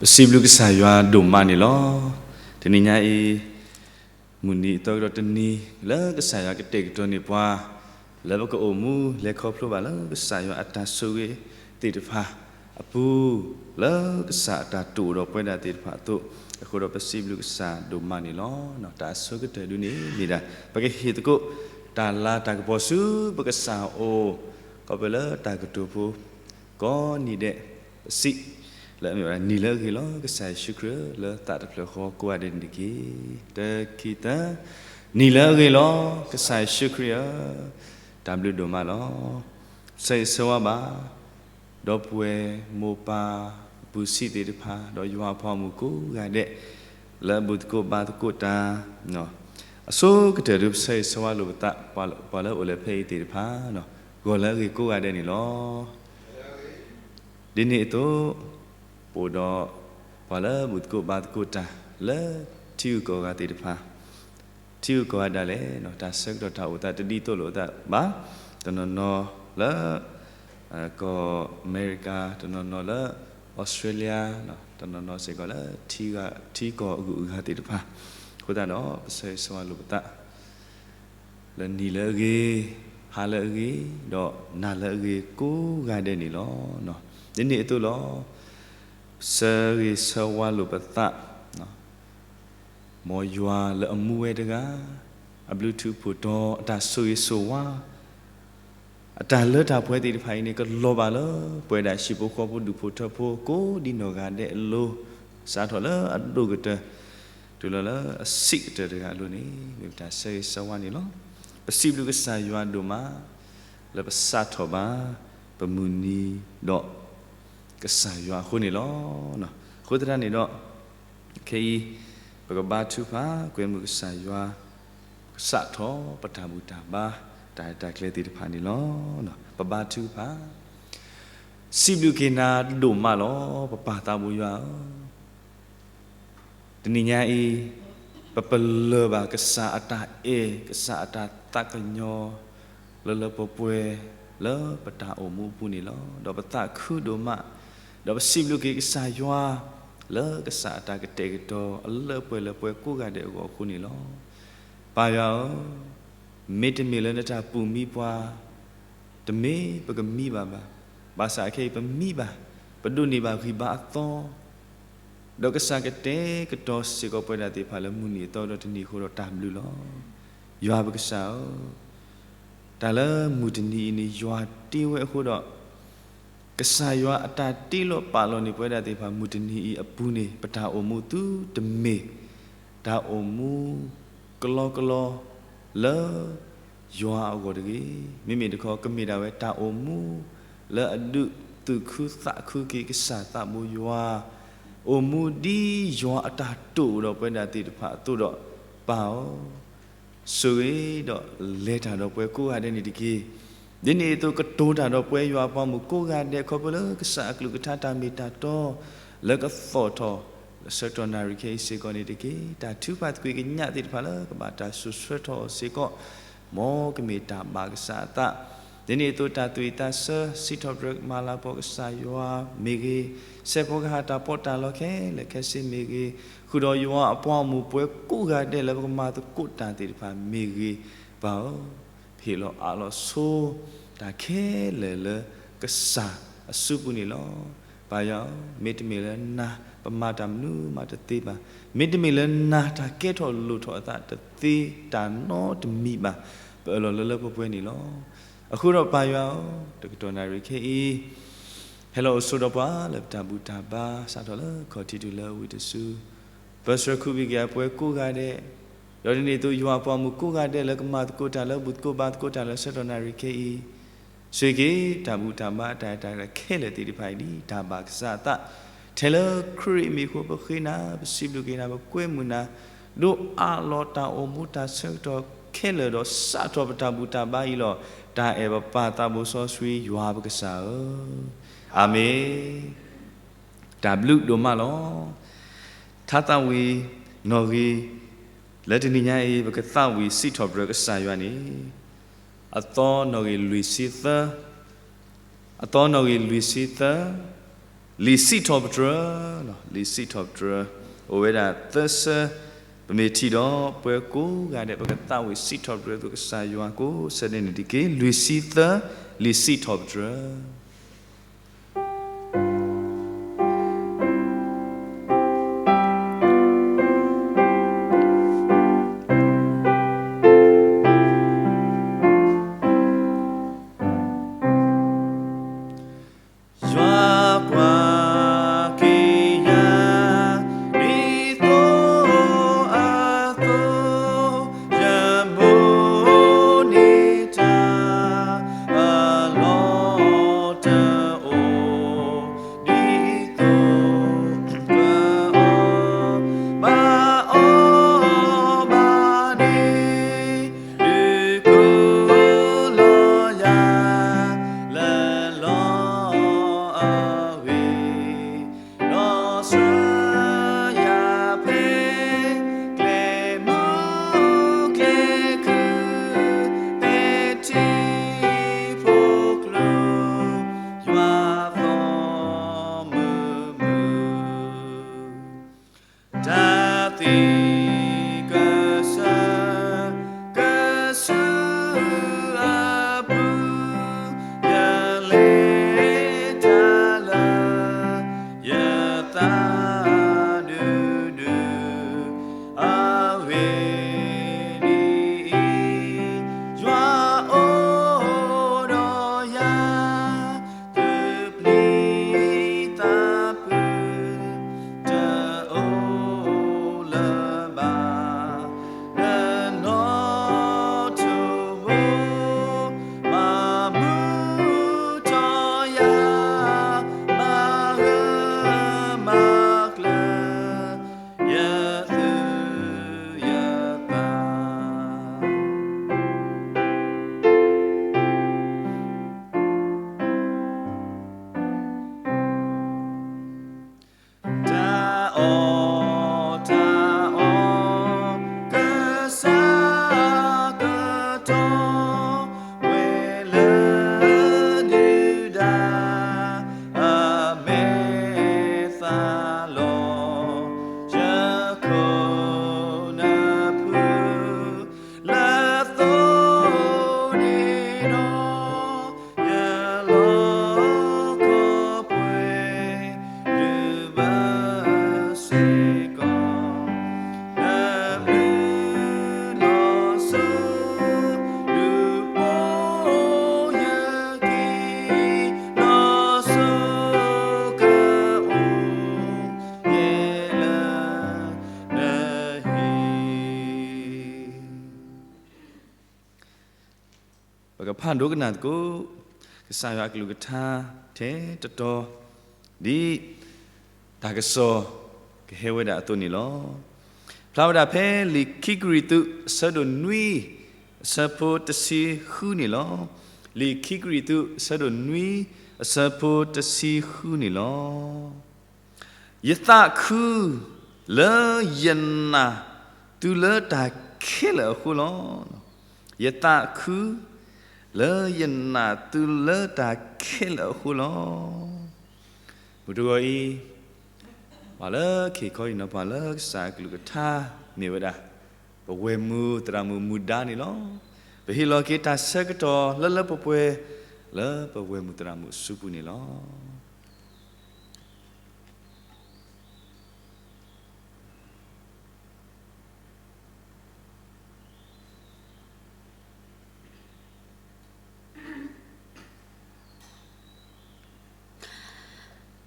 ပစံးဘျုးကစၢ်ယွၤဒိၣ်မးန့ၣ်လီၤ. တနံၤညါအံၤ မုၢ်နံၤအသီကဒီးတနံၤ လၢကစၢ်ယွၤကတဲာ်ကတီၤန့ၢ်ပှၤ လၢပကအိၣ်မူလဲၤခီဖျိဘၣ်လၢကစၢ်ယွၤအတၢ်ဆိၣ်ဂ့ၤသ့ၣ်တဖၣ်အပူၤ, လၢကစၢ်အတၢ်တိာ်ဒီးပဝဲဒၣ်သ့ၣ်တဖၣ်အသိး, အဃိဒီးပစံးဘျုးကစၢ်ဒိၣ်မးန့ၣ်လီၤ. တၢ်အဆိကတၢၢ်ဒုန့ၣ်မ့ၢ်ဒၣ် ပကဟ့ၣ်သကိးတၢ်လၤတၢ်ကပီၤဆူပကစၢ်အအိၣ်, ခီဖျိလၢတၢ်ကတိၤဖိ ကိးနံၤဒဲး ပစံး လၢအမ့ၢ်ဝဲဒၣ်နံၤလၢအဂ့ၤလီၤ ကစၢ်ယ့ၣ်ၡူးခရံာ်ဧၢ, လၢသးတဖျၢၣ်ဃီကိးဂၤဒဲးန့ၣ်တက့ၢ်. တခံသၢ, နံၤလၢအဂ့ၤလီၤ ကစၢ်ယ့ၣ်ၡူးခရံာ်ဧၢ, တၢ်ဘျုးဒိၣ်မးလီၤ. ဆၢဂ့ၤဆၢဝါဘၣ် ဒီပုၢ်ဝဲၢ်မိၢ်ပၢ်အပူၤဆံးသ့ၣ်တဖၣ် ဒီးယွၤအပှၤဂီၢ်မုၢ်ကိးဂၤဒဲး လၢအဘူၣ်သကိးဘါသကိးတၢ် အဆိကတၢၢ်ဒု ပဆၢဂ့ၤဆၢဝါလိာ်ပသး ပှၤလၢအိၣ်လၢဖဲအံၤသ့ၣ်တဖၣ် ဂီၤလၢအဂ့ၤကိးဂၤဒဲးန့ၣ်လီၤ. ဒ်န့ၣ်အသိး ပအိၣ်ဒီးပှၤလၢဘူၣ်သကိးဘါသကိးတၢ် လၢထံဂုၤကီၢ်ဂၤသ့ၣ်တဖၣ် ထံဂုၤကီၢ်ဂၤဒၣ်လဲာ် တၢ်ဆၢကတီၢ်တၢ်အိၣ်သးတဒ်သိးလိာ်အသးဘၣ်, တနီၤနီၤလၢ ကီၢ်အမဲရကၤ, တနီၤနီၤလၢ အီစထြ့လယါ, တနီၤနီၤစ့ၢ်ကီးလၢ ထံကီၢ်အဂုၤအဂၤသ့ၣ်တဖၣ်, အဃိသတးဒီး ပဆၢဂ့ၤဆၢဝါလိာ်ပသး လၢနံၤလၢအဂ့ၤ, ဟါလၢအဂ့ၤ, ဒီးနၤလၢအဂ့ၤကိးဂၤဒဲးန့ၣ်လီၤ. ဒ်န့ၣ်အသိးလီၤ. ဆၢဂ့ၤဆၢဝါလိာ်ပသး မ်ယွၤလၢအမူဝဲတဂၤ, အဘျုးထူးဖှိၣ်တီၤ အတၢ်ဆိၣ်ဂ့ၤဆိၣ်ဝါ, အတၢ်လၢတၢ်ပှဲၤသ့ၣ်တဖၣ်အံၤန့ၣ် ကလီၤဘၣ်လၢ ပဝဲဒၣ်ဟံၣ်ဖိဃီဖိဒူၣ်ဖိထၢဖိကိးဒ်နီၢ်ဂၤဒဲးအလိၤ, စးထီၣ်လၢအဒိၣ်ကတၢၢ် တုၤလီၤလၢအဆံးကတၢၢ်တဂၤအလိၤန့ၣ် မ့ၢ်ပတၢ်ဆၢဂ့ၤဆၢဝါန့ၣ်လီၤ. ပစံးဘျုးကစၢ်ယွၤဒိၣ်မး လၢပစးထီၣ်ဘၣ် ပမုၢ်နံၤဒီး ကစၢ်ယွၤအဃိန့ၣ်လီၤ. အဃိသတးန့ၣ်ဒီး ခဲအံၤ ပကဘါထုကဖၣ် ကွဲမုာ်ကစၢ်ယွၤ ကစးထီၣ်ပတၢ်ဘူၣ်တၢ်ဘါ တၢ်ရဲၣ်တၢ်ကျဲၤသ့ၣ်တဖၣ်န့ၣ်လီၤ. ပဘါထုကဖၣ်, စံးဘျုးက့ၤနၤဒိၣ်မးလီၤ ပပၢ်သးဘိယွၤဧၢ, တနံၤညါအံၤ ပပလၢၢ်ဘၣ်ကစၢ်အတၢ်အဲၣ် ကစၢ်အတၢ်သးကညီၤ လၢလၢပှဲၤပှဲၤ လၢပတၢ်အိၣ်မူအပူၤန့ၣ်လီၤ. ဒီးပသးခုဒိၣ်မး, ဒီးပစံးဘျုးက့ၤကစၢ်ယွၤ လၢကစၢ်အတၢ်ကတဲာ်ကတီၤ အလၢပှဲၤလၢပှဲၤကိးဂၤဒဲးအဂီၢ်အဃိန့ၣ်လီၤ. ပၢ်ယွၤဧၢ, မ့တမ့ၢ်လၢနတၢ်ပူၤမံပှၤ တမ့ၢ်ပကမံဘၣ်ဘၣ်. ဘၣ်ဆၣ်အခဲအံၤပမံဘၣ်, ပဒိးန့ၢ်ဘၣ်ဂံၢ်ဘါအသီ, ဒီးကစၢ်ကတဲာ်ကတီၤစ့ၢ်ကီးပဝဲဒၣ်သ့ၣ်တဖၣ်လၢမုၢ်နံၤအသီဒီးတနံၤအဃိဒီးတၢ်ဘျုးလီၤ. ယွၤပကစၢ်ဧၢ, တၢ်လၢမုၢ်တနံၤအံၤန့ၣ် ယွၤတ့ဝဲအဃိဒီး ကစၢ်ယွၤအတၢ်တ့လီၤပာ်လီၤန့ၢ်ပဝဲဒၣ်သ့ၣ်တဖၣ် မုၢ်တနံၤအံၤအပူၤန့ၣ် ပတၢ်အိၣ်မူသုတမ့ၢ် တၢ်အိၣ်မူကလီကလီလၢ ယွၤအဂီၢ်တဂ့ၤ. မ့မ့ၢ်တခီ ကမ့ၢ်ဒၣ်ဝဲတၢ်အိၣ်မူ လၢအဒုးသူၣ်ခုသးခုက့ၤကစၢ်သးဘိယွၤ, အိၣ်မူဒ်ယွၤအတၢ်တိာ်ဒီးပဝဲဒၣ်သ့ၣ်တဖၣ်အသိးဒီး ပၢ်ဧၢ, ဆိၣ်ဂ့ၤဒီးလဲၤတၢ်ဒီးပှၤကိးဂၤဒဲးန့ၣ်တက့ၢ်. ဒ်န့ၣ်အသိးကတိၤတၢ်ဒီးပှၤယွၤအပှၤမုၣ်ကိးဂၤဒဲး ခီဖျိလၢကစၢ်အကလုၢ်ကထါတၢ်မ့ၢ်တၢ်တီ လၢကသီၣ်ထီၣ် လၢဆၢကတီၢ်နၣ်ရံၣ်ခဲအံၤစ့ၢ်ကီးန့ၣ်တက့ၢ်. တၢ်ထုကဖၣ်သကွံာ်ကညးသ့ၣ်တဖၣ်လၢကဘၣ်တၢ်စိာ်ဆှၢထီၣ်အီၤစ့ၢ်ကီး မ်ကမ့ၢ်တၢ်ဘၣ်ကစၢ်အသး, ဒ်န့ၣ်အသိးတၢ်သူၣ်ဝံၣ်သးဆၢ စံးထီၣ်ပတြၢၤမၤလၤကပီၤကစၢ်ယွၤမ့ၢ်ဂ့ၤ, စဲးဖီကဟၣ်တၢ်ပီးတၢ်လီခဲလၢာ်ခဲဆ့မ့ၢ်ဂ့ၤ, ဃုာ်ဒီးယွၤအပှၤမုၣ်ပှဲၤကိးဂၤဒဲးလၢပကမၤသကိးတၢ်သ့ၣ်တဖၣ်မ့ၢ်ဂ့ၤ, ပၢ်ဧၢ, ဟ့ၣ်လီၤအးလီၤဆိ တၢ်ခဲလၢာ်လၢကစၢ်အစုပူၤန့ၣ်လီၤ. ပၢ်ယွၤဧၢ, မ့တမ့ၢ်လၢနၤ ပမၤတၢ်မနုၤမးတသ့ဘၣ်. မ့တမ့ၢ်လၢနၤ တၢ်ကဲထီၣ်လိၣ်ထီၣ်အသးတသ့တၢ်နီတမံၤဘၣ်. ပအၢၣ်လီၤလၢလၢပှဲၤပှဲၤန့ၣ်လီၤ. အဃိဒီးပၢ်ယွၤဧၢ, တကတီၢ်နၣ်ရံၣ်ခဲအံၤ ဟဲလီၤအိၣ်ဆိးဒီးပှၤလၢပတၢ်ဘူၣ်တၢ်ဘါ စးထီၣ်လၢခီၣ်ထံးတုၤလၢဝံၤတစု ပၢဆှၢခူဘံၣ်က့ၤအပှဲၤကိးဂၤဒဲး, ဒီးဒ်န့ၣ်အသိးယွၤအပှၤမုၣ်ကိးဂၤဒဲးလၢကမၤသကိးတၢ်လၢဘူၣ်သကိးဘါသကိးတၢ်လၢဆၢကတီၢ်နၣ်ရံၣ်ခဲအံၤ, ဆိၣ်ဂ့ၤက့ၤတၢ်ဘူၣ်တၢ်ဘါအတၢ်ရဲၣ်တၢ်ကျဲၤခဲလၢာ်သ့ၣ်တဖၣ်အံၤဒ်တၢ်ဘၣ်ကစၢ်အသး, ထဲလၢခရံာ်အမံၤအဃိပဃ့နၤ, ပစံးဘျုးက့ၤနၤ, ပကွဲမုာ်နၤ, ဒိးအးလီၤတၢ်အိၣ်မူတၢ်ဆၢကတီၢ်ခဲလၢာ်ဒီးစးထီၣ်ပတၢ်ဘူၣ်တၢ်ဘါအံၤလီၤ. တၢ်အဲၣ်ပပၢ်သးဘိစီဆှံယွၤပကစၢ်ဧၢ, အၤမ့ၣ်. တၢ်ဘျုးဒိၣ်မးလီၤ. ထါသးဝံၣ်နီၣ်ဂံၢ် လၢတနံၤညါအံၤ ပကသးဝံၣ်စံးထီၣ်ပတြၢၤကစၢ်ယွၤန့ၣ် အသီနီၣ်ဂံၢ်လွံၢ်ဆံသၢ, အသီနီၣ်ဂံၢ်လွံၢ်ဆံသၢ, လံာ်စံးထီၣ်ပတြၢၤ, လံာ်စံးထီၣ်ပတြၢၤ အိၣ်ဝဲဒၣ်သၢဆၢ, ပမ့ၢ်ထံၣ်ဒီးပှၤကိးဂၤဒဲး ပကသးဝံၣ်စံးထီၣ်ပတြၢၤသိးကစၢ်ယွၤကိးဆၢဒဲးန့ၣ်တက့ၢ်. လွံၢ်ဆံသၢ, လံာ်စံးထီၣ်ပတြၢၤ. ယွၤကွၢ်က့ၤယၤ ဒ်သိးအသိး, ယမိၢ်န့ၢ်တၢ်အလီၢ်တအိၣ်, ဒ်သိး ဘၣ်အီၤဘၣ်န့ၣ်, ဒုးကိးလီၤယၤ လၢလီအဝ့ၢ်, ဒီးဆှၢယၤဖဲ ကျဲမုၢ်ကျဲခုၣ်, ဖဲထံဖိကျိ ယွၤသီမုၢ်မုၢ်, တၢ်သံကစၢၢ် ကစၢၢ်အပူၤ, ယလဲၤတၢ်လၢ ယသးဒုးဒုး, အဝဲန့ၣ်အံၤ ယွၤအိၣ်ဒီးယၤ တပျံၤသးဖုး တအိၣ်လၢၤဘၣ်, နနီၣ်ထီၣ်မိၢ် မၤမုာ်ထီၣ်ယၤ မၤဂၢၢ်မၤကျၢၤ ယသူၣ်ယသး တၢ်အီၣ်တၢ်အီ ကစၢ်ကတီၤ ဝဲလၢဒုၣ်ဒါ အမဲာ်သၣ်လီၤ ယခိၣ်နၢ်ဖု လၢသိးန့ၣ်ဒီး ယလီခီပှဲၤ ဒုးဘၣ်စ့ၢ်ကီး နဘျုးလီၤစိ ဒုးပိာ်ယက့ၤ လီၤစိကအိၣ် ယဲလၢနဟံၣ် ပကဖးဒိကနၣ်သကိး ကစၢ်ယွၤအကလုၢ်ကထါထဲတတီၤ ဒ်တၢ်ကစီၣ်ကဟဲဝဲဒၣ်အသိးန့ၣ်လီၤ. ဖျါဝဲဒၣ်ဖဲလံာ်ခံကရံၣ်သူး အဆၢဒိၣ်နွံ အဆၢဖိတဆံဃုန့ၣ်လီၤ. လံာ်ခံကရံၣ်သူး အဆၢဒိၣ်နွံ အဆၢဖိတဆံဃုန့ၣ်လီၤ. ယသးခု လၢယနာ်သုလၢတၢ်ခဲလၢာ်အဃိလီၤ. ယသးခု လၢယနာ်သုလၢတၢ်ခဲလၢာ်အဃိလီၤ. မုၢ်တဂီၤအံၤ ပှၤလၢခ့ခီအံၤနီၤ ပှၤလၢကစၢ်အကလုၢ်ကထါမ့ၢ်ဝဲဒၣ် ပဝဲၢ်မုၢ်သရၣ်မုၣ်မူဒါန့ၣ်လီၤ. ပဟ့ၣ်လီၤက့ၤတၢ်ဆၢကတီၢ်လၢလၢပှဲၤပှဲၤ လၢပဝဲၢ်မုၢ်သရၣ်မုၣ်အစုပူၤန့ၣ်လီၤ.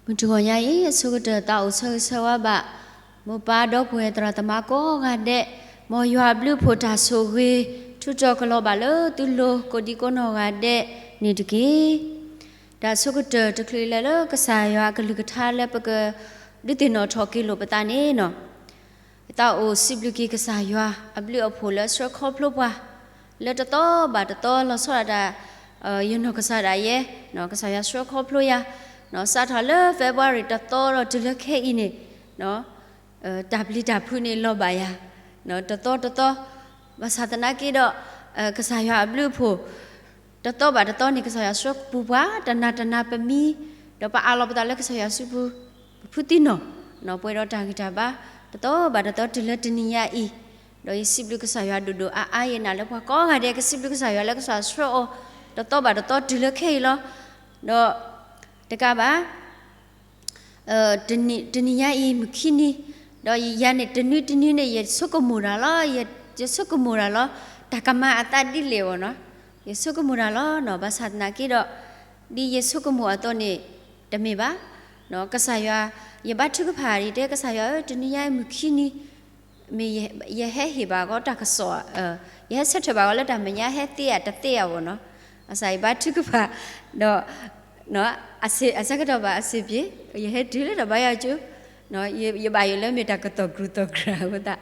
မုၢ်တဂီၤညါအံၤ အဆိကတၢၢ်သးအိၣ်ဆၢဂ့ၤဆၢဝါဘၣ် မိၢ်ပၢ်ဒီပုၢ်ဝဲၢ်သရၣ်သမါကိးဂၤဒဲး, မ်ယွၤအဘျုးအဖှိၣ်တၢ်ဆိၣ်ဂ့ၤ ထုးထီၣ်ကလီၤဘၣ်လၢသုလိၤကိးဒံကိးနီၢ်ဂၤဒဲးန့ၣ်တက့ၢ်. တၢ်အဆိကတၢၢ်တချုးလၢ်လၢကစၢ်ယွၤအကလုၢ်ကထါလၢပကဒုးသ့ၣ်နီၣ်ထီၣ်က့ၤလိာ်ပသးန့ၣ်နီၤ သးအိၣ်စံးဘျုးက့ၤကစၢ်ယွၤအဘျုးအဖှိၣ်လၢဆှၢခီဖျိပှၤ လၢတသီဘၣ်တသီလီၤဆီဒၣ်တၢ် ယနီၢ်ကစၢ်ဒၣ်ယဲ, ကစၢ်ယွၤဆှၢခီဖျိယၤ, စးထီၣ်လၢ February တသီဒီးတုၤလၢခဲအံၤန့ၣ် တၢ်ပျံၤတၢ်ဖုးန့ၣ်လီၤဘၣ်ယၤ တသီတသီ, ဘၣ်ဆၣ်သနာ်က့ဒီး ကစၢ်ယွၤအဘျုးအဖှိၣ် တသီဘၣ်တသီန့ၣ် ကစၢ်ယွၤဆှၢပူၤပှၤ တနၤတနၤပမံ ဒီးပအးလီၤပသးလၢကစၢ်ယွၤစုပူၤ, ပဖုးသံနီၢ်, ပှဲၤဒီးတၢ်ဂံၢ်တၢ်ဘါ, တသီဘၣ်တသီတုၤလၢတနံၤညါအံၤ, ဒီးယစံးဘျုးကစၢ်ယွၤဒိၣ်ဒိၣ်အါအါ, ယနာ်လၢပှၤကိးဂၤဒဲး ကစံးဘျုးကစၢ်ယွၤလၢကစၢ်ဆှၢအီၤ, တသီဘၣ်တသီတုၤလၢခဲအံၤလီၤ. ဒီးတကးဘၣ် တနံၤညါအံၤမုၢ်ခံနံၤ, ဒီးယၤန့ၣ်တနွံတနွံန့ၣ် ယဆိကမိၣ်တၢ်လီၤ, ယဆိကမိၣ်တၢ်လီၤ, တၢ်ကမၤအသးဒ်လဲၣ်အီၤနီၤ, ယဆိကမိၣ်တၢ်လီၤနီၤ, ဘၣ်ဆၣ်သနာ်က့ဒီး ဒ်ယဆိကမိၣ်အသိးန့ၣ် တမ့ၢ်ဘၣ်, ကစၢ်ယွၤ, ယဘါထုကဖၣ်ဒ်တဲကစၢ်ယွၤဧၢ, တနံၤညါအံၤမုၢ်ခံနံၤ မ့ၢ်ယဟဲဟ့ၣ်ဘၣ်ကီးတၢ်ကစီၣ်, ယဟဲဆၢထၢၣ်ဘၣ်ကီးလၢတၢ်မဲာ်ညါဟဲသ့ဧါတသ့ဧါဘၣ်နီၤ, ဘၣ်ဆၣ်ယဘါထုကဖၣ်, ဒီး အဆၢကတီၢ်ဘၣ်အဆ့ၣ်ပျ့ၤ, ယဟဲတုၤလၢတၢ်ဘါယွၤကၠိ, ယဘၣ်ယိၣ်လၢမ့ၢ်တၢ်ကတီၢ်ကြူၢ်တီၢ်ကြၢ်အဃိသတး,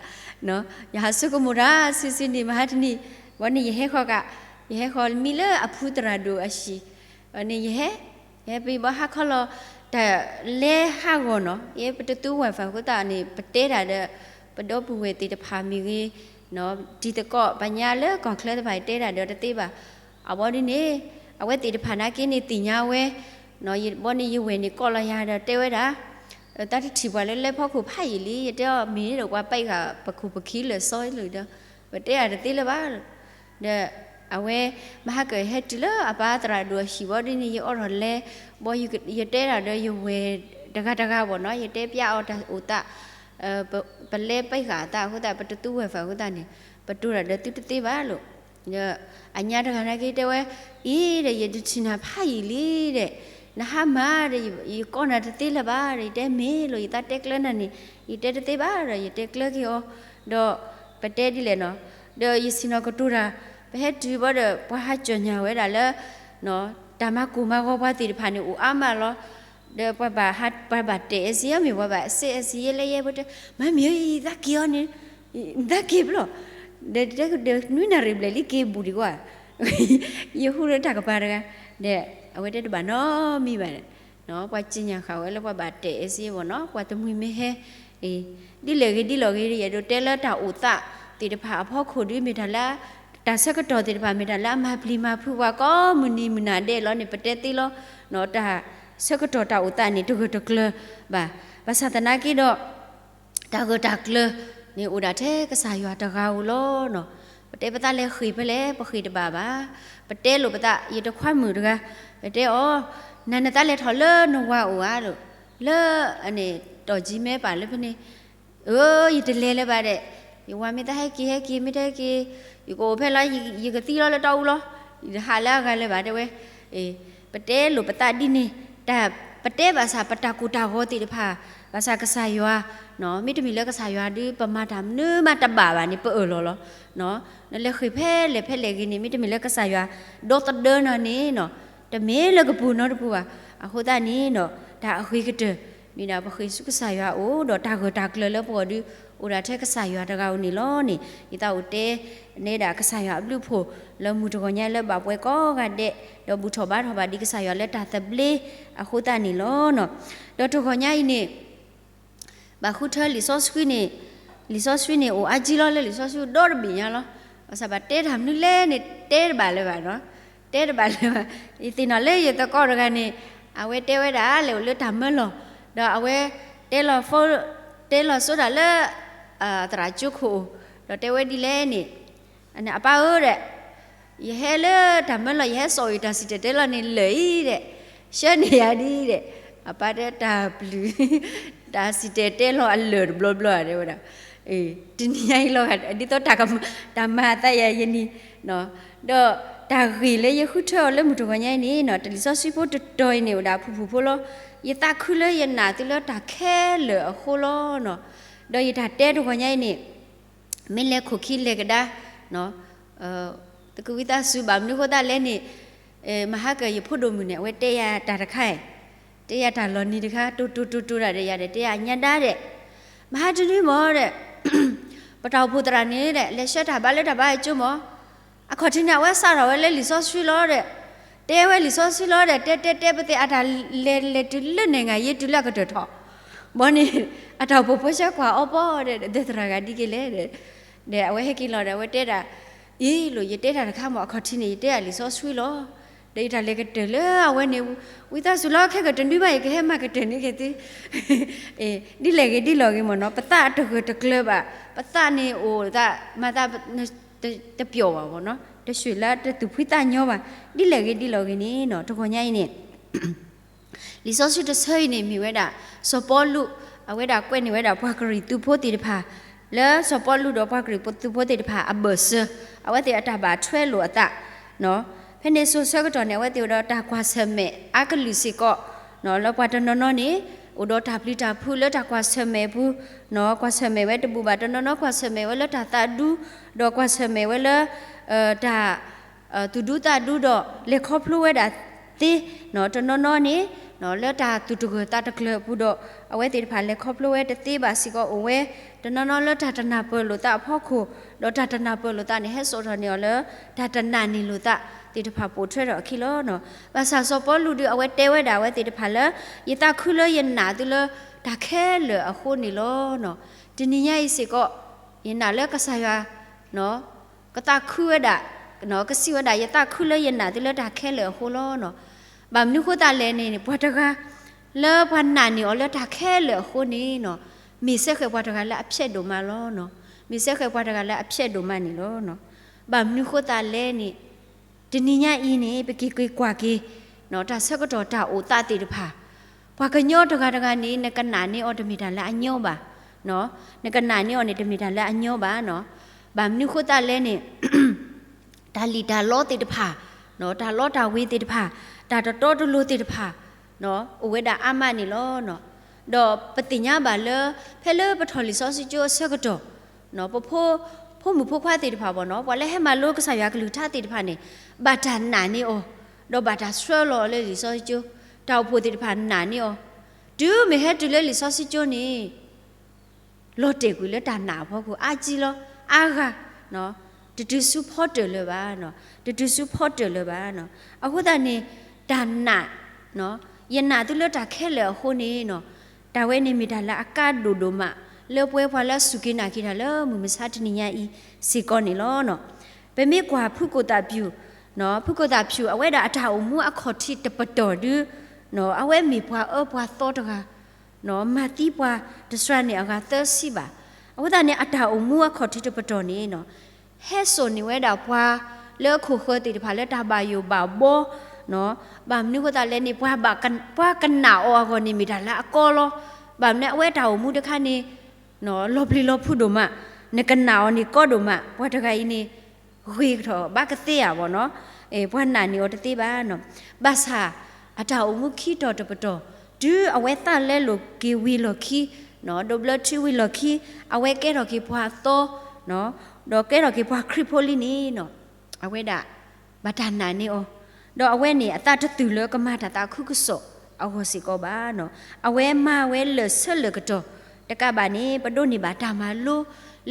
ယဟးဆိကမိၣ်တၢ်စုာ်စုာ်န့ၣ် မဟါတနံၤ, ဘီန့ၣ်ယဟဲဃီၤကး, ယဟဲဃီၤမံလၢအဖုသရၣ်ဒိၣ်အဟံၣ်, ဘီန့ၣ်ယဟဲ, ယဟဲပံၤဘီဟါခီလီၤ, တၢ်လဲၤဟးဂီၤနီၤ, ယဲပတသူ Wi-Fi အဃိသတးန့ၣ် ပတဲတၢ်ဒီး ပဒီပုၢ်ဝဲၢ်သ့ၣ်တဖၣ်မ့ၢ်ဂ့ၤ, တံၤသကိးပညါလၢကီၢ်ချၢတဖၣ် ယတဲတၢ်ဒီးတသ့ဘၣ်, အဘီဒ်န့ၣ်, အဝဲသ့ၣ်တဖၣ်နာ်က့န့ၣ်သ့ၣ်ညါဝဲ, ဘီန့ၣ်ယဝဲၢ်န့ၣ်ကိးလီၤယၤဒီးတဲဝဲဒၣ်, တၢ်တထံၣ်ပှၤလၢလဲၤဖီခိၣ်ဖးယံာ်လံ, ယတဲအီၤမ့ၢ်ဒီးပှၤပာ်ဃာ်ပခိၣ်ပခံလၢာ်စီလၢာ်ဒီး, ပတဲတၢ်တသ့လၢၤဘၣ်, ဒီး အဝဲ မဟါကၢၣ်ဟဲတုၤလၢအပၢ်သရၣ်ဒိၣ်အဟံၣ်ဘီဒ်န့ၣ် ယအိးထီၣ်လဲၤ, ဘီယတဲတၢ်ဒီးယဝဲၢ်တဂၤတဂၤဘၣ်နီၤ, ယတဲပျးအီၤတၢ်အိၣ်သး, ပလဲၤပာ်ဃာ်အသးအဃိသတး ပတသူ Wi-Fi အဃိသတးန့ၣ် ပတိၤတၢ်ဒီးသုတသ့ဘၣ်လီၤ. ဒီးအညါတဂၤနာ်က့တဲဝဲ, အံၤဒီး ယတထံၣ်နၤဖးယံာ်လံဒီး, နဟါမၢ်ဒီး ယကိးနၤတသ့လၢၤဘၣ်ဒီး ယတဲမ့ၢ်လီၤ ယသးတဲကျၢနၤန့ၣ် ယတဲတသ့ဘၣ်ဒီး ယတဲကျၢက့ၤအီၤ, ဒီးပတဲဒ်လဲၣ်နီၤ, ဒီးယဆ့ၣ်နီၤကတိၤတၢ်, ပဟဲတုၤဘီဒီး ပှၤဟးကၠီၣ်ညါဝဲဒၣ်လၢ တၢ်မၤကိၢ်မၤဂီၤပှၤသ့ၣ်တဖၣ်န့ၣ် အိၣ်အါမးလီၤ. ဒီးပှၤဘၣ်တဲာ်အစ့အမ့ၢ် ပှၤဘၣ်စဲးအစ့ယဲလၢယဲ ပတဲ မၤမ့ၢ်ယသးက့ၤအီၤန့ၣ်, သးက့ၤဖဲလဲၣ်, ဒီးတဲဒီး နွံနၣ်ရံၣ်ဘျဲၣ်လံ က့ၤဘူးဒံးကွၢ်, ယဟူးလၢတၢ်ကပၤတဂၤ, ဒီးအဝဲတဲတဘၣ်နီတမံၤဘၣ်, ပှၤစံၣ်ညီၣ်ဃာ်ဝဲလၢပှၤဘၣ်တဲာ်အစ့ဘၣ်နီၤ, ပှၤတမှံၤမ့ၢ်ဟဲ ဒ်လဲၣ်ဂ့ၤဒ်လဲၣ်ဂ့ၤ ယအဲၣ်ဒိးတဲလၢတၢ်အိၣ်သးသ့ၣ်တဖၣ်အဖီခိၣ်ဒီး မ့ၢ်တၢ်လၢ တၢ်ဆၢကတီၢ်သ့ၣ်တဖၣ် မ့ၢ်တၢ်လၢအမၤပျံၤမၤဖုးပှၤကိးမုၢ်နံၤမုၢ်နၤဒဲးလီၤန့ၣ် ပတဲသ့လီၤ. တၢ်ဆၢကတီၢ်တၢ်အိၣ်သးန့ၣ် တဂၢၢ်တကျၢၤဘၣ်. ဘၣ်ဆၣ်သနာ်က့ဒီး တၢ်ဂၢၢ်တၢ်ကျၢၤန့ၣ် အိၣ်ဒၣ်ထဲကစၢ်ယွၤတဂၤဧိၤလီၤ. ပတဲပသးလဲၤဃ့ၢ်ဖဲလဲၣ် ပဃ့ၢ်တဘၣ်ဘၣ်. ပတဲလိာ်ပသး ယတခွါမုၣ်တဂၤ ပတဲအီၤ, နၤနသးလဲၤထီၣ်လၢနဝၤအိၣ်ဧါလိၤ, လၢ အန့ၣ် တီၢ်ကၠံမဲပာ်လၢဖဲန့ၣ်, အၢ ယတလဲၤလၢၤဘၣ်ဒီး, ယဝၤမ့ၢ်သးဟဲက့ၤဟဲက့ၤ မ့ၢ်တဟဲက့ၤ ယကအိၣ်ဖဲလီၤ ယကသံလီၤလၢတီအူလီၤ, ယတဟးလၢအဂၤလၢၤဘၣ်တဲဝဲ. ပတဲလိာ်ပသးဒ်န့ၣ်, တၢ်ပတဲဘၣ်ဆၣ် ပတၢ်ကိၢ်တၢ်ဂီၤသ့ၣ်တဖၣ် ဘၣ်ဆၣ်ကစၢ်ယွၤ, မ့တမ့ၢ်လၢကစၢ်ယွၤဒီး ပမၤတၢ်မနုၤမးတဘၣ်ဘၣ်န့ၣ် ပအၢၣ်လီၤလီၤ. နလဲၤဃ့ၢ်ဖဲလဲၣ်ဖဲလဲၣ်ဂ့ၤန့ၣ် မ့တမ့ၢ်လၢကစၢ်ယွၤ ဒီသဒၢနၤန့ၣ် တမ့ၢ်လၢကပူၤနီတပူၤဘၣ်. အဃိသတးန့ၣ်ဒီး တၢ်အဂ့ၤကတၢၢ် မ့ၢ်ဒၣ်ပဃ့ၢ်ဆူကစၢ်ယွၤအအိၣ် ဒီးတၢ်ဂၢၢ်တၢ်ကျၢၤလၢပဂီၢ်ဒီး အိၣ်ဒၣ်ထဲကစၢ်ယွၤတဂၤဧိၤန့ၣ်လီၤန့ၣ် ယသးအိၣ်တဲ နဲဒၣ်ကစၢ်ယွၤအဘျုးအဖှိၣ် လၢမုၢ်တဂီၤညါလၢဘၣ်ပှဲၤကိးဂၤဒဲး ဒီးဘူၣ်ထီၣ်ဘါထီၣ်ဘၣ်ဒ်ကစၢ်ယွၤလၢတၢ်သဘျ့အဃိသတးန့ၣ်လီၤ. ဒီးတဂီၤညါအံၤန့ၣ် ဘၣ်ဃုထၢလံာ်စီဆှံန့ၣ်, လံာ်စီဆှံန့ၣ် အိၣ်အါကံလီၤလၢလံာ်စီဆှံဒီတဘ့ၣ်ညါလီၤ. ဘၣ်ဆၣ်ဘၣ်တဲတၢ်မနုၤလဲၣ်န့ၣ် တဲတဘၣ်လၢၤဘၣ်နီၤ, တဲတဘၣ်လၢၤဘၣ်. ယသ့ၣ်နီၣ်လၢယသကိးတဂၤန့ၣ် အဝဲတဲဝဲဒၣ်လဲၤအိၣ်လၢတၢ်မၢလီၢ်, ဒီးအဝဲ တဲလီၤ, တဲလီၤစိတၢ်လၢ သရၣ်ကၠိခိၣ်, ဒီးတဲဝဲဒ်လဲၣ်န့ၣ် အပၢ်ဧၢဒီး ယဟဲလၢတၢ်မၢလီၢ် ယဟဲစိာ်အံၤတၢ်စံၣ်တဲၤတဲလီၤန့ၣ်လၢာ်အံၤဒီး, ဆှၢန့ၢ်ယၤဒ်ဒီး, အပၢ်တဲတၢ်ပျုၢ်, တၢ်စံၣ်တဲၤတဲလီၤအလၢာ်တဘျီဘျီတဲဝဲဒၣ်, တနံၤညါအံၤလီၤ ဒ်သိးတၢ်မၤအသးယၤယနံၤ, ဒီးတၢ်ဂ့ၢ်လၢယဃုထၢအီၤလၢမုၢ်တဂီၤညါအံၤန့ၣ် တၢ်လံာ်စီဆှံဖိတတီၤအံၤန့ၣ် အိၣ်ဒၣ်ဖုၣ်ဖုၣ်ဖိလီၤ. ယသးခုလၢယနာ်သုလၢတၢ်ခဲလၢာ်အဃိလီၤ. ဒီးယတၢ်တဲတဂီၤညါအံၤန့ၣ် မ့ၢ်လဲၤခိၣ်ခံလဲၤကဒါ, သကဝံသးစူၤဘၣ်မနုၤအဃိသတးလဲၣ်န့ၣ်, မဟါကၢၣ်ယဖိဒိၣ်မုၣ်န့ၣ် အဝဲတဲယၤတၢ်တခါ, တဲယၤတၢ်လီၤနံၤတခါ တိတိတိတိဒၣ်ဒီးယၤဒီး တဲယၤညါဒါဒီး, မဟါတနွံမၢ်ဒီး, ပတၢ်အိၣ်ဖှိၣ်သရၣ်န့ၣ်ဒီး လဲၤဆှၢတၢ်ဘါလၢတၢ်ဘါအကၠိမၢ်, အခီၣ်ထံးန့ၣ် အဝဲစးထီၣ်ဝဲလၢလံာ်စီဆှံလီၤဒီး, တဲဝဲလံာ်စီဆှံလီၤဒီး တဲတဲတဲပသ့ၣ်အတၢ်လဲၤလဲၤတုၤလၢနဲၣ်ငၤယ့တုၤလၢအကတၢၢ်ထီၣ်, ဘီန့ၣ် အတၢ်အိၣ်ဖှိၣ်ဖိဆှၢကွၢ်အီၤပီၢ်ဒီး ဒ်သရၣ်ဂၤဒ်က့ၤလဲၣ်ဒီး, ဒီးအဝဲဟဲက့ၤလီၤဒီး အဝဲတဲဒၣ်, အ့ၣ်လိာ် ယတဲတၢ်တခါမၢ် အခီၣ်ထံးန့ၣ် ယတဲဒၣ်လံာ်စီဆှံလီၤ. ဒီးယတၢ်လဲၤကတၢၢ်လၢအဝဲန့ၣ် ဝံသးစူၤလီၤ ခဲကတနွံဘၣ် ယကဟဲမၤကတၢၢ်န့ၣ်က့ၤသု ဒ်လဲၣ်ဂ့ၤဒ်လဲၣ်ဂ့ၤမ့ၢ်နီၤ ပသးအတဂၢၢ်တကျၢၤဘၣ်, ပသးန့ၣ်အိၣ်သး မၤသး တပျီၣ်ဘၣ်မ့ၢ်နီၤ တဆှၢလၢတသူၣ်ဖှံသးညီဘၣ်, ဒ်လဲၣ်ဂ့ၤဒ်လဲၣ်ဂ့ၤန့ၣ်နီၤ တဂီၤညါအံၤန့ၣ် လံာ်စီဆှံတဆၢအံၤန့ၣ် မ့ၢ်ဝဲဒၣ် စီၤပီလူး အဝဲဒၣ်ကွဲးန့ၢ်ဝဲဒၣ်ပှၤကရံၣ်သူးဖိသ့ၣ်တဖၣ် လၢစီၤပီလူးဒီးပှၤကရံၣ်သူးဖိသ့ၣ်တဖၣ်အဘၢၣ်စၢၤ အဝဲသ့ၣ်အတၢ်ဘၣ်ထွဲလိာ်အသး ဖဲန့ၣ်စိၤဆၢကတီၢ်န့ၣ် အဝဲသ့ၣ်အိၣ်ဒီးတၢ်ကွၢ်ဆၢၣ်မဲာ်အါကလုာ်စ့ၢ်ကီး လၢပှၤတနီၤနီၤန့ၣ် အိၣ်ဒီးတၢ်ပျံၤတၢ်ဖုးလၢတၢ်ကွၢ်ဆၢၣ်မဲာ်အပူၤ ကွၢ်ဆၢၣ်မဲာ်ဝဲတဘူၣ်ဘၣ် တနီၤနီၤကွၢ်ဆၢၣ်မဲာ်ဝဲလၢတၢ်သးဒူ ဒီးကွၢ်ဆၢၣ်မဲာ်ဝဲလၢ တၢ် သူၣ်ဒူသးဒူဒီး လဲၤခီဖျိဝဲဒၣ်သ့ တနီၤနီၤန့ၣ် လၢတၢ်သူၣ်တဂၢၢ်သးတကျၢၤအပူၤဒီး အဝဲသ့ၣ်တဖၣ်လဲၤခီဖျိဝဲတသ့ဘၣ်စ့ၢ်ကီးအိၣ်ဝဲ တနီၤနီၤလၢတၢ်တနၢ်ပၢၢ်လိာ်သးအဖီခိၣ် ဒီးတၢ်တနၢ်ပၢၢ်လိာ်သးန့ၣ် ဟဲစိာ်ထီၣ်န့ၢ်အီၤလၢ တၢ်တနာ်န့ၢ်လိာ်သးသ့ၣ်တဖၣ်ပိာ်ထွဲထီၣ်အခံလီၤ. ဘၣ်ဆၣ်စီၤပီလူးဒုးအဝဲတဲဝဲဒၣ်အဝဲသ့ၣ်တဖၣ်လၢ ယသးခုလၢယနာ်သုလၢတၢ်ခဲလၢာ်အဃိန့ၣ်လီၤ. တနံၤညါအံၤစ့ၢ်ကီး ယနာ်လၢကစၢ်ယွၤ ကသးခုဝဲဒၣ် ကစံးဝဲဒၣ် ယသးခုလၢယနာ်သုလၢတၢ်ခဲလၢာ်အဃိလီၤ. ဘၣ်မနုၤဃိသတးလဲၣ်န့ၣ် ပှၤတဂၤ လၢပှၤနာ်န့ၢ်အီၤလၢတၢ်ခဲလၢာ်အဃိန့ၣ် မ့ၢ်စဲဃဲၤပှၤတဂၤလၢအဖျဲးဒိၣ်မးလီၤ. မ့ၢ်စဲဃဲၤပှၤတဂၤလၢအဖျဲးဒိၣ်မးန့ၣ်လီၤ. ဘၣ်မနုၤဃိသတးလဲၣ်န့ၣ် တနံၤညါအံၤန့ၣ် ပက့ၤက့ၤကွၢ်က့ၤ တၢ်ဆၢကတီၢ်တၢ်အိၣ်သးသ့ၣ်တဖၣ် ပှၤကညီတဂၤတဂၤန့ၣ် နကနာ်န့ၢ်အီၤတမ့ၢ်တၢ်လၢအညီဘၣ်. နကနာ်န့ၢ်အီၤန့ၣ် တမ့ၢ်တၢ်လၢအညီဘၣ်နီၤ. ဘၣ်မနုၤဃိသတးလဲၣ်န့ၣ် တၢ်လံၣ်တၢ်လီသ့ၣ်တဖၣ်, တၢ်လီတၢ်ဝ့ၤသ့ၣ်တဖၣ်, တၢ်တတီတလိၤသ့ၣ်တဖၣ် အိၣ်ဝဲဒၣ်အါမးန့ၣ်လီၤ. ဒီးပသ့ၣ်ညါဘၣ်လၢ ဖဲလၢပထီၣ်လံာ်စီဆှံကၠိအဆၢကတီၢ် ပဖိ ဖိမုၣ်ဖိခွါသ့ၣ်တဖၣ်ဘၣ်နီၤ ပှၤလၢဟဲမၤလိကစၢ်ယွၤကလုၢ်ကထါသ့ၣ်တဖၣ်န့ၣ် ဘၣ်တၢ်နာ်န့ၢ်အီၤ, ဒီးဘၣ်တၢ်ဆှၢလီၤအီၤလၢလံာ်စီဆှံကၠိ, တၢ်အိၣ်ဖှိၣ်သ့ၣ်တဖၣ်နာ်န့ၢ်အီၤ, တုၤမ့ၢ်ဟဲတုၤလၢလံာ်စီဆှံကၠိန့ၣ် လီၤတဲာ်ကွံာ်လၢတၢ်နာ်အဖီခိၣ် အါကံလီၤ, အါဂၤ, တတုၤဆူဖီတၢၢ်လၢၤဘၣ်, တတုၤဆူဖီတၢၢ်လၢၤဘၣ်. အဃိသတးန့ၣ် တၢ်နာ် ယနာ်သုလၢတၢ်ခဲလၢာ်အဃိန့ၣ် တၢ်ဝဲန့ၣ်မ့ၢ်တၢ်လၢအကါဒိၣ်ဒိၣ်မး လၢပဝဲပှၤလၢအစူၢ်က့ၤနာ်က့ၤတၢ်လၢမုၢ်မဆါတနံၤညါအံၤစ့ၢ်ကီးန့ၣ်လီၤ. ပမ့ၢ်ကွၢ်ဖုကိၣ်သၣ်ဖၠူၣ်, ဖုကိၣ်သၣ်ဖၠူၣ် အဝဲဒၣ်အတၢ်အိၣ်မူအခီၣ်ထံးတပတီၢ်ဒု အဝဲမ့ၢ်ပှၤအၢပှၤသီတဂၤ, မၤသံပှၤတစှၤန့ၣ်အဂၤသၢဆံဘၣ်. အဃိသတးန့ၣ် အတၢ်အိၣ်မူအခီၣ်ထံးတပတီၢ်န့ၣ် ဟဲစိာ်န့ၢ်ဝဲဒၣ်ပှၤလၢအခိၣ်ဃၢၤသ့ၣ်တဖၣ်လၢတၢ်ဘၣ်ယိၣ်ဘၣ်ဘီ, ဘၣ်မနုၤဃိသတးလဲၣ်န့ၣ် ပှၤကနာ်အီၤအဂီၢ်န့ၣ် မ့ၢ်တၢ်လၢအကီလီၤ. ဘၣ်မနုၤအဝဲတၢ်အိၣ်မူတခါန့ၣ် လီၤပျံၤလီၤဖုးဒိၣ်မး, နကနာ်အီၤန့ၣ်ကီဒိၣ်မး, ပှၤတဂၤအံၤန့ၣ် ဂ့ၤကထီၣ်ဘၣ်ကသ့ဧါဘၣ်နီၤ, ပှၤနာ်န့ၢ်အီၤတသ့ဘၣ်နီၤ. ဘၣ်ဆၣ် အတၢ်အိၣ်မူခံတီၤတပတီၢ် တုၤအဝဲသးလဲလိာ်က့ၤဝံၤလီၢ်ခံ, ဒိးဘျၢထံဝံၤလီၢ်ခံ, အဝဲကဲထီၣ်က့ၤပှၤအသီ, ဒီးကဲထီၣ်က့ၤပှၤခရံာ်ဖိလံန့ၣ်နီၤ, အဝဲဒၣ် ဘၣ်တၢ်နာ်န့ၢ်အီၤ, ဒီးအဝဲန့ၣ်အသးတတုာ်လၢကမၤတၢ်သးခုကစီၣ်အဂီၢ်စ့ၢ်ကီးဘၣ်နီၤ. အဝဲမၤဝဲလၢာ်ဆၢလၢာ်ကတီၢ်, တကးဘၣ်န့ၣ် ပဒိးန့ၢ်ဘၣ်တၢ်မၤလိ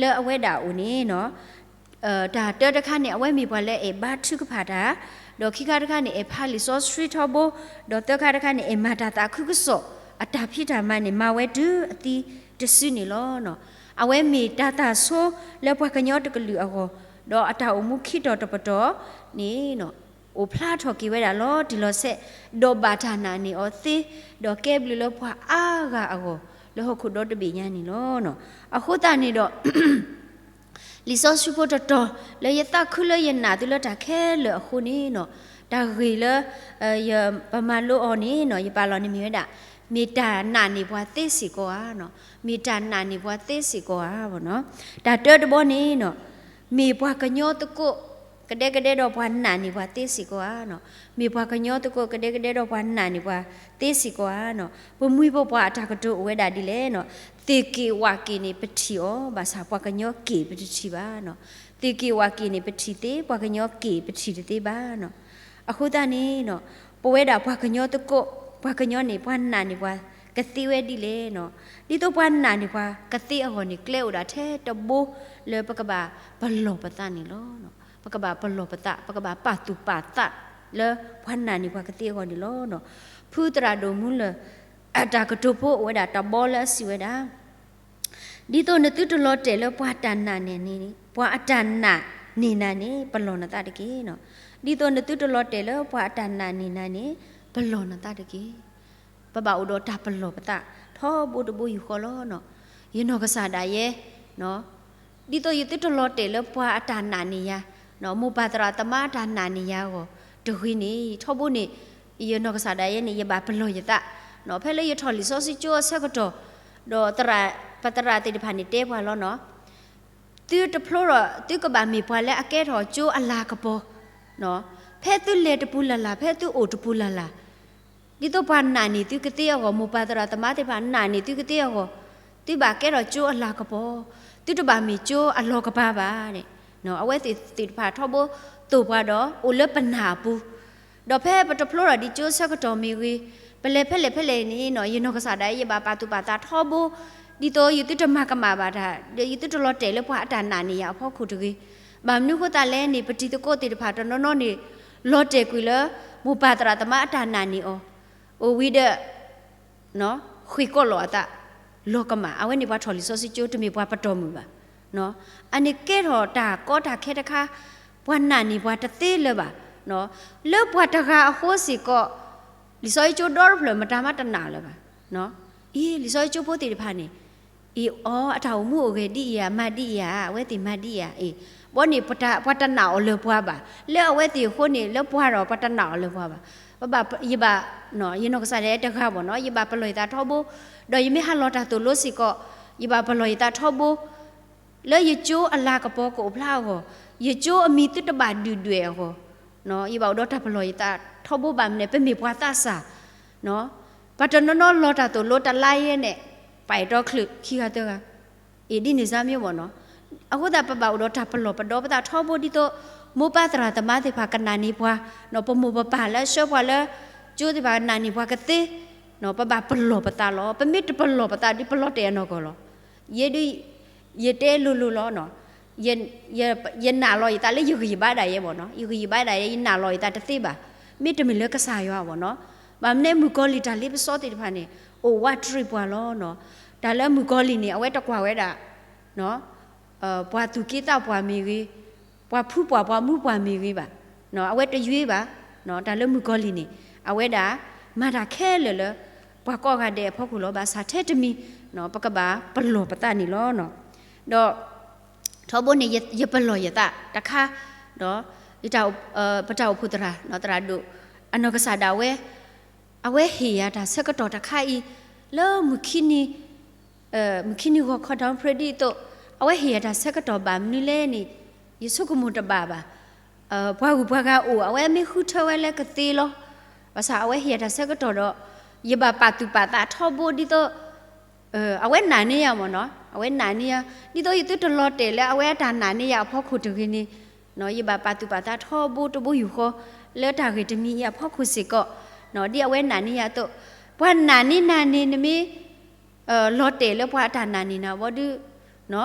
လၢအဝဲဒၣ်အအိၣ်န့ၣ်နီၤ တၢ်တၢတခါန့ၣ် အဝဲမ့ၢ်ပှၤလၢအဲၣ်ဘါထုကဖၣ်တၢ်, ဒီးခံခါတခါန့ၣ် အဲၣ်ဖးလံာ်စီဆှံထီဘိ, ဒီးသၢခါတခါန့ၣ် အဲၣ်မၤတၢ်သးခုကစီၣ် အတၢ်ဖံးတၢ်မၤန့ၣ် မၤဝဲတုၤအသံတစုန့ၣ်လီၤ. အဝဲမ့ၢ်တၢ်သၣ်ဆိလၢပှၤကညီတကလုာ်အဂီၢ်, ဒီးအတၢ်အိၣ်မူခံတီၤတပတီၢ်န့ၣ် အိၣ်ဖျါထီၣ်က့ၤဝဲဒၣ်လီၤတံၢ်လီၤဆဲး, ဒီးဘၣ်တၢ်နာ်န့ၢ်အီၤသ့, ဒီးကဲဘျုးလၢပှၤအါဂၤအဂီၢ် လၢဟီၣ်ခိၣ်ဒီတဘ့ၣ်ညါန့ၣ်လီၤ. အဃိသတးန့ၣ်ဒီး လံာ်စီဆှံဖိတတီၤ လၢယသးခုလၢယနာ်သုလၢတၢ်ခဲလၢာ်အဃိန့ၣ်နီၤ, တၢ်ဂ့ၢ်လၢ ပမၤလိအီၤန့ၣ်နီၤ ယပာ်လီၤန့ၣ်မ့ၢ်ဝဲဒၣ် မ့ၢ်တၢ်နာ်န့ၢ်ပှၤသ့စ့ၢ်ကီးဧါ, မ့ၢ်တၢ်နာ်န့ၢ်ပှၤသ့စ့ၢ်ကီးဧါနီၤ. တၢ်တၢတဘီန့ၣ်နီၤ, မ့ၢ်ပှၤကညီသကိး ကဒဲကဒဲဒီးပှၤနာ်န့ၢ်ပှၤသ့စ့ၢ်ကီးဧါနီၤ. မ့ၢ်ပှၤကညီသကိး ကဒဲကဒဲဒီးပှၤနာ်န့ၢ်ပှၤသ့စ့ၢ်ကီးဧါနီၤ. ပမှံၤဖိပှၤအတၢ်ကတိၤအိၣ်ဝဲဒၣ်ဒ်လဲၣ်နီၤ, သ့ၣ်က့ၣ်ဝၣ်က့ၣ်န့ၣ် ပထံၣ်အီၤ, ဘၣ်ဆၣ်ပှၤကညီက့ၣ်ပတထံၣ်ဘၣ်နီၤ. သ့ၣ်က့ၣ်ဝၣ်က့ၣ်န့ၣ် ပထံၣ်သ့, ပှၤကညီက့ၣ်ပထံၣ်တသ့ဘၣ်နီၤ. အဃိသတးန့ၣ်နီၤ, ပဝဲဒၣ်ပှၤကညီသကိး, ပှၤကညီန့ၣ် ပှၤနာ်န့ၢ်ပှၤကသ့ဝဲဒ်လဲၣ်နီၤ. ဒ်သိးပှၤနာ်န့ၢ်ပှၤကသ့အဂီၢ်န့ၣ် ကျဲအိၣ်ဒၣ်ထဲတဘိ လၢပကဘၣ်ပလီၢ်ပသးန့ၣ်လီၤ. ပကဘၣ်ပလီၢ်ပသး, ပကဘၣ်ပာ်သူၣ်ပာ်သး လၢပှၤနာ်န့ၢ်ပှၤကသ့အဂီၢ်န့ၣ်လီၤ. ဖုသရၣ်ဒိၣ်မူလၢၢ် အတၢ်ကတိၤဖိအိၣ်ဝဲဒၣ်တဘီလၢအစံးဝဲဒၣ်, ဒ်သိးနသုတလီၤတဲာ်လၢပှၤတၢ်နာ်န့ၢ်န့ၣ်, ပှၤအတၢ်နာ်န့ၢ်နၤန့ၣ် ပလီၢ်နသးတက့ၢ်နီၤ. ဒ်သိးနသုတလီၤတဲာ်လၢပှၤအတၢ်နာ်န့ၢ်နၤန့ၣ်, ပလီၢ်နသးတက့ၢ်. ပဘၣ်အိၣ်ဒီးတၢ်ပလီၢ်ပသး ထီဘိတဘိယူၢ်ဃီလီၤ. ယနီၢ်ကစၢ်ဒၣ်ယဲ, ဒ်သိးယသုတလီၤတဲာ်လၢပှၤအတၢ်နာ်န့ၢ်ယၤ, မိၢ်ပၢ်သရၣ်သမါအတၢ်နာ်န့ၢ်ယၤအဂီၢ်တဂ့ၤန့ၣ်, ထီဘိန့ၣ် ယနီၢ်ကစၢ်ဒၣ်ယဲန့ၣ် ယဘၣ်ပလီၢ်ယသး, ဖဲလၢယထီၣ်လံာ်စီဆှံကၠိအဆၢကတီၢ်, ဒီးပသရၣ်သ့ၣ်တဖၣ်န့ၣ်တဲပှၤလီၤနီၤ, သုတဖျိဒီး သုကဘၣ်မ့ၢ်ပှၤလၢအကဲထီၣ်ကၠိအလၤကပီၤ, ဖဲသုလဲၤတပူၤလၢ်လၢ် ဖဲသုအိၣ်တပူၤလၢ်လၢ်, ဒ်သိးပှၤနာ်န့ၢ်သုကသ့အဂီၢ်, မိၢ်ပၢ်သရၣ်သမါသ့ၣ်တဖၣ်နာ်န့ၢ်သုကသ့အဂီၢ်, သုဘၣ်ကဲထီၣ်ကၠိအလၤကပီၤ, သုတဘၣ်မ့ၢ်ကၠိအလီၤကပၤဘၣ်န့ၣ်, အဝဲသ့ၣ်သ့ၣ်တဖၣ်ထီဘိသိၣ်ပှၤဒီးအိၣ်လၢပနာ်အပူၤ, ဒီးဖဲပတဖျိဒီးဒ်ကၠိဆၢကတီၢ်မ့ၢ်ဂ့ၤ, ပလဲၤဖဲလဲၣ်ဖဲလဲၣ်န့ၣ်နီၤ, ယနီၢ်ကစၢ်ဒၣ်ယဲ ယဘၣ်ပာ်သူၣ်ပာ်သးထီဘိ, ဒ်သိးယသုတမၤကမၣ်ဘၣ်တၢ်, ဒီးယသုတလီၤတဲာ်လၢပှၤအတၢ်နာ်န့ၢ်ယၤအဖီခိၣ်တဂ့ၤ. ဘၣ်မနုၤဃိသတးလဲၣ်န့ၣ်, ပတံၤသကိးသ့ၣ်တဖၣ်တနီၤနီၤန့ၣ် လီၤတဲာ်ကွံာ်လၢ မိၢ်ပၢ်သရၣ်သမါအတၢ်နာ်န့ၢ်အီၤ, အိၣ်ဝံၤဒီး ဃ့ၢ်ကီးလီၤအသး, လီၤကမၣ်, အဝဲန့ၣ်ပှၤထီၣ်လံာ်စီဆှံကၠိ တမ့ၢ်ပှၤပတီၢ်မုၢ်ဘၣ်. အန့ၣ်ကဲထီၣ်တၢ်ကီတၢ်ခဲတခါ, ပှၤနာ်န့ၢ်ပှၤတသ့လၢၤဘၣ်. လၢပှၤတဂၤအဃိစ့ၢ်ကီး, လံာ်စီဆှံကၠိဒီတဖျၢၣ်မတၤမးတနာ်လၢၤဘၣ်. အံၤ လံာ်စီဆှံကၠိဖိသ့ၣ်တဖၣ်န့ၣ်, အံၤ အီ အတၢ်အိၣ်မူအိၣ်ဂဲၤဒ်အံၤဧါ, မၤဒ်အံၤဧါ, အဝဲသ့ၣ်မၤဒ်အံၤဧါ, အံၤ ဘီန့ၣ် ပှၤတနာ်အီၤလၢၤပှၤဘၣ်. လၢအဝဲသ့ၣ်အဃိန့ၣ် လၢပှၤဒီးပှၤတနာ်အီၤလၢၤပှၤဘၣ်. ပဘၣ် ယဘၣ် ယနီၢ်ကစၢ်ဒၣ်ယဲတဂၤဘၣ်နီၤ, ယဘၣ်ပလီၢ်ယသးထီဘိ, ဒီးယမ့ၢ်ဟးလီၤတၢ်သိၣ်လိစ့ၢ်ကီး, ယဘၣ်ပလီၢ်ယသးထီဘိ လၢယကၠိအလၤကပီၤကအိၣ်ဖျါအဂီၢ်, ယကၠိအမံၤသုတဘၣ်ဒုၣ်ဒွဲၣ်အဂီၢ်, ယဘၣ်အိၣ်ဒီးတၢ်ပလီၢ်ယသးထီဘိဘၣ်မနုၤလဲၣ်, ပမ့ၢ်ပှၤသးစၢ်, ပှၤတနီၤနီၤလီၤတၢ်သိၣ်လိတလါယဲၢ်န့ၣ်, ပာ်အဲၣ်တီချုးခံဂၤသၢဂၤ, အံၤဒ်န့ၣ်စါမ့ၢ်မ့ၢ်နီၤ, အဃိသတးပဘၣ်အိၣ်ဒီးတၢ်ပလီၢ်ပဒီပသးထီဘိဒ်သိး, မိၢ်ပၢ်သရၣ်သမါသ့ၣ်တဖၣ်ကနာ်န့ၢ်ပှၤ, ပမိၢ်ပပၢ်လၢအဆှၢပှၤလၢ ကၠိသ့ၣ်တဖၣ်ကနာ်န့ၢ်ပှၤကသ့, ပဘၣ်ပလီၢ်ပသးလီၤ. ပမ့ၢ်တပလီၢ်ပသးဒီးပလီၤတဲာ်အနီၢ်ကီၢ်လီၤ. ယဲဒုး ယတဲလိၤလိၤလီၤနီၤ, ယနာ်လီၤယသးလၢယဂံၢ်ယဘါဒၣ်ယဲဘၣ်နီၤ, ယဂံၢ်ယဘါဒၣ်ယဲ ယနာ်လီၤယသးတသ့ဘၣ်, မ့တမ့ၢ်လၢကစၢ်ယွၤဘၣ်နီၤ, ဘၣ်မနုၤမုၣ်ကီၤလံၢ်တၢ်လ့ပစီသ့ၣ်တဖၣ်န့ၣ်, အိၣ်ဝးတရံးပှၤလီၤနီၤ, တၢ်လၢမုၣ်ကီၤလံၢ်န့ၣ် အဝဲတကွၢ်ဝဲဒၣ် ပှၤသူၣ်က့သးပှၢ်မ့ၢ်ဂ့ၤ, ပှၤဖုပှၢ်ပှၤမူပှၢ်မ့ၢ်ဂ့ၤဘၣ်, အဝဲတယွ့ဘၣ်, တၢ်လၢမုၣ်ကီၤလံၢ်န့ၣ်, အဝဲဒၣ် မၤတၢ်ခဲလၢာ်လၢ ပှၤကိးဂၤဒဲးအဖီခိၣ်လီၤ. ဘၣ်ဆၣ်ထဲတမံၤ, ပကဘၣ်ပလီၢ်ပသးန့ၣ်လီၤ. ဒီး ထီဘိန့ၣ် ယပလီၢ်ယသးတခါ, ဒီး ပတၢ်အိၣ်ဖှိၣ်သရၣ်, သရၣ်ဒိၣ်, အနီၢ်ကစၢ်ဒၣ်ဝဲ, အဝဲဟ့ၣ်ယၤတၢ်ဆၢကတီၢ်တခါအံၤ, လၢမုၢ်ခံနံၤ, မုၢ်ခံနံၤဂီၤခီ down prayer ဒ်သိး, အဝဲဟ့ၣ်ယၤတၢ်ဆၢကတီၢ်ဘၣ်မနုၤလဲၣ်န့ၣ်, ယဆိကမိၣ်တဘၣ်ဘၣ်. ပှၤဂုၤပှၤဂၤအိၣ် အဝဲမ့ၢ်ဃုထၢဝဲလၢကသ့လီၤ. ဘၣ်ဆၣ်အဝဲဟ့ၣ်ယၤတၢ်ဆၢကတီၢ်ဒီး, ယဘၣ်ပာ်သူၣ်ပာ်သးထီဘိဒ်သိး, အဝဲနာ်န့ၢ်ယၤမ့ၢ်နီၤ, အဝဲနာ်န့ၢ်ယၤ, ဒ်သိးယသုတလီၤတဲာ်လၢအဝဲအတၢ်နာ်န့ၢ်ယၤအဖီခိၣ်တဂ့ၤန့ၣ်, ယဘၣ်ပာ်သူၣ်ပာ်သးထီဘိတဘိယူၢ်ဃီ, လၢတၢ်ဂ့ၢ်တမံၤအံၤအဖီခိၣ်စ့ၢ်ကီး, ဒ်အဝဲနာ်န့ၢ်ယၤအသိး, ပှၤနာ်န့ၢ်နၤန့ၣ် နမ့ၢ် လီၤတဲာ်လၢပှၤအတၢ်နာ်န့ၢ်နၤဘီဒုး,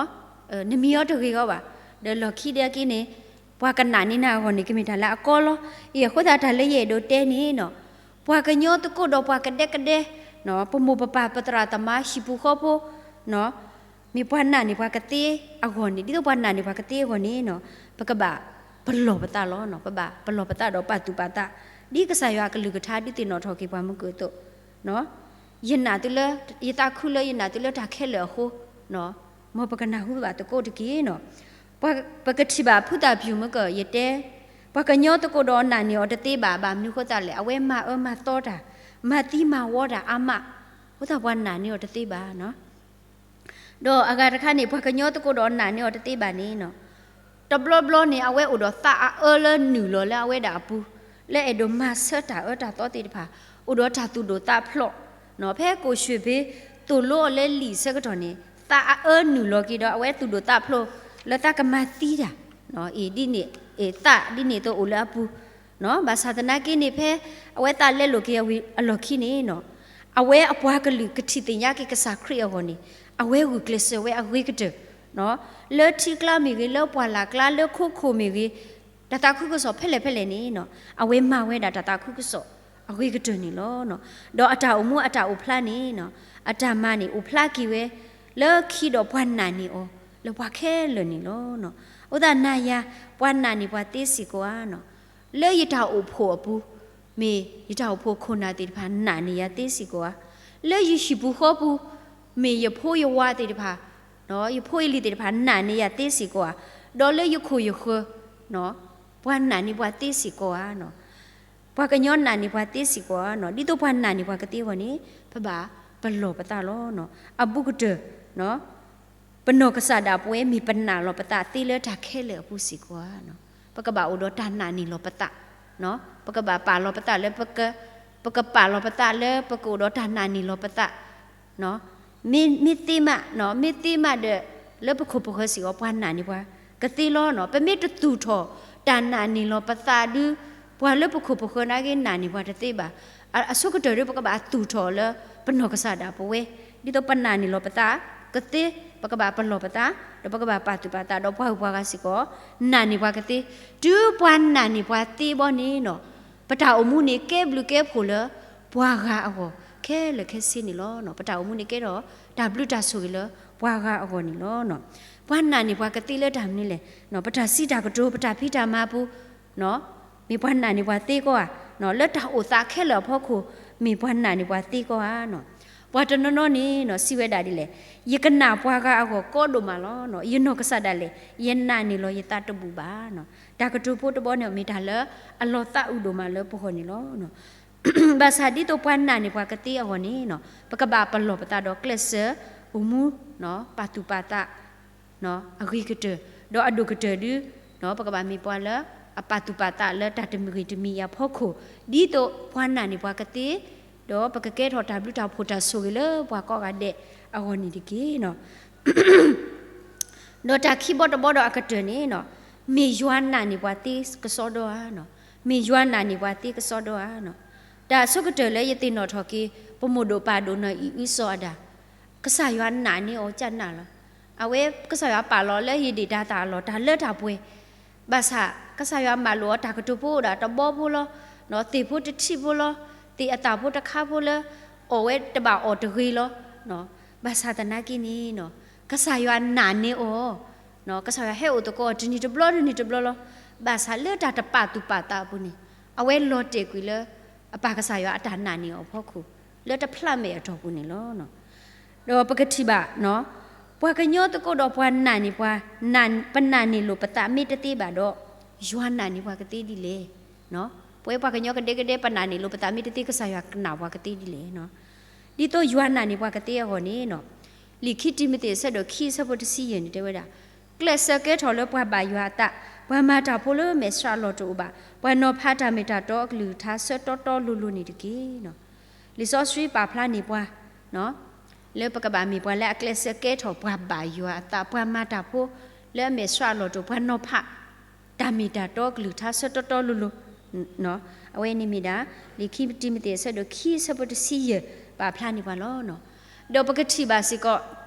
နမံၤအီၤတဂ့ၤအီၤဘၣ်. ဒီးလီၢ်ခံဒဲးက့န့ၣ်, ပှၤကနာ်န့ၢ်နၤအဂီၢ်န့ၣ် ကမ့ၢ်တၢ်လၢအကီလီၤ. အံၤအဃိသတးတၢ်လၢယအဲၣ်ဒိးတဲန့ၣ်နီၤ, ပှၤကညီသကိးဒီးပှၤကဒဲကဒဲ, ပမိၢ်ပပၢ်ပသရၣ်သမါဟံၣ်ပူၤဃီဖိ, မ့ၢ်ပှၤနာ်န့ၢ်ပှၤကသ့အဂီၢ်န့ၣ်, ဒ်သိးပှၤနာ်န့ၢ်ပှၤကသ့အဂီၢ်န့ၣ်နီၤ, ပကဘၣ်ပလီၢ်ပသးလီၤ. ပဘၣ်ပလီၢ်ပသးဒီးပာ်သူၣ်ပာ်သး, ဒ်ကစၢ်ယွၤအကလုၢ်ကထါဒုးသ့ၣ်နီၣ်ထီၣ်က့ၤပှၤမုၢ်ကၢၢ်အသိး, ယနာ်သုလၢ, ယသးခုလၢယနာ်သုလၢတၢ်ခဲလၢာ်အဃိ, မ်ပကနၢ်ဟူဘၣ်သကိးတက့ၢ်နီၤ. ပကထံၣ်ဘၣ်ဖုသၣ်ပျုၢ်မုၢ်ကၢၢ်ယတဲ, ပှၤကညီသကိးဒီးနာ်န့ၢ်အီၤတသ့ဘၣ်, ဘၣ်မနုၤဃိသတးလဲၣ်, အဝဲမၤအၢမၤသီတၢ်, မၤသံမၤဝီတၢ်အါမး, အဃိသတးပှၤနာ်န့ၢ်အီၤတသ့ဘၣ်နီၤ. ဒီးအဂၤတခါန့ၣ် ပှၤကညီသကိးဒီးနာ်န့ၢ်အီၤတသ့ဘၣ်န့ၣ်နီၤ, တဘျီဘျီန့ၣ် အဝဲအိၣ်ဒီးသးအအၢလၢနုာ်လီၤလၢအဝဲဒၣ်အပူၤ, လၢအဲၣ်ဒိးမၤဆၢတၢ်အၢတၢ်သီသ့ၣ်တဖၣ်, အိၣ်ဒီးတၢ်သူၣ်ဒိၣ်သးဖျိး, ဖဲကိၣ်ၡ့ၣ်ဖ့သိၣ်လိအီၤလၢလံာ်ဆၢကတီၢ်န့ၣ်, သးအအၢနုာ်လီၤက့ၤဒီး အဝဲသူၣ်ဒိၣ်သးဖျိးလၢသးကမၤသံတၢ်, အံၤဒ်န့ၣ်, သးဒ်န့ၣ်အသိးအိၣ်လၢအပူၤ, ဘၣ်ဆၣ်သနာ်က့န့ၣ် ဖဲအဝဲသးလဲလိာ်က့ၤအလီၢ်ခံန့ၣ်နီၤ, အဝဲအပှၤကလုာ်ကထံၣ်သ့ၣ်ညါက့ၤကစၢ်ခရံာ်အဂီၢ်န့ၣ်, အဝဲဂုာ်ကျဲးစၢးဝဲအဂ့ၤကတၢၢ်, လၢထံကျါမ့ၢ်ဂ့ၤ, လၢပှၢ်လၢ်ကျါ, လၢခိခိၣ်မ့ၢ်ဂ့ၤ, တၢ်သးခုကစီၣ်ဖဲလဲၣ်ဖဲလဲၣ်န့ၣ်နီၤ, အဝဲမၤဝဲဒၣ်တၢ်သးခုကစီၣ်အဂ့ၤကတၢၢ်န့ၣ်လီၤ. ဒီးအတၢ်အိၣ်မူအတၢ်အိၣ်ဖျါန့ၣ်နီၤ, အတၢ်မၤန့ၣ်အိၣ်ဖျါက့ၤဝဲ, လၢခံဒီးပှၤနာ်န့ၢ်အီၤ, လၢပှၤခဲလၢာ်န့ၣ်လီၤ. အဃိသတးနၤယၤ, ပှၤနာ်န့ၢ်ပှၤသ့စ့ၢ်ကီးဧါနီၤ, လၢယတၢ်အိၣ်ဖှိၣ်အပူၤ, မ့ၢ်ယတၢ်အိၣ်ဖှိၣ်ခိၣ်နၢ်သ့ၣ်တဖၣ်နာ်န့ၢ်ယၤသ့စ့ၢ်ကီးဧါ. လၢယဟံၣ်ပူၤဃီပူၤ, မ့ၢ်ယဖိယဝၤသ့ၣ်တဖၣ်, ယဖိယလံၤသ့ၣ်တဖၣ်နာ်န့ၢ်ယၤသ့စ့ၢ်ကီးဧါ. ဒီးလၢယခိၣ်ယဃၢၤ, ပှၤနာ်န့ၢ်ပှၤသ့စ့ၢ်ကီးဧါ. ပှၤကညီနာ်န့ၢ်ပှၤသ့စ့ၢ်ကီးဧါ. ဒ်သိးပှၤနာ်န့ၢ်ပှၤကသ့အဂီၢ်န့ၣ် ပဘၣ်ပလီၢ်ပသးလီၤ. အဘူးကတၢၢ် ပနီၢ်ကစၢ်ဒၣ်ပဝဲမ့ၢ်ပနာ်လီၤပသးသ့လၢတၢ်ခဲလၢာ်အပူၤစ့ၢ်ကီးဧါ. ပကဘၣ်အိၣ်ဒီးတၢ်နာ်န့ၢ်လီၤပသး, ပကဘၣ်ပာ်လီၤပသးလၢ ပကပာ်လီၤပသးလၢပကအိၣ်ဒီးတၢ်နာ်န့ၢ်လီၤပသး, မ့ၢ်သ့မး, မ့ၢ်သ့မးဒီး လၢပခိၣ်ပဃၢၤစ့ၢ်ကီး ပှၤနာ်န့ၢ်ပှၤကသ့လီၤ. ပမ့ၢ်တသူၣ်ထီၣ်တၢ်နာ်န့ၢ်လီၤပသးဒီး ပှၤလၢပခိၣ်ပဃၢၤနာ်က့နာ်န့ၢ်ပှၤတသ့ဘၣ်. အဆိကတၢၢ်ဒီး ပကဘၣ်သူၣ်ထီၣ်လၢပနီၢ်ကစၢ်ဒၣ်ပဝဲ, ဒ်သိးပနာ်န့ၢ်လီၤပသးကသ့, ပကဘၣ်ပလီၢ်ပသး, ဒီးပကဘၣ်ပာ်သူၣ်ပာ်သးဒီးပှၤဂုၤပှၤဂၤစ့ၢ်ကီး, နာ်န့ၢ်ပှၤကသ့, တုၤပှၤနာ်န့ၢ်ပှၤသ့ဘီန့ၣ်, ပတၢ်အိၣ်မူန့ၣ်ကဲဘျုးကဲဖှိၣ်လၢပှၤဂၤအဂီၢ်ခဲလၢာ်ခဲဆ့န့ၣ်လီၤ. ပတၢ်အိၣ်မူန့ၣ်ကဲထီၣ်တၢ်ဘျုးတၢ်ဆိၣ်ဂ့ၤလၢပှၤဂၤအဂီၢ်န့ၣ်လီၤ. ပှၤနာ်န့ၢ်ပှၤကသ့လၢတၢ်မနုၤလဲၣ်, ပတၢ်စံးတၢ်ကတိၤ ပတၢ်ဖံးတၢ်မၤပူၤ မ့ၢ်ပှၤနာ်န့ၢ်ပှၤသ့ကီးဧါ. လၢတၢ်အိၣ်သးခဲလၢာ်အဖီခိၣ် မ့ၢ်ပှၤနာ်န့ၢ်ပှၤသ့ကီးဧါ. ပှၤတနီၤနီၤန့ၣ် စံးဝဲဒၣ်ဒ်လဲၣ်, ယကနာ်ပှၤဂၤအဂီၢ်ကီဒိၣ်မးလီၤ. ယနီၢ်ကစၢ်ဒၣ်လဲာ် ယနာ်န့ၢ်လီၤယသးတဘူၣ်ဘၣ်. တၢ်ကတိၤဖိတဘီန့ၣ် မ့ၢ်တၢ်လၢအလီၤသးအုးဒိၣ်မးလၢပဂီၢ်န့ၣ်လီၤ. ဘၣ်ဆၣ်ဒ်သိးပှၤနာ်န့ၢ်ပှၤကသ့အဂီၢ်န့ၣ်, ပကဘၣ်ပလီၢ်ပသးဒီးကျဲးစၢးအိၣ်မူ, ပာ်သူၣ်ပာ်သး အဂ့ၤကတၢၢ်, ဒီးအဒိၣ်ကတၢၢ်ဒု, ပကဘၣ်မ့ၢ်ပှၤလၢအပာ်သူၣ်ပာ်သးလၢတၢ်တမံၤဂ့ၤတမံၤအံၤအဖီခိၣ်, ဒ်သိးပှၤနာ်န့ၢ်ပှၤကသ့, ဒီးပကကဲထီၣ်တၢ်ဘျုးတၢ်ဖှိၣ်တၢ်ဆိၣ်ဂ့ၤလၢပှၤကိးဂၤဒဲးအဂီၢ်န့ၣ်တက့ၢ်. ဒီးတၢ်ခံဘီတဘီဒီးအကတၢၢ်န့ၣ်, မ့ၢ်ယွၤနာ်န့ၢ်ပှၤသ့ကစီဒီဧါ, မ့ၢ်ယွၤနာ်န့ၢ်ပှၤသ့ကစီဒီဧါ. တၢ်အဆိကတၢၢ်လၢယသ့ၣ်နီၣ်ထီၣ်က့ၤ ပမိၢ်ဒိၣ်ပၢ်ဒိၣ်နီၢ်အံၣ်အုစီၤအၤဒၣ်, ကစၢ်ယွၤနာ်န့ၢ်အီၤကနၣ်လီၤ. အဝဲကစၢ်ယွၤပာ်လီၤလၢဧ့ဒ့ၣ်တၤသၣ်အလီၢ် တၢ်လၢတၢ်ပှဲၤ, ဘၣ်ဆၣ်ကစၢ်ယွၤမၤလိာ်အီၤတၢ်ကတိၤဖိအိၣ်ဒၣ်တဘီဖိလီၤ, သ့ၣ်ဖိတထံၣ်ဖိလီၤ, သ့ၣ်အသၣ်ဖိတခါဖိလၢ အီၣ်ဝဲတဘၣ်အီၣ်တဂ့ၤလီၤ. ဘၣ်ဆၣ်သနာ်က့န့ၣ်, ကစၢ်ယွၤနာ်န့ၢ်အီၤ, ကစၢ်ယွၤဟဲအိၣ်သကိးအီၤတနံၤတဘျီတနံၤတဘျီလီၤ. ဘၣ်ဆၣ်လၢတၢ်တပာ်သူၣ်ပာ်သးအပူၤန့ၣ်, အဝဲလီၤတဲာ်ကွံာ်လၢ အပၢ်ကစၢ်ယွၤအတၢ်နာ်န့ၢ်အီၤအဖီခိၣ်, လၢတဖျးမဲာ်အတီၢ်ပူၤန့ၣ်လီၤ. ဒီးပကထံၣ်ဘၣ်, ပှၤကညီသကိးဒီးပှၤနာ်န့ၢ်ပှၤ, ပနာ်န့ၢ်လိာ်ပသးမ့ၢ်တသ့ဘၣ်ဒီး, ယွၤနာ်န့ၢ်ပှၤကသ့ဒ်လဲၣ်. ပဝဲပှၤကညီကဒဲကဒဲ ပနာ်န့ၢ်လိာ်ပသးမ့ၢ်တသ့ ကစၢ်ယွၤကနာ်ပှၤကသ့ဒ်လဲၣ်. ဒ်သိးယွၤနာ်န့ၢ်ပှၤကသ့အဂီၢ်န့ၣ်, လံာ်ခံတံၤမသ့းအဆၢဒိၣ်ခံအဆၢဖိတဆံယဲၢ်န့ၣ်တဲဝဲဒၣ်, ကျဲးစၢးကဲထီၣ်လၢပှၤဘၣ်ယွၤအသး, ပှၤမၤတၢ်ဖိလၢမဲာ်ဆှးအလီၢ်တအိၣ်ဘၣ်, ပှၤနီၤဖးတၢ်မ့ၢ်တၢ်တီအကလုၢ်ကထါဆၢတီတီလိၤလိၤန့ၣ်တက့ၢ်. လံာ်စီဆှံပာ်ဖျါန့ၢ်ပှၤ လၢပကဘၣ်မ့ၢ်ပှၤလၢအကျဲးစၢးကဲထီၣ်ပှၤဘၣ်ယွၤအသး, ပှၤမၤတၢ်ဖိလၢအမဲာ်ဆှးအလီၢ်တအိၣ်, ပှၤနီၤဖးတၢ်မ့ၢ်တၢ်တီကလုၢ်ကထါဆၢတီတီလိၤလိၤ, အဝဲန့ၣ်မ့ၢ်ဒၣ် လံာ်ခံတံၤမသ့းအဆၢဒိၣ်ခံအဆၢဖိတဆံယဲၢ် ပာ်ဖျါန့ၢ်ပှၤလီၤ. ဒီးပကထံၣ်ဘၣ်စ့ၢ်ကီး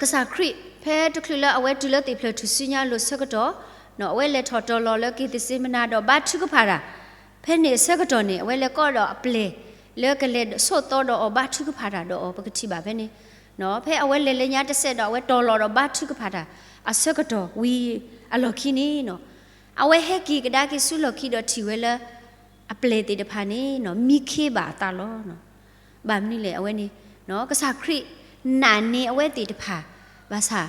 ကစၢ်ခရံာ် ဖဲတချုးလၢအဝဲတုၤလၢသ့ၣ်ဖျၢၣ်ထူၣ်စုညါအလိၤဆၢကတီၢ်, အဝဲလဲၤထီၣ်တီၤလီၤလၢက့ၤသ့းစ့မနၤဒီးဘါထုကဖၣ်တၢ်, ဖဲန့ၣ်အဆၢကတီၢ်န့ၣ် အဝဲလဲၤကိးဒီးအပျဲၢ် လၢကလဲၤဆိးသီဒီးအီၤဘါထုကဖၣ်တၢ်ဒီးအီၤ ပကထံၣ်ဘၣ်ဖဲန့ၣ်, ဖဲအဝဲလဲၤလၢညါတစဲးဒီး အဝဲတီၤလီၤဒီးဘါထုကဖၣ်တၢ် အဆၢကတီၢ်ဝံၤအလီၢ်ခံန့ၣ်, အဝဲဟဲက့ၤကဒါက့ၤဆူလီၢ်ခံဒီးထံၣ်ဝဲလၢ အပျဲၢ်သ့ၣ်တဖၣ်န့ၣ် မံခ့ဘၣ်အသးလီၤ. ဘၣ်မနုၤလဲၣ် အဝဲန့ၣ် ကစၢ်ခရံာ်နာ်န့ၢ်အဝဲသ့ၣ်တဖၣ်, ဘၣ်ဆၣ်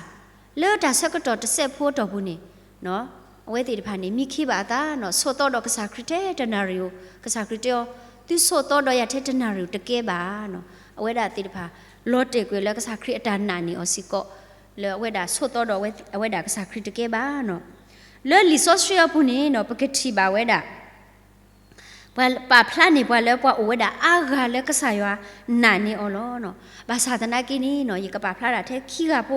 လၢတၢ်ဆၢကတီၢ်တစဲးဖိအတီၢ်ပူၤန့ၣ် အဝဲသ့ၣ်တဖၣ်န့ၣ် မံခ့ဘၣ်အသး, ဆိးသီဒီးကစၢ်ခရံာ်ထဲတနၣ်ရံၣ်ဧိၤ, ကစၢ်ခရံာ်တဲအီၤ, သုဆိးသီဒီးယၤထဲတနၣ်ရံၣ်ဧိၤတကဲဘၣ်. အဝဲဒၣ်သ့ၣ်တဖၣ် လီၤတဲာ်ကွံာ်လၢကစၢ်ခရံာ်အတၢ်နာ်န့ၢ်အီၤစ့ၢ်ကီး, လၢအဝဲဒၣ်ဆိးသီဒီးအဝဲဒၣ်ကစၢ်ခရံာ်တကဲဘၣ်. လၢလံာ်စီဆှံအပူၤန့ၣ် ပကထံၣ်ဘၣ်ဝဲဒၣ် ပာ်ဖျါန့ၢ်ပှၤလၢပှၤအိၣ်ဝဲဒၣ်အါဂၤလၢကစၢ်ယွၤနာ်န့ၢ်အီၤလီၤ. ဘၣ်ဆၣ်သနာ်က့န့ၣ် ယကပာ်ဖျါဒၣ်ထဲခံဂၤဖိ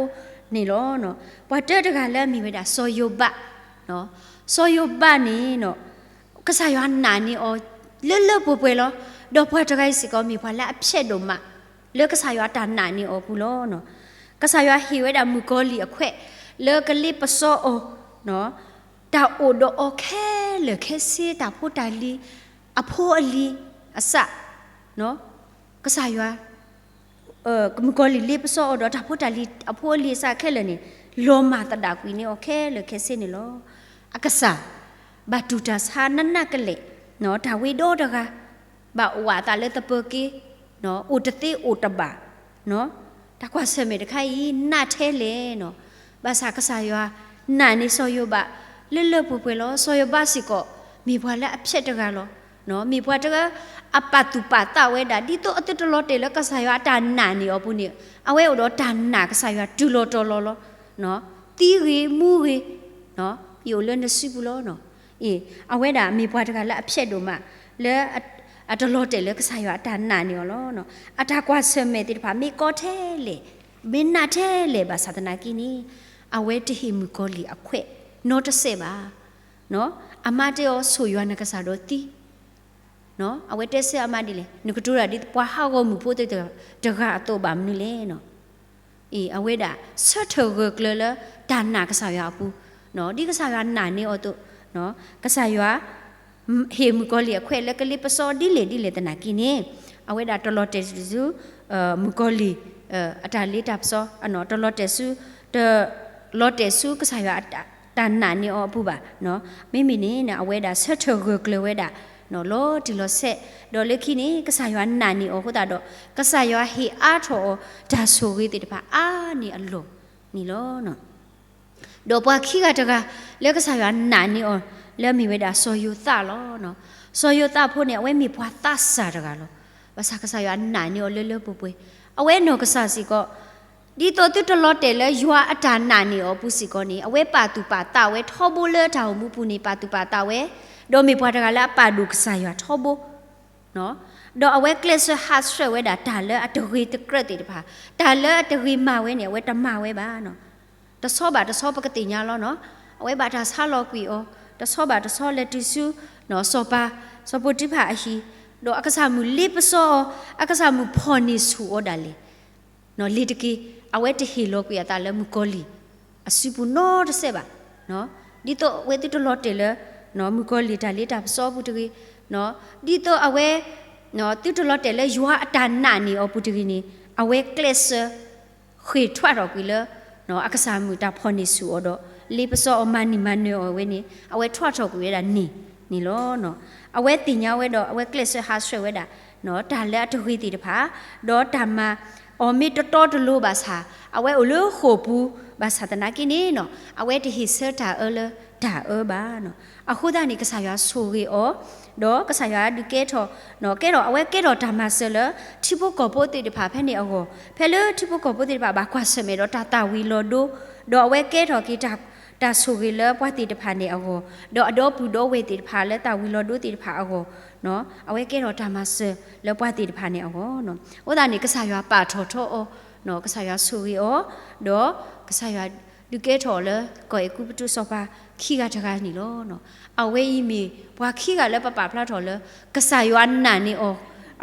န့ၣ်လီၤ. ပှၤတၢတဂၤလၢအမ့ၢ်ဝဲဒၣ်စီၤယိၤဘး, စီၤယိၤဘးန့ၣ် ကစၢ်ယွၤနာ်န့ၢ်အီၤလၢလၢပှဲၤပှဲၤလီၤ. ဒီးပှၤတဂၤအံၤစ့ၢ်ကီးမ့ၢ်ပှၤလၢအဖျဲးဒိၣ်မး လၢကစၢ်ယွၤအတၢ်နာ်န့ၢ်အီၤအပူၤလီၤ. ကစၢ်ယွၤဟ့ၣ်ဝဲဒၣ်မုၣ်ကီၤလံၢ်အခွဲး လၢကလ့ပစီအီၤ, တၢ်အိၣ်ဒီးအီၤခဲလၢာ်ခဲဆ့ တၢ်ဖိတၢ်လံၤ အဖိအလံၤအစး, ကစၢ်ယွၤ မုၣ်ကီၤလံၢ်လ့ပစီအီၤဒီးတၢ်ဖိတၢ်လံၤအဖိအလံၤအစးခဲလၢာ်န့ၣ် လီၤမၢ်သဒၣ်ကွံာ်န့ၢ်အီၤခဲလၢာ်ခဲဆ့န့ၣ်လီၤ. အကစၢ် ဘၣ်တူၢ်တၢ်ဆါနးနးကလဲာ်, တၢ်ဝ့ၤဒီတဂၤ, ဘၣ်အိၣ်အသးလၢသပၢၤက့, အိၣ်တသ့အိၣ်တဘၣ်, တၢ်ကွၢ်ဆၢၣ်မဲာ်တခါအံၤ နးထဲလဲၣ်နီၤ, ဘၣ်ဆၣ်ကစၢ်ယွၤနာ်န့ၢ်စီၤယိၤဘး လၢလၢပှဲၤပှဲၤလီၤ. စီၤယိၤဘးစ့ၢ်ကီး မ့ၢ်ပှၤလၢအဖျဲးတဂၤလီၤ. မ့ၢ်ပှၤတဂၤ အပာ်သူၣ်ပာ်သးဝဲဒၣ် ဒ်သိးအသုတလီၤတဲာ်လၢကစၢ်ယွၤအတၢ်နာ်န့ၢ်အီၤပူၤန့ၣ် အဝဲအိၣ်ဒီးတၢ်နာ်ကစၢ်ယွၤတုၤလီၤတီၤလီၤလီၤ. သံဂ့ၤမူဂ့ၤ, ယအိၣ်လၢနစုပူၤလီၤနီၤ. အဝဲဒၣ်မ့ၢ်ပှၤတဂၤလၢအဖျဲးဒိၣ်မး လၢအတလီၤတဲာ်လၢကစၢ်ယွၤအတၢ်နာ်န့ၢ်အီၤလီၤ. အတၢ်ကွၢ်ဆၢၣ်မဲာ်သ့ၣ်တဖၣ် မ့ၢ်ကီထဲလဲၣ်, မ့ၢ်နးထဲလဲၣ်ဘၣ်ဆၣ်သနာ်က့န့ၣ် အဝဲတဟ့ၣ်မုၣ်ကီၤလံၢ်အခွဲးနီတစဲးဘၣ်. အမါတဲအီၤ ဆိၣ်ယွၤနကစၢ်ဒီးသံ အဝဲတဲဆၢအမါဒ်လဲၣ်, နကတိၤတၢ်ဒ်ပှၤဟးဂီၤမုၢ်ဖိသ့ၣ်တဂၤအသိးဘၣ်မနုၤလဲၣ်နီၤ. အဝဲဒၣ်ဆၢထၢၣ်ဂၢၢ်ကျၢၤလၢတၢ်နာ်ကစၢ်ယွၤအပူၤ, ဒ်ကစၢ်ယွၤနာ်န့ၢ်အီၤအသိး, ကစၢ်ယွၤ ဟ့ၣ်မုၣ်ကီၤလံၢ်အခွဲးလၢကလ့ပစီဒ်လဲၣ်ဒ်လဲၣ်သနာ်က့န့ၣ်, အဝဲဒၣ်တလီၤတဲာ်ဆူ မုၣ်ကီၤလံၢ် အတၢ်လ့တၢ်ပစီ, တလီၤတဲာ်ဆူ တလီၤတဲာ်ဆူကစၢ်ယွၤ တၢ်နာ်န့ၢ်အီၤအပူၤဘၣ်. မ့မ့ၢ်န့ၣ် အဝဲဒၣ်ဆၢထၢၣ်ဂၢၢ်ကျၢၤဝဲဒၣ် လီၤတံၢ်လီၤဆဲး, ဒီးလၢခံန့ၣ် ကစၢ်ယွၤနာ်န့ၢ်အီၤအဃိသတးဒီး ကစၢ်ယွၤဟ့ၣ်အါထီၣ်အီၤ တၢ်ဆိၣ်ဂ့ၤသ့ၣ်တဖၣ်အါန့ၢ်အလီၢ်န့ၣ်လီၤ. ဒီးပှၤခံဂၤတဂၤ လၢကစၢ်ယွၤနာ်န့ၢ်အီၤ လၢအမ့ၢ်ဝဲဒၣ်စီၤယိၤသးလီၤ. စီၤယိၤသးဖိန့ၣ် အဝဲမ့ၢ်ပှၤသးစၢ်တဂၤလီၤ. ဘၣ်ဆၣ်ကစၢ်ယွၤနာ်န့ၢ်အီၤလၢလၢပှဲၤပှဲၤ, အဝဲနီၢ်ကစၢ်စ့ၢ်ကီး ဒ်သိးသုတလီၤတဲာ်လၢယွၤအတၢ်နာ်န့ၢ်အီၤပူၤစ့ၢ်ကီးန့ၣ် အဝဲပာ်သူၣ်ပာ်သးဝဲထီဘိလၢတၢ်အိၣ်မူပူၤန့ၣ် ပာ်သူၣ်ပာ်သးဝဲ, ဒီးမ့ၢ်ပှၤတဂၤလၢအပာ်ဒိၣ်ကစၢ်ယွၤထီဘိ ဒီးအဝဲကျဲးစၢးဟးဆှဲးဝဲဒၣ်တၢ်လၢအတဂ့ၤတကြၢးသ့ၣ်တဖၣ်, တၢ်လၢအတဂ့ၤမၤဝဲန့ၣ် အဝဲတမၤဝဲဘၣ်နီၤ. တဆီဘၣ်တဆီပကသ့ၣ်ညါလီၤနီၤ, အဝဲဘၣ်တၢ်ဆါလီၤကွံာ်အီၤ, တဆီဘၣ်တဆီလဲၤတုၤဆူ စီၤပၤ စီၤပီတံဖၣ်အဟံၣ်, ဒီးအကစၢ်မုၣ်လ့ပစီအီၤ, အကစၢ်မုၣ်ဖီၣ်န့ၢ်ဆူၣ်အီၤဒၣ်လဲာ် လ့ၤတက့ၢ်. အဝဲတဟ့ၣ်လီၤကွံာ်အသးလၢမုၣ်ကီၤလံၢ်အစုပူၤနီတစဲးဘၣ်. ဒ်သိးအဝဲသုတလီၤတဲာ်လၢ မုၣ်ကီၤလံၢ်တၢ်လ့တၢ်ပစီအပူၤတဂ့ၤ, ဒ်သိးအဝဲ သုတလီၤတဲာ်လၢယွၤအတၢ်နာ်န့ၢ်အီၤပူၤတဂ့ၤန့ၣ် အဝဲကျဲးစၢး ဃ့ၢ်ထွဲထီၣ်ကွံာ်လၢ အကစၢ်မုၣ်တၢ်ဖီၣ်န့ၢ်ဆူၣ်အီၤဒီး လ့ပစီအီၤမၤန့ၢ်မၤနၢၤအီၤဝဲန့ၣ် အဝဲထွဲထီၣ်ကွံာ်ဝဲဒၣ်န့ၣ်န့ၣ်လီၤ. အဝဲသ့ၣ်ညါဝဲဒီး အဝဲကျဲးစၢးဟးဆှဲးဝဲဒၣ် တၢ်လၢအတဂ့ၤသ့ၣ်တဖၣ်, ဒီးတၢ်မၤအီၤမ့ၢ်တတီတလိၤဘၣ်ဆၣ် အဝဲအိၣ်လၢဃိာ်ပူၤဘၣ်ဆၣ်သနာ်က့န့ၣ်နီၤ အဝဲတဟ့ၣ်ဆၢတၢ်အၢလၢတၢ်အၢဘၣ်နီၤ. အဃိသတးန့ၣ် ကစၢ်ယွၤဆိၣ်ဂ့ၤအီၤ, ဒီးကစၢ်ယွၤဒုးကဲထီၣ် ကဲထီၣ် အဝဲကဲထီၣ်တၢ်မၤစၢၤလၢ ထံဖိကီၢ်ဖိသ့ၣ်တဖၣ်ဖဲန့ၣ်အဂီၢ်, ဖဲလၢထံဖိကီၢ်ဖိသ့ၣ်တဖၣ်ဘၣ်ကွၢ်ဆၢၣ်မဲာ်ဒီးတၢ်သၣ်ဝံၤလီၤဒိ, ဒီးအဝဲကဲထီၣ်က့ၤ တၢ်ဆိၣ်ဂ့ၤလၢပှၤသ့ၣ်တဖၣ်န့ၣ်အဂီၢ်, ဒီးအဒီပုၢ်ဒီဝဲၢ်သ့ၣ်တဖၣ်လၢသၣ်ဝံၤလီၤဒိသ့ၣ်တဖၣ်အဂီၢ်, အဝဲကဲထီၣ်တၢ်မၤစၢၤလၢပှၤသ့ၣ်တဖၣ်န့ၣ်အဂီၢ်. အဃိသတးန့ၣ် ကစၢ်ယွၤပာ်ထီၣ်ထီအီၤ, ကစၢ်ယွၤဆိၣ်ဂ့ၤအီၤ, ဒီးကစၢ်ယွၤဒုးကဲထီၣ်အီၤလၢ ကီၢ်အဲၤကူပတူးစီၤပၤခံဂၤတဂၤန့ၣ်လီၤ. အဝဲအံၤမ့ၢ်ပှၤခံဂၤလၢပပာ်ဖျါထီၣ်လၢ ကစၢ်ယွၤနာ်န့ၢ်အီၤ,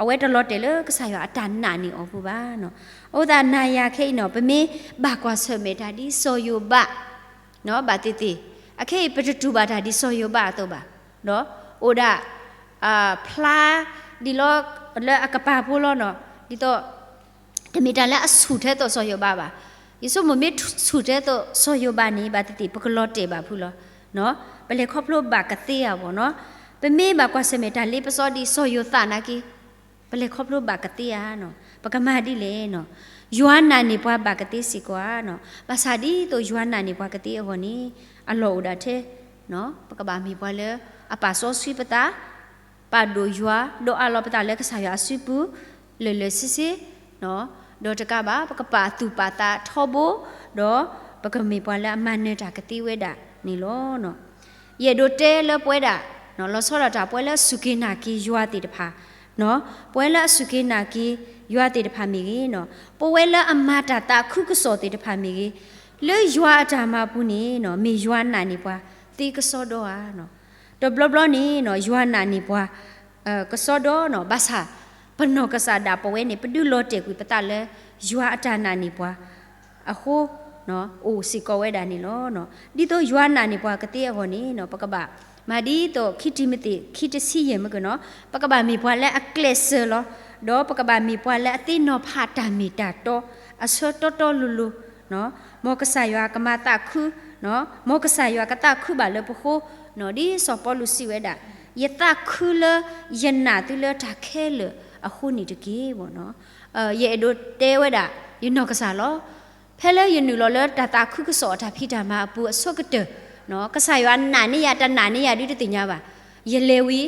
အဝဲတလီၤတဲာ်လၢကစၢ်ယွၤအတၢ်နာ်န့ၢ်အီၤပူၤဘၣ်နီၤ. အဃိသတးနၤယၤခဲအံၤနီၤ ပမ့ၢ်ဘၣ်ကွၢ်ဆၢၣ်မဲာ်တၢ်ဒ်စီၤယိၤဘး ဘၣ်သ့ၣ်သ့ၣ်, အခဲအံၤ ပတတူၢ်ဘၣ်တၢ်ဒ်စီၤယိၤဘးအသိးဘၣ်, ဒီးအိၣ်ဒၣ် ဖျါဒ်လီၤလၢအကပၤဖိလီၤနီၤ, ဒ်သိး တမ့ၢ်တၢ်လၢအဆူၣ်ထဲသိးစီၤယိၤဘးဘၣ်. ယဆိကမိၣ်မ့ၢ်ဆူၣ်ထဲသိးစီၤယိၤဘးန့ၣ် ဘၣ်သ့ၣ်သ့ၣ် ပကလီၤတဲာ်ဘၣ်ဖုလီၤ. ပလဲၤခီဖျိဘၣ်ကသ့ဧါဘၣ်နီၤ. ပမ့ၢ်ဘၣ်ကွၢ်ဆၢၣ်မဲာ်တၢ်လ့ပစီဒ်စီၤယိၤသးနာ်က့ ပလဲၤခီဖျိဘၣ်ကသ့ဧါနီၤ. ပကမၤဒ်လဲၣ်နီၤ. ယွၤနာ်န့ၢ်ပှၤဘၣ်ကသ့စ့ၢ်ကီးဧါနီၤ. ဘၣ်ဆၣ်ဒ်သိးယွၤနာ်န့ၢ်ပှၤကသ့အဂီၢ်န့ၣ် အလီၢ်အိၣ်ဒၣ်ထဲ, ပကဘၣ်မ့ၢ်ပှၤလၢအပာ်စီဆှံပသး, ပာ်ဒိၣ်ယွၤ, ဒီးအးလီၤပသးလၢကစၢ်ယွၤအစုပူၤ လၢာ်လၢာ်ဆ့ဆ့, ဒီးတကးဘၣ် ပကပာ်သူၣ်ပာ်သးထီဘိ, ဒီးပကမ့ၢ်ပှၤလၢအမၤနၢၤတၢ်ကသ့ဝဲဒၣ်န့ၣ်လီၤ. ယအဲၣ်ဒိးတဲလၢပဝဲဒၣ် လီၤဆီဒၣ်တၢ် ပဝဲလၢအစူၢ်က့ၤနာ်က့ၤယွၤသ့ၣ်တဖၣ်, ပဝဲလၢအစူၢ်က့ၤနာ်က့ၤယွၤသ့ၣ်တဖၣ်မ့ၢ်ဂ့ၤ, ပဝဲလၢအမၤတၢ်သးခုကစီၣ်သ့ၣ်တဖၣ်မ့ၢ်ဂ့ၤ, လၢယွၤအတၢ်မၤပူၤန့ၣ် မ့ၢ်ယွၤနာ်န့ၢ်ပှၤသ့ကစီဒီဧါ. တဘျီဘျီန့ၣ် ယွၤနာ်န့ၢ်ပှၤ ကစီဒီနီၤ, ဘၣ်ဆၣ် ပနီၢ်ကစၢ်ဒၣ်ပဝဲန့ၣ် ပဒုးလီၤတဲာ်ကွံာ်ပသးလၢ ယွၤအတၢ်နာ်န့ၢ်ပှၤအဃိ အိၣ်စ့ၢ်ကီးဝဲဒၣ်န့ၣ်လီၤ. ဒ်သိးယွၤနာ်န့ၢ်ပှၤကသ့အဂီၢ်န့ၣ် ပကဘၣ်မၤဒ်သိး ခံတံၤမသ့း ခံတဆံယဲၢ်မ့ၢ်ကနီၤ, ပကဘၣ်မ့ၢ်ပှၤလၢအကျဲးစၢးလီၤ. ဒီးပကဘၣ်မ့ၢ်ပှၤလၢအသ့နီၤဖးတၢ်မ့ၢ်တၢ်တီ အဆၢတီတီလိၤလိၤ, မ်ကစၢ်ယွၤကမၤသးခု, မ်ကစၢ်ယွၤကသးခုဘၣ်လၢပဃိ ဒ်စီၤပီလူးစံးဝဲဒၣ်, ယသးခုလၢယနာ်သုလၢတၢ်ခဲလၢာ်အဃိန့ၣ်တက့ၢ်. ယအဲၣ်ဒိးတဲဝဲဒၣ် ယနီၢ်ကစၢ်လီၤ. ဖဲလၢယနုာ်လီၤလၢတၢ်သးခုကစီၣ်အတၢ်ဖံးတၢ်မၤအပူၤအဆိကတၢၢ်, ကစၢ်ယွၤနာ်န့ၢ်ယၤတနာ်န့ၢ်ယၤဒုတသ့ၣ်ညါဘၣ်. ယလဲၤဝံ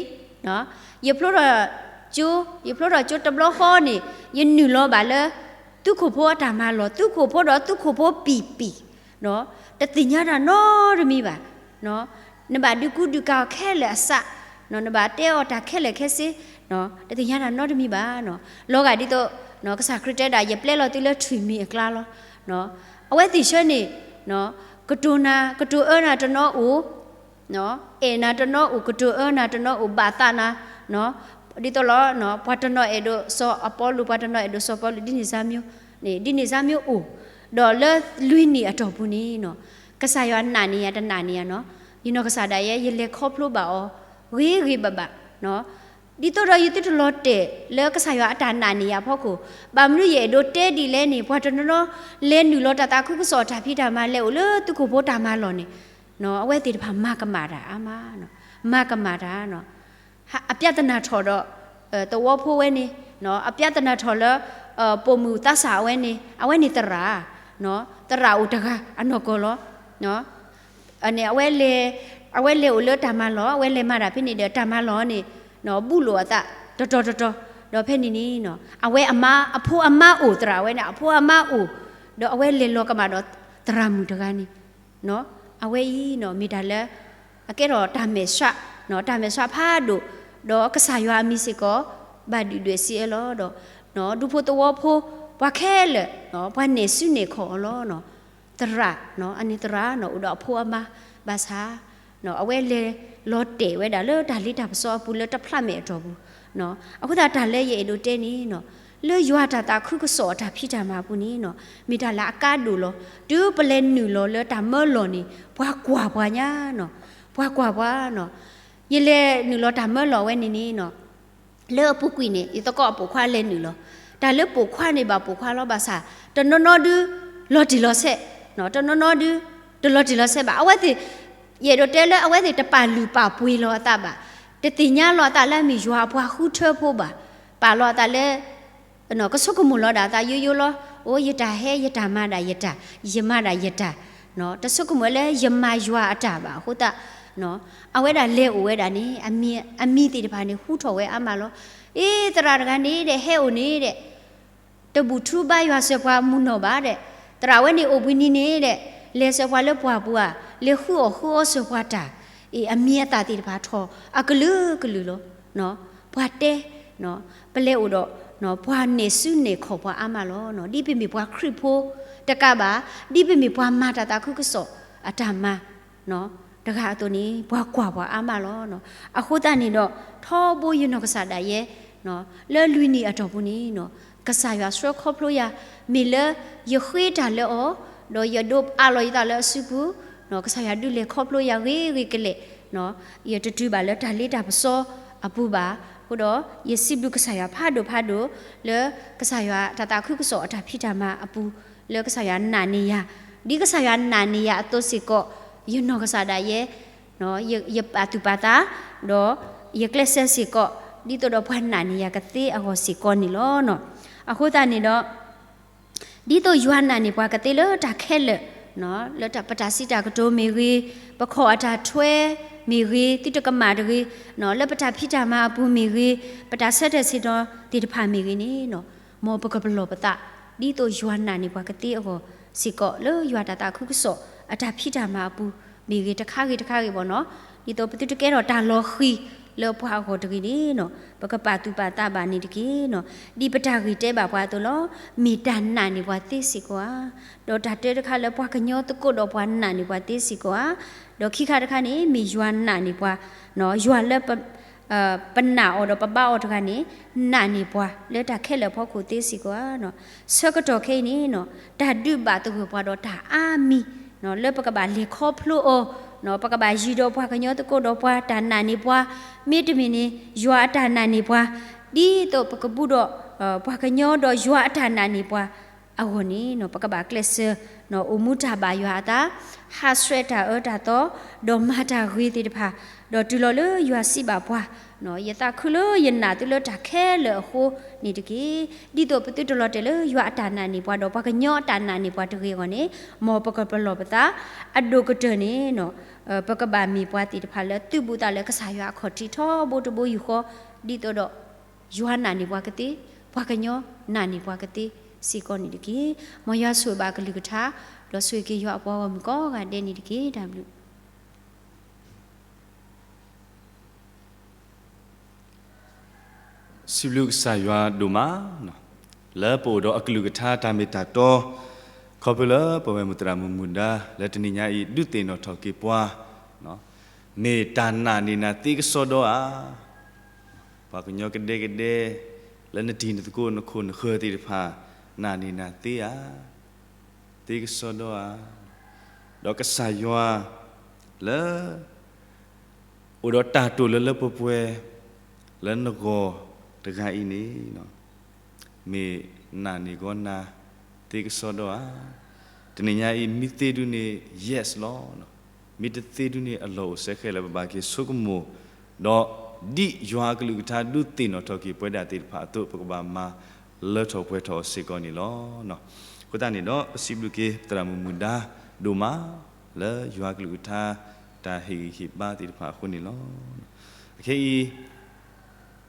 ၤ, ယဖျိထီၣ်ကၠိ, ယဖျိထီၣ်ကၠိတဘျီဃီန့ၣ်, ယနုာ်လီၤဘၣ်လၢ သုးခိၣ်ဖိအတၢ်မၤလီၢ်, သုးခိၣ်ဖိဒီးသုးခိၣ်ဖိပံာ်ပံာ်, တသ့ၣ်ညါတၢ်နီတမံၤဘၣ်. နဘၣ်ဒုးကူဒုးကၤအီၤခဲလၢာ်အစး, နဘၣ်တဲအီၤတၢ်ခဲလၢာ်ခဲဆ့, တသ့ၣ်ညါတၢ်နီတမံၤဘၣ်. လီၤဂာ်ဒ်သိး ကစၢ်ခရံာ်တဲဒၣ် ယပျဲလီၤသုလၢထွံၣ်မံၤအကျါလီၤ. အဝဲသ့ၣ်ဆၢန့ၣ် ကတိၤနၤ ကတိၤအၢနၤတနီၤအိၣ်, အဲၣ်နၤတနီၤအိၣ်, ကတိၤအၢနၤတနီၤအိၣ်, ဘၣ်သးနၤ, ဒ်သိးလီၤ ပှၤတနီၤအဲၣ်ဒိးစီၤအပီလူး, ပှၤတနီၤအဲၣ်ဒိးစီၤပီလူး, ဒ်န့ၣ်စၢ်မံၤ, ဒ်န့ၣ်စၢ်မံၤအိၣ်, ဒီးလၢလွံၢ်နံၣ်အတီၢ်ပူၤန့ၣ်, ကစၢ်ယွၤနာ်န့ၢ်ယၤတနာ်န့ၢ်ယၤနီၤ, ယနီၢ်ကစၢ်ဒၣ်ယဲ ယလဲၤခီဖျိဘၣ်အီၤ ဂ့ၤဂ့ၤဘၣ်ဘၣ် ဒ်သိးဒီးယသုတလီၤတဲာ်လၢကစၢ်ယွၤအတၢ်နာ်န့ၢ်ယၤအဖီခိၣ်, ဘၣ်မနုၤယအဲၣ်ဒိးတဲဒ်လဲၣ်န့ၣ်, ပှၤတနီၤနီၤ လဲၤနုာ်လီၤတၢ်သးခုကစီၣ်အတၢ်ဖံးတၢ်မၤ လဲၤအိၣ်လၢသုးခိၣ်ဖိတၢ်မၤလီၢ်န့ၣ်, အဝဲသ့ၣ်တဖၣ်မၤကမၣ်တၢ်အါမး, မၤကမၣ်တၢ်, အပြဿနာထီၣ်ဒီး သဝီဖိဝဲန့ၣ်, အပြဿနာထီၣ်လၢ ပိာ်မုၣ်သးစၢ်အဝဲန့ၣ်, အဝဲန့ၣ်သရၣ်, သရၣ်အိၣ်တဂၤအနီၢ်ကီၢ်လီၤ. န့ၣ် အဝဲလဲၤအိၣ်လၢတၢ်မၤလီၢ်, အဝဲလဲၤမၤတၢ်ဖဲန့ၣ်ဒီး တၢ်မၤလီၢ်န့ၣ် ဘူးလိာ်အသးတတီၤတတီၤ, ဒီးဖဲန့ၣ်န့ၣ် အဝဲအမါ အဖိအမါအိၣ်, သရၣ်ဝဲန့ၣ် အဖိအမါအိၣ်, ဒီးအဝဲလဲၤလီၤကမၣ်ဒီးသရၣ်မုၣ်တဂၤန့ၣ်, အဝဲအံၤ မ့ၢ်တၢ်လၢ အကဲထီၣ်တၢ်မဲာ်ဆှး, တၢ်မဲာ်ဆှးဖးဒိၣ်, ဒီးကစၢ်ယွၤအမံၤစ့ၢ်ကီး ဘၣ်ဒုၣ်ဒွဲၣ်စံးအၢလီၤဒီး ဒူဖိသဝီဖိ ပှၤခဲလၢာ် ပှၤနဲၣ်စုနဲၣ်ခီၣ်အီၤလီၤ. သရၣ်, အန့ၣ်သရၣ် အိၣ်ဒီးအဖိအမါ, ဘၣ်ဆၣ် အဝဲလဲၤလီၤတဲာ်ဝဲဒၣ်လၢတၢ်လ့တၢ်ပစီအပူၤ လၢတဖျးမဲာ်အတီၢ်ပူၤ, အဃိသတးတၢ်လၢယအဲၣ်ဒိးတဲန့ၣ် လၢယွၤတၢ်သးခုကစီၣ်အတၢ်ဖံးတၢ်မၤအပူၤန့ၣ် မ့ၢ်တၢ်လၢအကါဒိၣ်လီၤ. တုၤပလဲၤနုာ်လီၤလၢတၢ်မၢလီၢ်န့ၣ် ပှၤကွၢ်ပှၤညါ, ပှၤကွၢ်ပှၤ, ယလဲၤနုာ်လီၤတၢ်မၢလီၢ်ဝဲန့ၣ်န့ၣ် လၢအပူၤကွံာ်န့ၣ် ယသကိးအပိာ်ခွါလဲၤနုာ်လီၤ. တၢ်လၢပိာ်ခွါန့ၣ်ဘၣ်ပိာ်ခွါလီၤ. ဘၣ်ဆၣ် တနီၤနီၤဒုး လီၤတံၢ်လီၤဆဲး, တနီၤနီၤဒုး တလီၤတံၢ်လီၤဆဲးဘၣ်. အဝဲသ့ၣ် ယအဲၣ်ဒိးတဲလၢအဝဲသ့ၣ်တပာ်လုၢ်ပာ်ပှ့ၤလီၤအသးဘၣ်. တသ့ၣ်ညါလီၤအသးလၢအမ့ၢ်ယွၤအပှၤဃုထၢဖိဘၣ်. ပာ်လီၤအသးလၢ ကဆိကမိၣ်လီၤဒၣ်အသးယိယိလီၤ. အိ ယတၢ်ဟဲ ယတၢ်မၤဒၣ်ယတၢ်, ယမၤဒၣ်ယတၢ်, တဆိကမိၣ်လၢယမၤယွၤအတၢ်ဘၣ်အဃိသတး အဝဲဒၣ်လဲၤအိၣ်ဝဲဒၣ်န့ၣ် အမံၤသ့ၣ်တဖၣ်န့ၣ် ဟူထီၣ်ဝဲအါမးလီၤ. အ့ သရၣ်တဂၤန့ၣ်ဒီး ဟဲအိၣ်န့ၣ်ဒီး တဘူၣ်ထူဘါယွၤစၢၤပှၤမုၢ်နီၢ်ဘၣ်ဒီး, သရၣ်ဝဲန့ၣ်အိၣ်ဘှံးနံၤန့ၣ်ဒီး လဲၤစၢၤပှၤလၢပှၢ်ပူၤဧါ, လဲၤဃုအီၣ်ဃုအီစၢၤပှၤတၢ်, အ့ အမံၤအသၣ်သ့ၣ်တဖၣ်ထီၣ်အကလုာ်ကလုာ်လီၤ. ပှၤတဲ ပလဲၤအိၣ်ဒီး ပှၤနဲၣ်စုနဲၣ်ခီၣ်ပှၤအါမးလီၤ. ဒ်ပမ့ၢ်ပှၤခရံာ်ဖိတကးဘၣ်, ဒ်ပမ့ၢ်ပှၤမၤတၢ်သးခုကစီၣ်အတၢ်မၤ တဂၤအသိးန့ၣ် ပှၤကွၢ်ပှၤအါမးလီၤ. အဃိသတးန့ၣ်ဒီး ထီဘိယနီၢ်ကစၢ်ဒၣ်ယဲ လၢလွံၢ်နံၣ်အတီၢ်ပူၤန့ၣ် ကစၢ်ယွၤဆှၢခီဖျိယၤ, မ့ၢ်လၢယဃ့တၢ်လၢအီၤ, ဒီးယဒိးအးလီၤယသးလၢအစုပူၤ, ကစၢ်ယွၤဒုးလဲၤခီဖျိယၤဂ့ၤဂ့ၤကလဲာ်, ယတတုၤဘၣ်လၢတၢ်လ့တၢ်ပစီအပူၤဘၣ်. အဃိဒီး ယစံးဘျုးကစၢ်ယွၤဖးဒိၣ်ဖးဒိၣ် လၢကစၢ်ယွၤတၢ်သးခုကစီၣ်အတၢ်ဖံးတၢ်မၤအပူၤ, လၢကစၢ်ယွၤနာ်န့ၢ်ယၤ, ဒ်ကစၢ်ယွၤနာ်န့ၢ်ယၤအသိးစ့ၢ်ကီး, ယနီၢ်ကစၢ်ဒၣ်ယဲ ယပာ်သူၣ်ပာ်သး, ဒီးယကျဲးစၢးစ့ၢ်ကီး, ဒ်သိးဒီးပှၤနာ်န့ၢ်ယၤကသ့အဂီၢ်စ့ၢ်ကီးန့ၣ်လီၤ. အဃိသတးန့ၣ်ဒီး ဒ်သိးယွၤနာ်န့ၢ်ပှၤကသ့လၢတၢ်ခဲလၢာ်, လၢပတၢ်စံးတၢ်ကတိၤမ့ၢ်ဂ့ၤ, ပခီၣ်အတၢ်ထွဲမ့ၢ်ဂ့ၤ, သုတကမၣ်တဂ့ၤ, လၢပတၢ်ဖံးတၢ်မၤအပူၤမ့ၢ်ဂ့ၤ, ပတၢ်ဆၢတဲာ်ဆၢတီၤသ့ၣ်တဖၣ်မ့ၢ်ဂ့ၤန့ၣ်, မ်ပကပလီၢ်ပသး ဒ်သိးယွၤနာ်န့ၢ်ပှၤကသ့အဂီၢ်စ့ၢ်ကီး လၢယွၤတၢ်သးခုကစီၣ်အတၢ်ဖံးတၢ်မၤအပူၤမ့ၢ်ဂ့ၤ, တခါဂ့ၤတခါဂ့ၤဘၣ်နီၤ, ဒ်သိးပသုတကဲထီၣ်တၢ်လီၤဃံၤလၢပှၤအဂီၢ်တဂ့ၤန့ၣ်, ပကပာ်သူၣ်ပာ်သးဘၣ်န့ၣ်တက့ၢ်. ဒ်ပတၢ်ဂ့ၢ်တဲဘၣ်ပှၤအသိးလီၤ, မ့ၢ်တၢ်နာ်န့ၢ်ပှၤသ့စ့ၢ်ကီးဧါ. ဒီးတၢ်တဲတခါလၢပှၤကညီသကိးဒီးပှၤနာ်န့ၢ်ပှၤသ့စ့ၢ်ကီးဧါ. ဒီးခံခါတခါန့ၣ် မ့ၢ်ယွၤနာ်န့ၢ်ပှၤ, ယွၤလၢ ပနာ်အီၤဒီးပဘါအီၤတဂၤန့ၣ်, နာ်န့ၢ်ပှၤလၢတၢ်ခဲလၢာ်အဖီခိၣ်သ့စ့ၢ်ကီးဧါ. ဆၢကတီၢ်ခဲအံၤန့ၣ်, တၢ်ဒုးဘၣ်သဂၢၢ်ပှၤဒီးတၢ်အါမံၤ, လၢပကဘၣ်လဲၤခီဖျိအီၤ, ပကဘၣ်ယံၤဒီးပှၤကညီသကိးဒီးပှၤတၢ်နာ်န့ၢ်ပှၤ, မ့တမ့ၢ်န့ၣ် ယွၤအတၢ်နာ်န့ၢ်ပှၤ, ဒ်သိးပကဘူးဒီး ပှၤကညီဒီးယွၤအတၢ်နာ်န့ၢ်ပှၤ, အဂီၢ်န့ၣ် ပကဘၣ်ကျဲးစၢး အိၣ်မူတၢ်ဘၣ်ယွၤအသး, ဟးဆှဲးတၢ်အၢတၢ်သီ, ဒီးမၤတၢ်ဂ့ၤသ့ၣ်တဖၣ်, ဒီးတုၤလီၤလၢယွၤစံးဘၣ်ပှၤ, ယသးခုလၢယနာ်သုလၢတၢ်ခဲလၢာ်အဃိန့ၣ်တက့ၢ်. ဒ်သိးပသုတလီၤတဲာ်လၢယွၤအတၢ်နာ်န့ၢ်ပှၤ ဒီးပှၤကညီအတၢ်နာ်န့ၢ်ပှၤတဂ့ၤအဂီၢ်န့ၣ်, မ်ပကပလီၢ်ပသး, အဒိၣ်ကတၢၢ်န့ၣ် ပကဘၣ်မ့ၢ်ပှၤသ့ၣ်တဖၣ်လၢသုးဘူးသးလၢကစၢ်ယွၤအခီၣ်ထံးထီဘိတဘိယူၢ်ဃီ, ဒ်သိးဒီး ယွၤနာ်န့ၢ်ပှၤကသ့, ပှၤကညီနာ်န့ၢ်ပှၤကသ့စ့ၢ်ကီးန့ၣ်တက့ၢ်. မ်ယွၤဆိၣ်ဂ့ၤဘၣ်အကလုၢ်ကထါ, ဒီးဆိၣ်ဂ့ၤက့ၤယွၤအပှၤဂီၢ်မုၢ်ကိးဂၤဒဲးန့ၣ်တက့ၢ်. တၢ်ဘျုး စံးဘျုးကစၢ်ယွၤဒိၣ်မး, လၢပအိၣ်ဒီးအကလုၢ်ကထါတၢ်မ့ၢ်တၢ်တီ, ခီဖျိလၢပဝဲမုၢ်သရၣ်မုၣ်မုၢ်ဒါ လၢတနံၤညါအံၤ ဒုးသ့ၣ်နီၣ်ထီၣ်က့ၤပှၤ, မ့ၢ်တၢ်နာ်န့ၢ်နၤသ့ကစီဒီဧါ. ပှၤကညီကဒဲကဒဲ လၢနတံၤနသကိးနခိၣ်နဃၢၤသ့ၣ်တဖၣ် နာ်န့ၢ်နၤသ့ဧါ, သ့ကစီဒီဧါ. ဒီးကစၢ်ယွၤလၢ အိၣ်ဒီးတၢ်တိာ်လၢလၢပှဲၤပှဲၤ လၢနဂီၢ်တဂၤအံၤန့ၣ် မ့ၢ်နာ်န့ၢ်ကီးနၤသ့ကစီဒီဧါ. တနံၤညါအံၤ မ့ၢ်သ့ဒုန့ၣ် yes လီၤ. မ့ၢ်တသ့ဒုန့ၣ် အလီၢ်အိၣ်စဲဃဲလၢပဘၣ်က့ၤဆိကမိၣ်, ဒီးဒ်ယွၤအကလုၢ်ကထါဒုးသ့ၣ်နီၣ်ထီၣ်က့ၤပဝဲဒၣ်သ့ၣ်တဖၣ်အသိး ပကဘၣ်မၤလၢထီၣ်ပှဲၤထီၣ်အီၤစ့ၢ်ကီးန့ၣ်လီၤ. အဃိသတးန့ၣ်ဒီး ပစံးဘျုးက့ၤသရၣ်မုၣ်မုၢ်ဒါဒိၣ်မး လၢယွၤအကလုၢ်ကထါ တၢ်ဟ့ၣ်ဂံၢ်ဟ့ၣ်ဘါသ့ၣ်တဖၣ်အဃိန့ၣ်လီၤ. အခဲအံၤ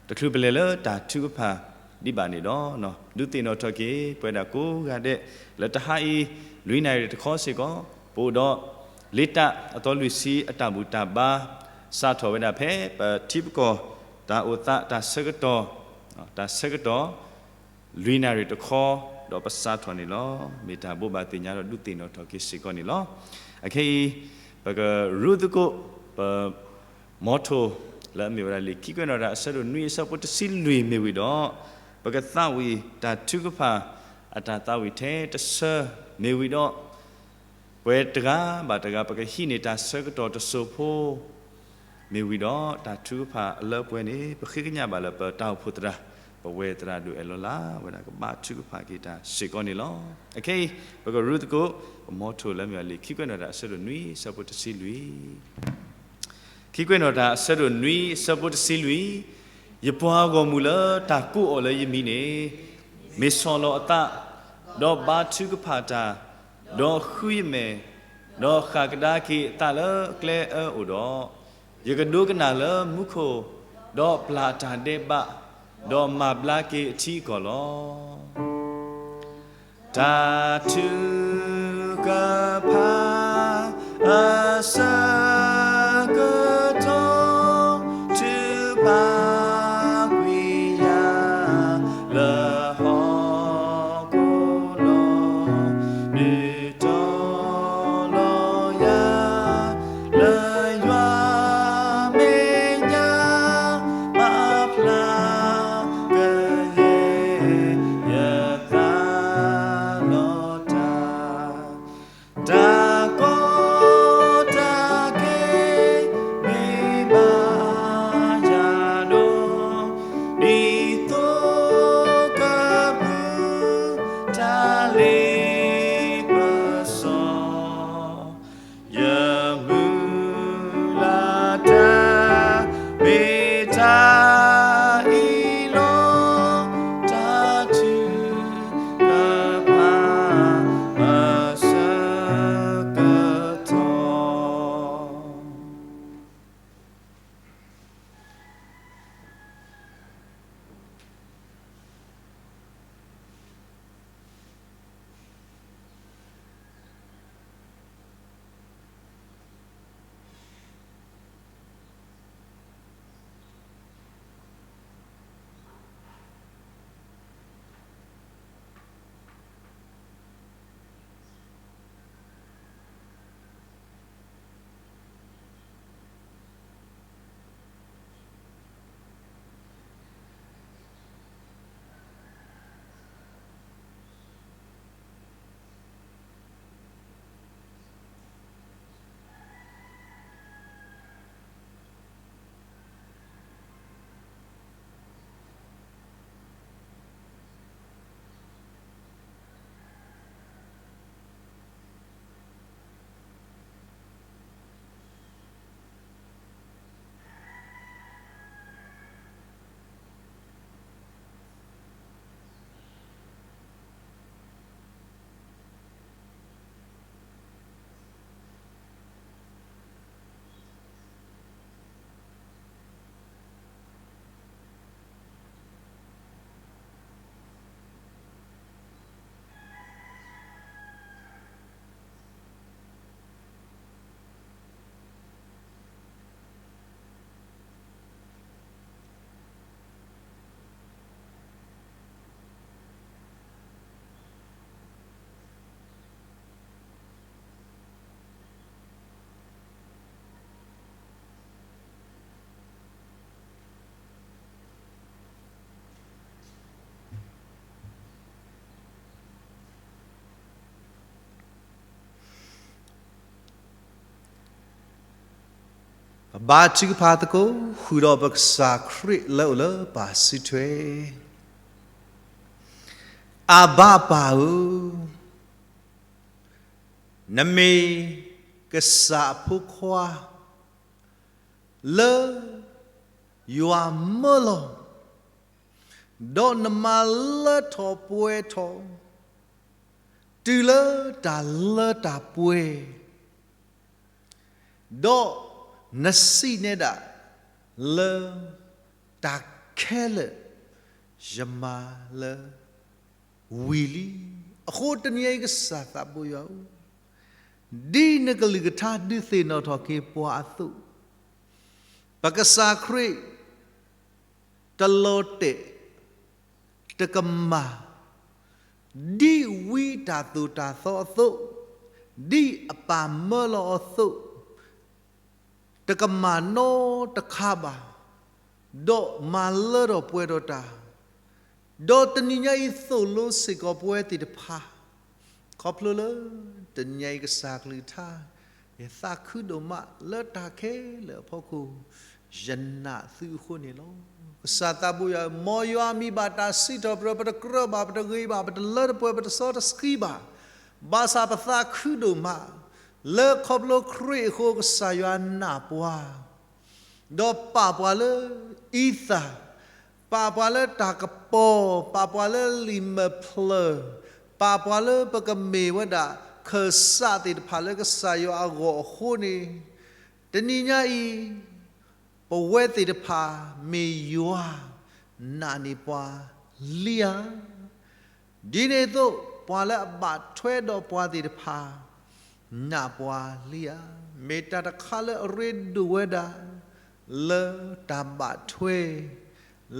တချုးပလဲၤလၢတၢ်ထုကဖၣ်ဒံးဘၣ်န့ၣ်ဒီး ဒုးသ့ၣ်နီၣ်ထီၣ်က့ၤ ပဝဲဒၣ်ကိးဂၤဒဲး လၢတဟါအံၤ လွံၢ်နၣ်ရံၣ်တခီစ့ၢ်ကီး ပအိၣ်ဒီး လ့တၢ်အသီလွံၢ်ဆံအတၢ်ဘူၣ်တၢ်ဘါ စးထီၣ်ဝဲဒၣ်ဖဲ ပထံပကီၢ်တၢ်အိၣ်သးတၢ်ဆၢကတီၢ်, တၢ်ဆၢကတီၢ် လွံၢ်နၣ်ရံၣ်တခီ ဒီးပစးထီၣ်န့ၣ်လီၤ. မ့ၢ်တၢ်ဘိးဘၣ်သ့ၣ်ညါဒီးဒုးသ့ၣ်နီၣ်ထီၣ်က့ၤစ့ၢ်ကီးန့ၣ်လီၤ. အခဲအံၤ ပကရူၢ်သကိး ပ မီထိၣ် လၢအမ့ၢ်ဝဲဒၣ်လံာ်ခံကွဲးနီၣ်တၢ်အဆၢဒိၣ်နွံအဆၢဖိတဆံလွံၢ်မ့ၢ်ဝံၤဒီး, ပကသးဝံၣ်တၢ်ထုကဖၣ် အတၢ်သးဝံၣ်ထဲတဆၢမ့ၢ်ဝံၤဒီး, ပှဲၤတဂၤဘၣ်တဂၤ ပကဟံးန့ၢ်တၢ်ဆၢကတီၢ်တစိၢ်ဖိ မ့ၢ်ဝံၤဒီး တၢ်ထုကဖၣ်အလၢပှဲၤန့ၣ် ပဃ့ကညးဘၣ်လၢပတၢ်အိၣ်ဖှိၣ်သရၣ်, ပဝဲသရၣ်ဒိၣ်အဲၣ်လီၤလၢ်ဝဲဒၣ်ကဘါထုကဖၣ်က့ၤတၢ်စ့ၢ်ကီးန့ၣ်လီၤ. အခဲအံၤ ပကရူၢ်သကိး ပမီထိၣ်လၢအမ့ၢ်ဝဲလံာ်ခံကွဲးနီၣ်တၢ်အဆၢဒိၣ်နွံအဆၢဖိတဆံလွံၢ် ခံကွဲးနီၣ်တၢ်အဆၢဒိၣ်နွံအဆၢဖိတဆံလွံၢ်, ယပှၤဂီၢ်မုၢ်လၢတၢ်ကိးအီၤလၢယမံၤန့ၣ်, မ့ၢ်ဆီၣ်လီၤအသး, ဒီးဘါထုကဖၣ်တၢ်, ဒီးဃုယမဲာ်, ဒီးဃၣ်ကဒါက့ၤအသးလၢကျဲအၢအိၣ်ဒီး, ယကဒိကနၣ်လၢမူခိၣ်, ဒီးပျၢ်တၢ်ဒဲးဘး, ဒီးမၤဘျါက့ၤအထံအကီၢ်လီၤ. တၢ်ထုကဖၣ်အဆၢကတီၢ် ထုကဖၣ်ကွံာ်ယၤလၢဟီၣ်ခိၣ်လီၤ. ဒုးတီၤလီၤယၤ လၢယွၤမဲာ်ညါ မၤဖျါကယဲၢ် ယသးလီၤတၢ်, တၢ်ကီတၢ်ခဲ ပဘါထုကဖၣ်သကိး ဃုာ်ဒီးပကစၢ်ခရံာ်လၢအအိၣ်လၢပၢ်စုထွဲ. အဘၣ်ပၢ်ဧၢ, နမ့ၢ်ကစၢ်အဖိခွါ လၢယွၤမၢလီၤ, ဒီးနမၤလၢထီၣ်ပှဲၤထီၣ် တုၤလၢတၢ်လၢတၢ်ပှဲၤ, ဒီးနစံးနဲဒၣ်လၢ တၢ်ခဲလၢာ်ယမၤလၢဝံၤလံ. အဃိတနံၤအံၤ ကစၢ်သးဘိယွၤဧၢ, ဒ်နကလုၢ်ကထါဒုးသ့ၣ်နီၣ်ထီၣ်က့ၤပှၤအသိး, ပကစၢ်ခရံာ် တလီၤတဲာ် တကမၣ် ဒ်ဝံတၢ်သိၣ်တၢ်သီအသိး, ဒ်အပၢ်မၢလီၤအသိး, တကမၣ်နီတခါဘၣ်, ဒီးမၤလၢထီၣ်ပှဲၤထီၣ်တၢ်, ဒီးတနံၤညါအံၤသိၣ်လိစ့ၢ်ကီးပဝဲသ့ၣ်တဖၣ်, ခီဖျိလၢ တနံၤညါအံၤကစၢ်ကလုၢ်ကထါ ယသးခုဒိၣ်မးလၢတၢ်ခဲလၢာ်အဖီခိၣ် ယနာ်သုအဃိန့ၣ်လီၤ. ကစၢ်သးဘိယွၤဧၢ, မ်ယွၤမံၤဘၣ်တၢ်စံးထီၣ်ပတြၢၤ, ပတကြၢးဘၣ်, ပတဂ့ၤဘၣ်, ပတလၢတပှဲၤ, ပတစီတဆှံဘၣ်, ဘၣ်ဆၣ်ပသးခုဒိၣ်မး လၢခီဖျိခရံာ်အဃိ ကစၢ်ယွၤနာ်ပှၤ ဒီးပာ်ပှၤလၢအံသၣ်, ပာ်ပှၤလၢတၢ်ကပီၤ, ပာ်ပှၤလၢလံာ်မဲာ်ဖျၢၣ်, ပာ်ပှၤလၢပကမ့ၢ်ဝဲဒၣ်ခၢၣ်စးသ့ၣ်တဖၣ်လၢကစၢ်ယွၤအဂီၢ်အဃိန့ၣ်, တနံၤညါအံၤ ပဝဲသ့ၣ်တဖၣ်မ့ၢ်ယွၤနာ်န့ၢ်ပှၤလံဧါ. ဒ်န့ၣ်အသိး ပှၤလၢအဘၣ်ထွဲဒီးပှၤသ့ၣ်တဖၣ် နာ်ပှၤလံဧါ. မ့ၢ်တၢ်တခါလၢအရ့ဒိၣ်ဝဲဒၣ် လၢတၢ်ဘၣ်ထွဲ,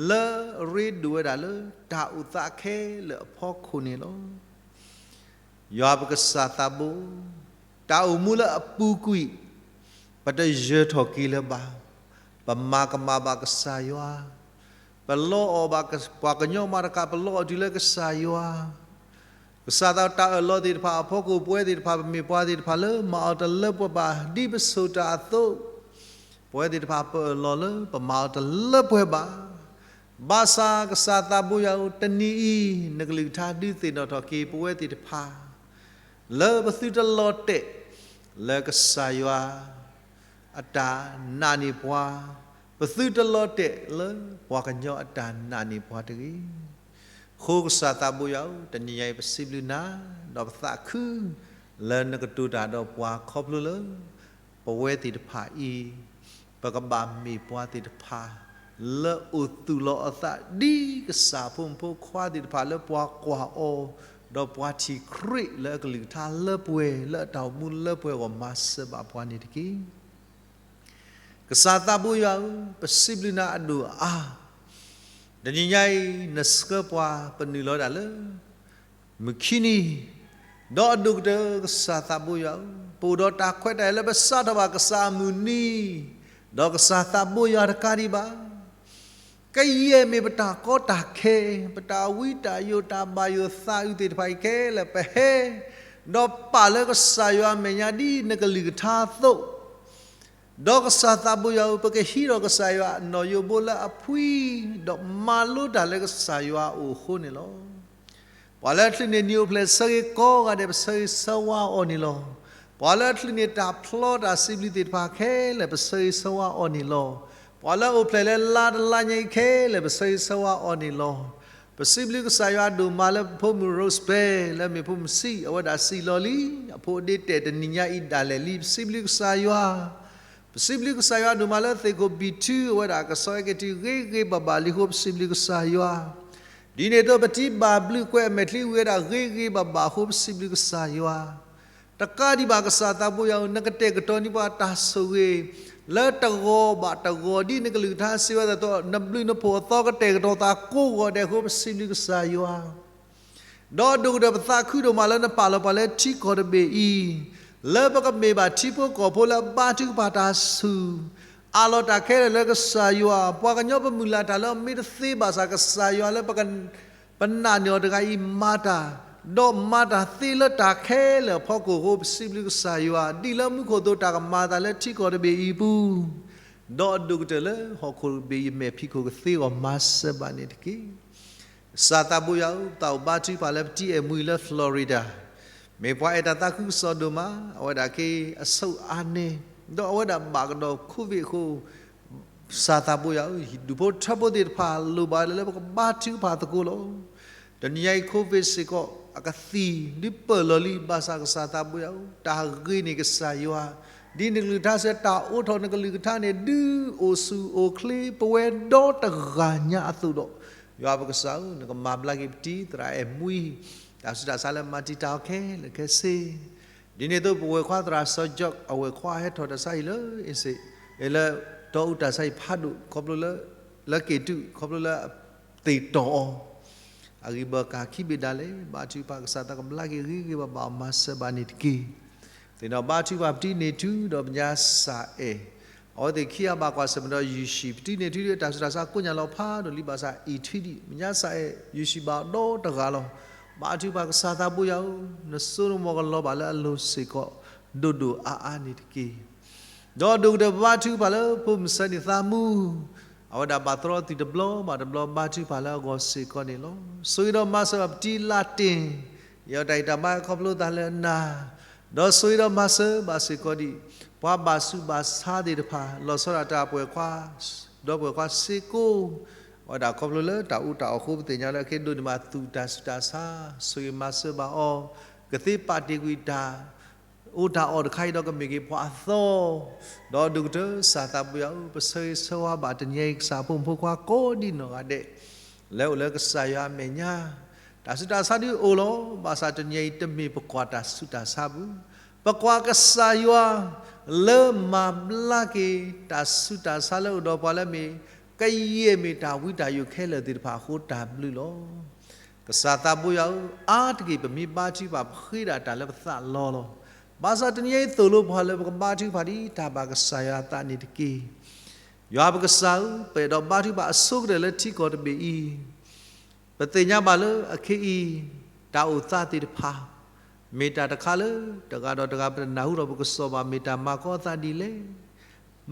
လၢအရ့ဒိၣ်ဝဲဒၣ်လၢတၢ်အိၣ်သးခဲလၢာ်အဖီခိၣ်န့ၣ်လီၤ. ယွၤပကစၢ်သးဘိ, တၢ်အိၣ်မူလၢအပူၤကွံာ် ပတယၢၤထီၣ်က့ၤလၢၤဘၣ်. ပမၤကမၣ်ဘၣ်ကစၢ်ယွၤ, ပလီအီၣ်ဘၣ်ပှၤကညီမၤတကး, ပလီအီၣ်တုၤလၢကစၢ်ယွၤ ကစၢ်သးတၢ်အၢၣ်လီၤသ့ၣ်တဖၣ်အဖီခိၣ် ပဝဲသ့ၣ်တဖၣ် ပမ့ၢ်ပှၤသ့ၣ်တဖၣ်လၢမၤအီၤတလၢပှဲၤဘၣ် ဒ်ပစိာ်တၢ်အသိး, ပဝဲသ့ၣ်တဖၣ်ပအၢၣ်လီၤလၢပမၤအီၤတလၢပှဲၤဘၣ်. ဘၣ်ဆၣ်ကစၢ်သးဘိယွၤဧၢ, တနံၤအံၤ နကလုၢ်ကထါဒုးသ့ၣ်နီၣ်ထီၣ်က့ၤပဝဲသ့ၣ်တဖၣ် လၢပသုတလီၤတဲာ်လၢကစၢ်ယွၤ အတၢ်နာ်န့ၢ်ပှၤ, ပသုတလီၤတဲာ်လၢပှၤကညီအတၢ်နာ်န့ၢ်ပှၤတဂ့ၤ. အဃိကစၢ်သးဘိယွၤဧၢ, တနံၤညါအံၤပစံးဘျုးနၤ, ဒီးပသးခု လၢနကတိၤတၢ်ဒီးပှၤခီဖျိလၢ ပဝဲသ့ၣ်တဖၣ်အံၤ ပကဘၣ်မ့ၢ်ပှၤသ့ၣ်တဖၣ် လၢအိၣ်သူၣ်လီၤအသး ဒ်ကစၢ်ဖိမုၣ်ဖိခွါသ့ၣ်တဖၣ်လၢပှၤကွၢ်အီၤ, ဒီးပှၤထံၣ်ခရံာ်လၢအကလုၢ်ကထါလၢပှဲၤ လၢအတၢ်အိၣ်မူလၢပှဲၤအဂီၢ် မၤစၢၤဘၣ်ပှၤန့ၣ်တက့ၢ်. ကစၢ်သးဘိယွၤဧၢ, ပစံးဘျုးနၤအဒိၣ်အါ. တနံၤညါအံၤ နဆှၢပှၤပနုာ်လီၤဒၣ်လၢ မုၢ်ခံနံၤ, ဒီးအဒိၣ်ကတၢၢ်ကစၢ်သးဘိယွၤဧၢ, ပအိၣ်ဒီးတၢ်ခွဲးတၢ်ယာ်လၢပစးထီၣ်ဘၣ်ကစၢ်အမုၢ်နံၤ, ဒီးကစၢ်သးဘိယွၤတကးဒံးဘၣ် ကယဲၢ်မ့ၢ်ပတၢ်ကီတၢ်ခဲ, ပတၢ်ဝံတၢ်ယိာ် တၢ်ဘၣ်ယိၣ်သးအုးသ့ၣ်တဖၣ်အံၤခဲလၢာ် ပဟဲ ဒီးပာ်လၢကစၢ်ယွၤအမဲာ်ညါဒ်နကလုၢ်ကထါအသိး, ဒီးကစၢ်သးဘိယွၤဧၢ, ပကဟံးထီၣ်ကစၢ်ယွၤအနီၣ်ယိးဘိလၢအဖှံ, ဒီးမၤလိတၢ်လၢကစၢ်ယွၤအအိၣ်အဃိန့ၣ်လီၤ. ပှၤလၢအချုးန့ၢ်နံၣ်အိၣ်ဖျဲၣ်ဆၢဂ့ၤကိးဂၤဒဲး ပဆၢဂ့ၤဆၢဝါအီၤန့ၣ်လီၤ. ပှၤလၢအချုးန့ၢ်တၢ်ဖျီတၢ်စံးဘျုးသ့ၣ်တဖၣ်ခဲလၢာ် ပဆၢဂ့ၤဆၢဝါအီၤန့ၣ်လီၤ. ပှၤလၢအအိၣ်ဖျဲၣ်လၢလါတလါညါအံၤခဲလၢာ် ပဆၢဂ့ၤဆၢဝါအီၤန့ၣ်လီၤ. ပစံးဘျုးကစၢ်ယွၤဒိၣ်မးလၢပဖိမုၣ် Rose Bell လၢမ့ၢ်ဖိမုၣ်ဆံး အဝဲဒၣ်ဆံးလီၤလံ, အဖိအဒ့တဲာ်တနံၤညါအံၤဒၣ်လဲာ်လံ, ပစံးဘျုးကစၢ်ယွၤ ပစံးဘျုးကစၢ်ယွၤဒိၣ်မးလၢသ့ၣ်ခိၣ်ဘံၣ်ထု အဝဲဒၣ်ကဆီအ့က့ၤတုၤဂ့ၤဂ့ၤဘၣ်ဘၣ်လံအဃိ ပစံးဘျုးကစၢ်ယွၤ, ဒ်န့ၣ်အသိးပထံၣ်ဘၣ်ဘျုးကွဲးအမဲာ်ချံဝံၤဝဲဒၣ်ဂ့ၤဂ့ၤဘၣ်ဘၣ်အဃိ ပစံးဘျုးကစၢ်ယွၤ, တကးဒံးဘၣ်ကစၢ်သးဘိယွၤဧၢ, နကတဲာ်ကတီၤန့ၢ်ပှၤတၢ်ဆိၣ်ဂ့ၤ လၢတဂီၤဘၣ်တဂီၤ ဒ်နကလုၢ်ကထါစံးဝဲဒၣ်အသိး နဘျုးနဖှိၣ်အသီကတဲာ်ကတီၤသးကိးဂီၤဒဲးအဃိ ပစံးဘျုးကစၢ်ယွၤ ဒီးအဒိၣ်ကတၢၢ်ပသးခုဒိၣ်မးလၢနပာ်လီၤပှၤလၢထံကီၢ်တဘ့ၣ်အံၤ, လၢပကမ့ၢ်ဘၣ်ထံဖိကီၢ်ဖိလၢအဘါထုကဖၣ်တၢ်ဆူၣ်, အးလီၤတၢ်ခဲလၢာ်လၢကစၢ်ယွၤ, ပှၤကညီပမုၢ်လၢ်တၢ်လၢအမ့ၢ်တသ့ဘၣ်ဆၣ် ကစၢ်ယွၤလၢပက ပနာ်န့ၢ်အီၤတဂၤအံၤမၤတၢ်, ဒီးမၤတၢ်သ့လၢတၢ်ခဲလၢာ်အဖီခိၣ်အဃိ ပစံးဘျုးကစၢ်ယွၤ, ဒ်လၢမူခိၣ်သိးတၢ်ကမၤအသးလၢထံကီၢ်တဘ့ၣ်အံၤအပူၤ ဒီးအဒိၣ်ကတၢၢ်လၢဟီၣ်ခိၣ်တဘ့ၣ်အံၤ မဲာ်ဖံးခိၣ်ကသ့အဂီၢ် မၤစၢၤဘၣ်န့ၣ်တက့ၢ်. ကစၢ်သးဘိယွၤဧၢ, ပသးအိၣ်ဘါထုကဖၣ်လၢပတံၤအဲၣ်မှံလၢ Florida, မ့ၢ်ပှၤအဲၣ်တၢ်သးခုကစီၣ်ဒိၣ်မး, အဝဲဒၣ်က့အဆိးအါန့ၢ်, ဒီးအဝဲဒၣ်ဘၣ်ကဒီး COVID အဃိ, ကစၢ်သးဘိယွၤဧၢ, ဒူၣ်ဖိထၢဖိသ့ၣ်တဖၣ်လိၣ်ဘၣ်လၢပကဘါထုကဖၣ်သကိးလီၤ. တနံၤညါအံၤ COVID စ့ၢ်ကီး အကသံၣ်ဒုးပၢၢ်လီၤလံ, ဘၣ်ဆၣ်ကစၢ်သးဘိယွၤဧၢ, တၢ်ဂ့ၤန့ၣ်ကစၢ်ယွၤ, ဒ်နကလုၢ်ကထါစ့ၢ်တၢ်အိးထီၣ်နကလုၢ်ကထါန့ၣ် ဒုးအိၣ်ဆူၣ်အိၣ်ချ့ပဝဲဒီတဂၤညါအသိးဒီး, ယွၤပကစၢ်ဧၢ, နကမၤဘျါက့ၤပတံၤသရၣ်အဲၣ်မှံ, တၢ်ဆူးတၢ်ဆါလၢမၤတံာ်တာ်အီၤခဲလၢာ်ခဲဆ့ ဒ်န့ၣ်အသိး ပဝဲၢ်ခွါသရၣ်စီၤကၠီၣ် အဝဲၢ်ခွါဟဲထီၣ်တၢ်ဆါဟံၣ်လၢအ့စ့ၣ်, လၢတီအူတၢ်ဆါဟံၣ်ဖးဒိၣ် ခီဖျိလၢ, လၢက့ၤတုၤ ခီဖျိလၢသ့ၣ်တီၢ်အီၤ, အဂံၢ်ဘၣ်ကးခံဘ့ၣ်ဒၣ်လဲာ်, ဘါထုကဖၣ်ကစၢ်သးကဘျါက့ၤဂ့ၤဂ့ၤဘၣ်ဘၣ်အီၤ မၤစၢၤဘၣ်န့ၣ်တက့ၢ်. သ့ၣ်နီၣ်ဘါထုကဖၣ်ပတံၤန့ၣ်တုၤဒီးပညါစၢ်အဲၣ်, အဝဲသ့ၣ်ခံဂၤဘၣ်ကွၢ်ဆၢၣ်မဲာ်ဒီးယုၢ်ၡံၣ်ပတံၤန့ၣ်တုၤဒီး တၢ်ဆူးတၢ်ဆါကိးညါလီၤဖးဒိၣ်လံဘၣ်ဆၣ် အံၤထွံဒံး ပညါစၢ်အဲၣ်ယုၢ်ၡံၣ်ဘၣ်အီၤဒီတဂၤလီၤ. ဘါထုကဖၣ်ကစၢ်သးဘိယွၤဧၢ, နစိနမီၤကလီၤဘၣ်လၢအလိၤစ့ၢ်ကီး ဒိၣ်ဒိၣ်အါအါန့ၣ်တက့ၢ်. ဒီးဒိၣ်ကတၢၢ်ပဘါထုကဖၣ်လၢဖိမုၣ်စၢန့ၣ်သးမူ, အဝဲဒၣ်ဘၣ်သရီသုးတဘျီဘၣ်တဘျီ ဘါထုကဖၣ်လၢအဂီၢ်စ့ၢ်ကီးန့ၣ်လီၤ. ဆိၣ်ဂ့ၤဒီးမၤစၢၤဘၣ်ပတံၤလါတ့ၢ်, ယဲတၢ်ဂံၢ်တၢ်ဘါခီဖျိသးလၢအနၢ်, ဒီးဆိၣ်ဂ့ၤဒီးမၤစၢၤဘၣ်စ့ၢ်ကီးဒံး, ပှၤဘၣ်ဆူးဘၣ်ဆါသ့ၣ်တဖၣ် လီၤဆီဒၣ်တၢ်ပှဲၤခွါ, ဒီးပှဲၤခွါစ့ၢ်ကီး, အဝဲဒၣ်ခီဖျိလၢတၢ်အူတၢ်အီၣ်အဃိ ပသ့ၣ်ညါလၢအကဲဒိးန့ၢ်ဘၣ်သုးတၢ်ဆူးတၢ်ဆါ, ဆိၣ်ဂ့ၤမၤစၢၤဘၣ်အီၤ, ကသ့ပာ်တ့ၢ်ကွံာ်တၢ် အိၣ်တၢ်အီၣ်တခါအံၤဒီးကမ့ၢ်က့ၤပှၤအသီ, ဒီးဒိၣ်ကတၢၢ်ကစၢ်သးဘိယွၤဧၢ, ပဆၢဂ့ၤဆၢဝါဘၣ်တနံၤအံၤ ကစၢ်ဖိမုၣ်ဖိခွါကိးဒံနီၢ်ဂၤဒဲး, လၢအိၣ်လၢကစၢ်ယွၤအမဲာ်ညါ, တၢ်ဆူးတၢ်ဆါဒုးအိၣ်လီၤ, ဘၣ်ဆၣ်တနံၤအံၤတမ့ၢ်ပကွၢ်တၢ်ဆူးတၢ်ဆါပူၤ, ပကွၢ်ကစၢ်ယွၤ လၢမၤဘျါက့ၤတၢ်ဆူးတၢ်ဆါလၢအိၣ်ဒီးပှၤလၢအမ့ၢ် ကယဲၢ်မ့ၢ်တၢ်ဝံတၢ်ယိးခဲလၢာ်သ့ၣ်တဖၣ်အဃိတၢ်ဘျုးလီၤ. ကစၢ်သးဘိယွၤဧၢ, အါတက့ၢ်ပမ့ၢ်ဘါထုကဖၣ် ပဃ့ဒၣ်တၢ်လၢပသးလီလီၤ. ဘၣ်ဆၣ်တနံၤအံၤသိၣ်လိပှၤလၢပကဘါထုကဖၣ်ဒ်တၢ်ဘၣ်ကစၢ်ယွၤအသးန့ၣ်တက့ၢ်. ယွၤပကစၢ်ဧၢ, ပအဲၣ်ဒိးဘါထုကဖၣ်အဆိကတၢၢ်လၢထံကီၢ်တဘ့ၣ်အံၤ, ပသ့ၣ်ညါဘၣ်လၢအခ့အံၤ တၢ်အိၣ်သးသ့ၣ်တဖၣ် မ့ၢ်တၢ်တခါလၢ တဂၤဒီးတဂၤပတနၢ်ဟူဒီးပကစီၣ်ဘၣ် မ့ၢ်တၢ်မၤကီအသးဒ်လဲၣ်.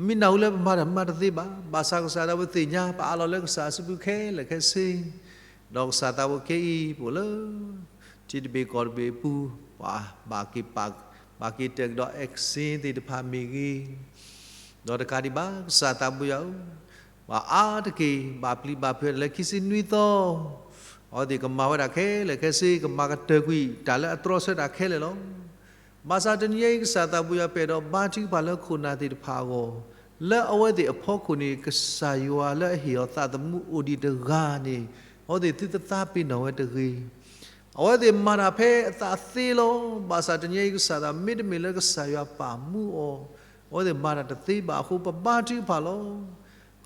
မ့ၢ်နၢ်ဟူလၢပမၤတၢ်မၤတသ့ဘၣ်, ဘၣ်ဆၣ်ကစၢ်သးဘိသ့ၣ်ညါ ပအးလီၤလၢကစၢ်အစုပူၤခဲလၢာ်ခဲဆ့, ဒီးကစၢ်သးဘိခဲအံၤ ပအိၣ်လၢ ထံတဘ့ၣ်ကီၢ်တဘ့ၣ်အပူၤ, ပှၤဘၣ်က့ၤပာ်, ဘၣ်က့ၤတၢၢ်ကဒီး vaccine သ့ၣ်တဖၣ်မ့ၢ်ဂ့ၤ, ဒီးတကးဒံးဘၣ် ကစၢ်သးဘိယွၤဧၢ, ပှၤအါတက့ၢ် ဘၣ်ပျံၤဘၣ်ဖုးလၢခံဆံနွံသီ, အဝဲသ့ၣ်ကမၤဝဲဒၣ်ခဲလၢာ်ခဲဆ့, ကမၤကတၢၢ်ကွံာ်တၢ်လၢအတြီဆၢတၢ်ခဲလၢာ်လီၤ. ဘၣ်ဆၣ်တနံၤအံၤ ကစၢ်သးဘိယွၤ ပအဲၣ်ဒိးဘါထုကဖၣ်လၢခိၣ်နၢ်သ့ၣ်တဖၣ်အဂီၢ်, လၢအဝဲသ့ၣ်အဖီခိၣ်န့ၣ် ကစၢ်ယွၤလၢအဟ့ၣ်အီၤသးသမူအိၣ်ဒံးတဂၤန့ၣ်, အဝဲသ့ၣ်သုတသးပ့ၤနီၣ်ဝဲတဂ့ၤ. အဝဲသ့ၣ်မၤတၢ်ဖဲအသးသ့လီၤ. ဘၣ်ဆၣ်တနံၤအံၤ ကစၢ်သး မ့တမ့ၢ်လၢကစၢ်ယွၤပာ်မူအီၤ, အဝဲသ့ၣ်မၤတၢ်တသ့ဘၣ်အဃိ ပဘါထုကဖၣ်လီၤ.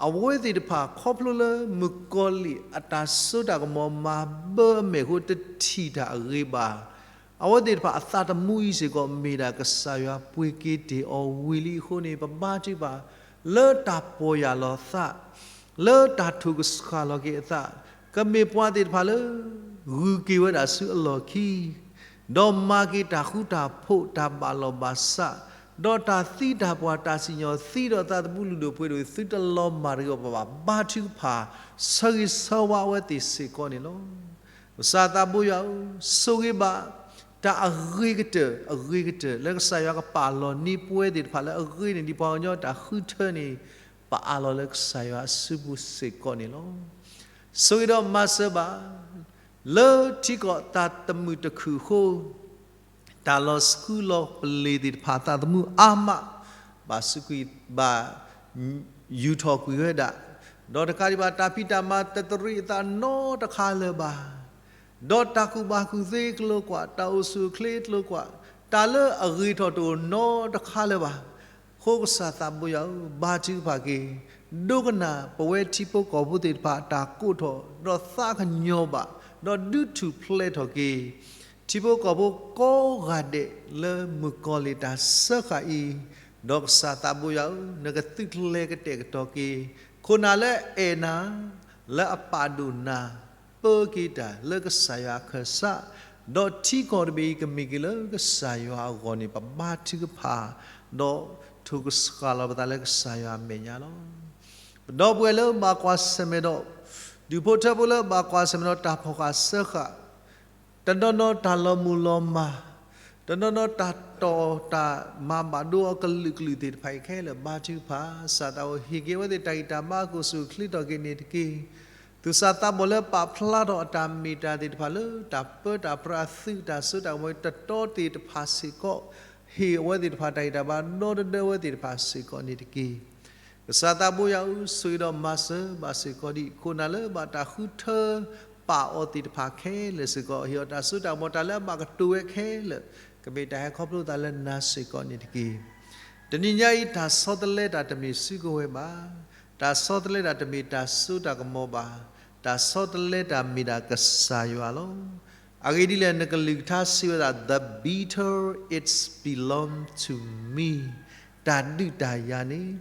အဝဲသ့ၣ်တဖၣ် ခီဖျိလၢမုၣ်ကီၤလံၢ်အတၢ်စိတၢ်ကမီၤမၤဘၢအမဲာ်အဃိ တထံၣ်တၢ်အဂ့ၤဘၣ်. အဝဲသ့ၣ်တဖၣ်အသးသမူအံၤစ့ၢ်ကီး မ့ၢ်ဒၣ်ကစၢ်ယွၤပှ့ၤက့ၤတ့ၢ်အီၤဝံၤလံအဃိန့ၣ် ပဘါထုကဖၣ် လၢတၢ်ပီၢ်ယၢ်လီၤသး, လၢတၢ်ထိၣ်ကဆှၣ်လီၤက့ၤအသး, ကမ့ၢ်ပှၤသ့ၣ်တဖၣ်လၢ ဂုၤက့ၤဝဲဒၣ်ဆူအလီၢ်ခံ ဒီးမၤက့ၤတၢ်ဃူတၢ်ဖိး တၢ်ဘၣ်လီၢ်ဘၣ်စး, ဒီးတၢ်သံတၢ်ပှၢ် တၢ်စံၣ်ညီၣ်သံဒီးသးသမူလုၢ်ဒိၣ်ပှ့ၤဒိၣ် သုတလီၤမၢ်တဂ့ၤအီၤဘၣ်ဘၣ် ဘါထုကဖၣ် ဆၢဂ့ၤဆၢဝါအဝဲသ့ၣ်စ့ၢ်ကီးန့ၣ်လီၤ. ကစၢ်သးဘိယွၤဧၢ, ဆိၣ်ဂ့ၤဘၣ် တၢ်အဂ့ၤကတၢၢ် အဂ့ၤကတၢၢ် လၢကစၢ်ယွၤကပာ်လီၤန့ၢ်ပဝဲသ့ၣ်တဖၣ်လၢအဂ့ၤန့ၣ် ဒ်ပှၤကညီတၢ်ဃုထၢန့ၣ် ပအးလီၤလၢကစၢ်ယွၤအစုပူၤစ့ၢ်ကီးန့ၣ်လီၤ. ဆိၣ်ဂ့ၤဒီးမၤစၢၤဘၣ် လၢထံကီၢ်သးသမူတခူၣ်အဃိ တၢ်လီၤဆှုလီၤပလ့ၤသ့ၣ်တဖၣ် သးသမူအါမး ဘၣ်ဆူးကွံာ် ဘၣ်ယူာ်ထီၣ်ကွံာ်ဝဲဒၣ်, ဒီးတကးဒံးဘၣ် တၢ်ဖံးတၢ်မၤတတရံးအသးနီတခါလၢၤဘၣ်, ဒီးတၢ်ကူၣ်ဘၣ်ကူၣ်သ့ကျိၤကွာ်, တၢ်အိၣ်ဆူၣ်အိၣ်ချ့ကျိၤကွာ်, တၢ်လၢအဂ့ၤထီၣ်တအိၣ်နီတခါလၢၤဘၣ်. အဃိကစၢ်သးဘိယွၤဧၢ, ဘါထုကဖၣ်က့ၤ ဒိကနၣ်ပဝဲထံဖိကီၢ်ဖိသ့ၣ်တဖၣ်အတၢ်ကိးထီၣ်, ဒီးသးကညီၤဘၣ်, ဒီးဒုးထူၣ်ဖျဲးထီၣ်က့ၤ ထံဖိကီၢ်ဖိကိးဂၤဒဲးလၢမုၣ်ကီၤလံၢ်တၢ်စၢဃာ်အံၤ, ဒီးကစၢ်သးဘိယွၤဧၢ, နကသုးကျဲၤကတဲာ်ကတီၤက့ၤ ခိၣ်နၢ်လၢအအဲၣ်နၤ, လၢအပာ်ဒိၣ်နၤ, ပၢက့ၤတၢ်လၢကစၢ်ယွၤအခၢၣ်စး, ဒီးထံကီၢ်တဘ့ၣ်အံၤကမ့ၢ်က့ၤလၢကစၢ်ယွၤအဂီၢ်န့ၣ် ပဘါထုကဖၣ်, ဒီး ထိၣ်ကစှၤလီၤပသးလၢကစၢ်ယွၤအမဲာ်ညါလီၤ. ပဒီပုၢ်ဝဲၢ်လၢဘၣ်ကွၢ်ဆၢၣ်မဲာ်ဒီး ဒူၣ်ဖိထၢဖိလၢဘၣ်ကွၢ်ဆၢၣ်မဲာ်ဒီးတၢ်ဖီၣ်ဃာ်စၢဃာ် တနီၤနီၤတၢ်လီၤမုၢ်လီၤမၢ်, တနီၤနီၤတၢ်တီၢ်တၢ်မၤဘၣ်ဒိအီၤကလုာ်ကလုာ်သ့ၣ်တဖၣ်အံၤခဲလၢာ် ဘါထုကဖၣ်, ကစၢ်သးအိၣ်ဟ့ၣ်က့ၤအဝဲသ့ၣ်တၢ်ဂံၢ်တၢ်ဘါအကီၢ်ဆူၣ်ချ့ထီၣ်က့ၤန့ၣ်တက့ၢ်. သူၣ်စၢ်သးဘီၣ်လၢပာ်ဖျါထီၣ်အတၢ်မ့ၢ်တၢ်သ့ၣ်တဖၣ်လၢ တၢ်ပၢတၢ်ပြးအသုးတၢ်စိတၢ်ကမီၤတတီတ့ၢ်တဖၣ်စ့ၢ်ကီး, ဟ့ၣ်အဝဲသ့ၣ်တဖၣ်တၢ်ဂံၢ်တၢ်ဘါ ဒီတဒၢဝဲသ့ၣ်တဖၣ်စ့ၢ်ကီးန့ၣ်တက့ၢ်. ကစၢ်သးဘိယွၤဧၢ, ဆိၣ်ဂ့ၤဒီးမၤစၢၤဘၣ်စ့ၢ်ကီးဒံး ခိၣ်နၢ်လၢဘၣ်တၢ်ဃုထၢပာ်အီၤသ့ၣ်တဖၣ်ခဲလၢာ်စ့ၢ်ကီး, ဟ့ၣ်အီၤတၢ်စိတၢ်ကမီၤ တၢ်လၢအဘၣ်ကတိၤဝဲခဲလၢာ် ကမ့ၢ်တၢ်ဟဲခီဖျိသးလၢနၤစ့ၢ်ကီးန့ၣ်တက့ၢ်. တနံၤညါအံၤ တၢ်ဆီတလဲတၢ်တမ့ၢ်စုကဝဲၤဘၣ်. တၢ်ဆီတလဲတၢ်တမ့ၢ်တၢ်စိတၢ်ကမီၤဘၣ်. တၢ်ဆီတလဲတၢ်မ့ၢ်ဒၣ်ကစၢ်ယွၤလီၤ. အဂ့ၢ်ဒ်လဲၣ် နကလုၢ်ကထါစံးဝဲဒၣ် The battle is belong to me, တၢ်ဒုးတၢ်ယၤန့ၣ်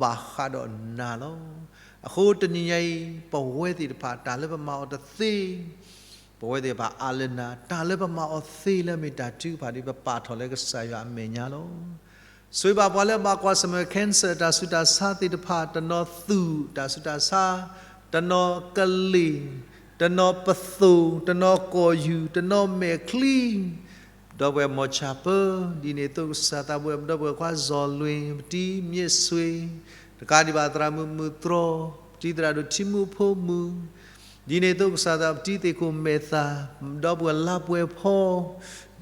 ဘၣ်ဃးဒီးနၤလီၤ. အဃိတနံၤညါအံၤ ပဝဲသ့ၣ်တဖၣ် တၢ်လၢပမၤအီၤတသ့ ပဝဲသ့ၣ်တဖၣ်အါလၢနၤ, တၢ်လၢပမၤအီၤသ့လၢအမ့ၢ်တၢ်ထုကဖၣ်ဒီး ပပာ်ထီၣ်လၢကစၢ်ယွၤအမဲာ်ညါလီၤ. ဆိၣ်ဂ့ၤဘၣ်ပှၤလၢဘၣ်ကွၢ်ဆၢၣ်မဲာ် cancer တၢ်ဆူးတၢ်ဆါသ့ၣ်တဖၣ်, တနီၤသူၣ်တၢ်ဆူးတၢ်ဆါ, တနီၤကလ့ၢ်, တနီၤပသိၣ်, တနီၤကီၢ်ယူၢ်, တနီၤမဲာ်ချံ ဒီပုၢ်ဝဲၢ်မီၤဆၣ်ပၢ, ဒ်န့ၣ်အသိးကစၢ်သးဘိယွၤ ဒီပုၢ်ဝဲၢ်ခွါစီၤလွ့ၣ်, ပတံၤမ့ၢ်ဆွ့ၣ်, တကးဒံးဘၣ်သရၣ်မုၣ်မုၢ်တြီၢ်, ပတံၤသရၣ်ဒိၣ်ထံမူဖိမုၣ်, ဒ်န့ၣ်အသိးကစၢ်သး ပတံၤသ့ၣ်ခိၣ်မဲာ်သၣ်, ဒီပုၢ်ဝဲၢ်လါပှဲၤဖီ,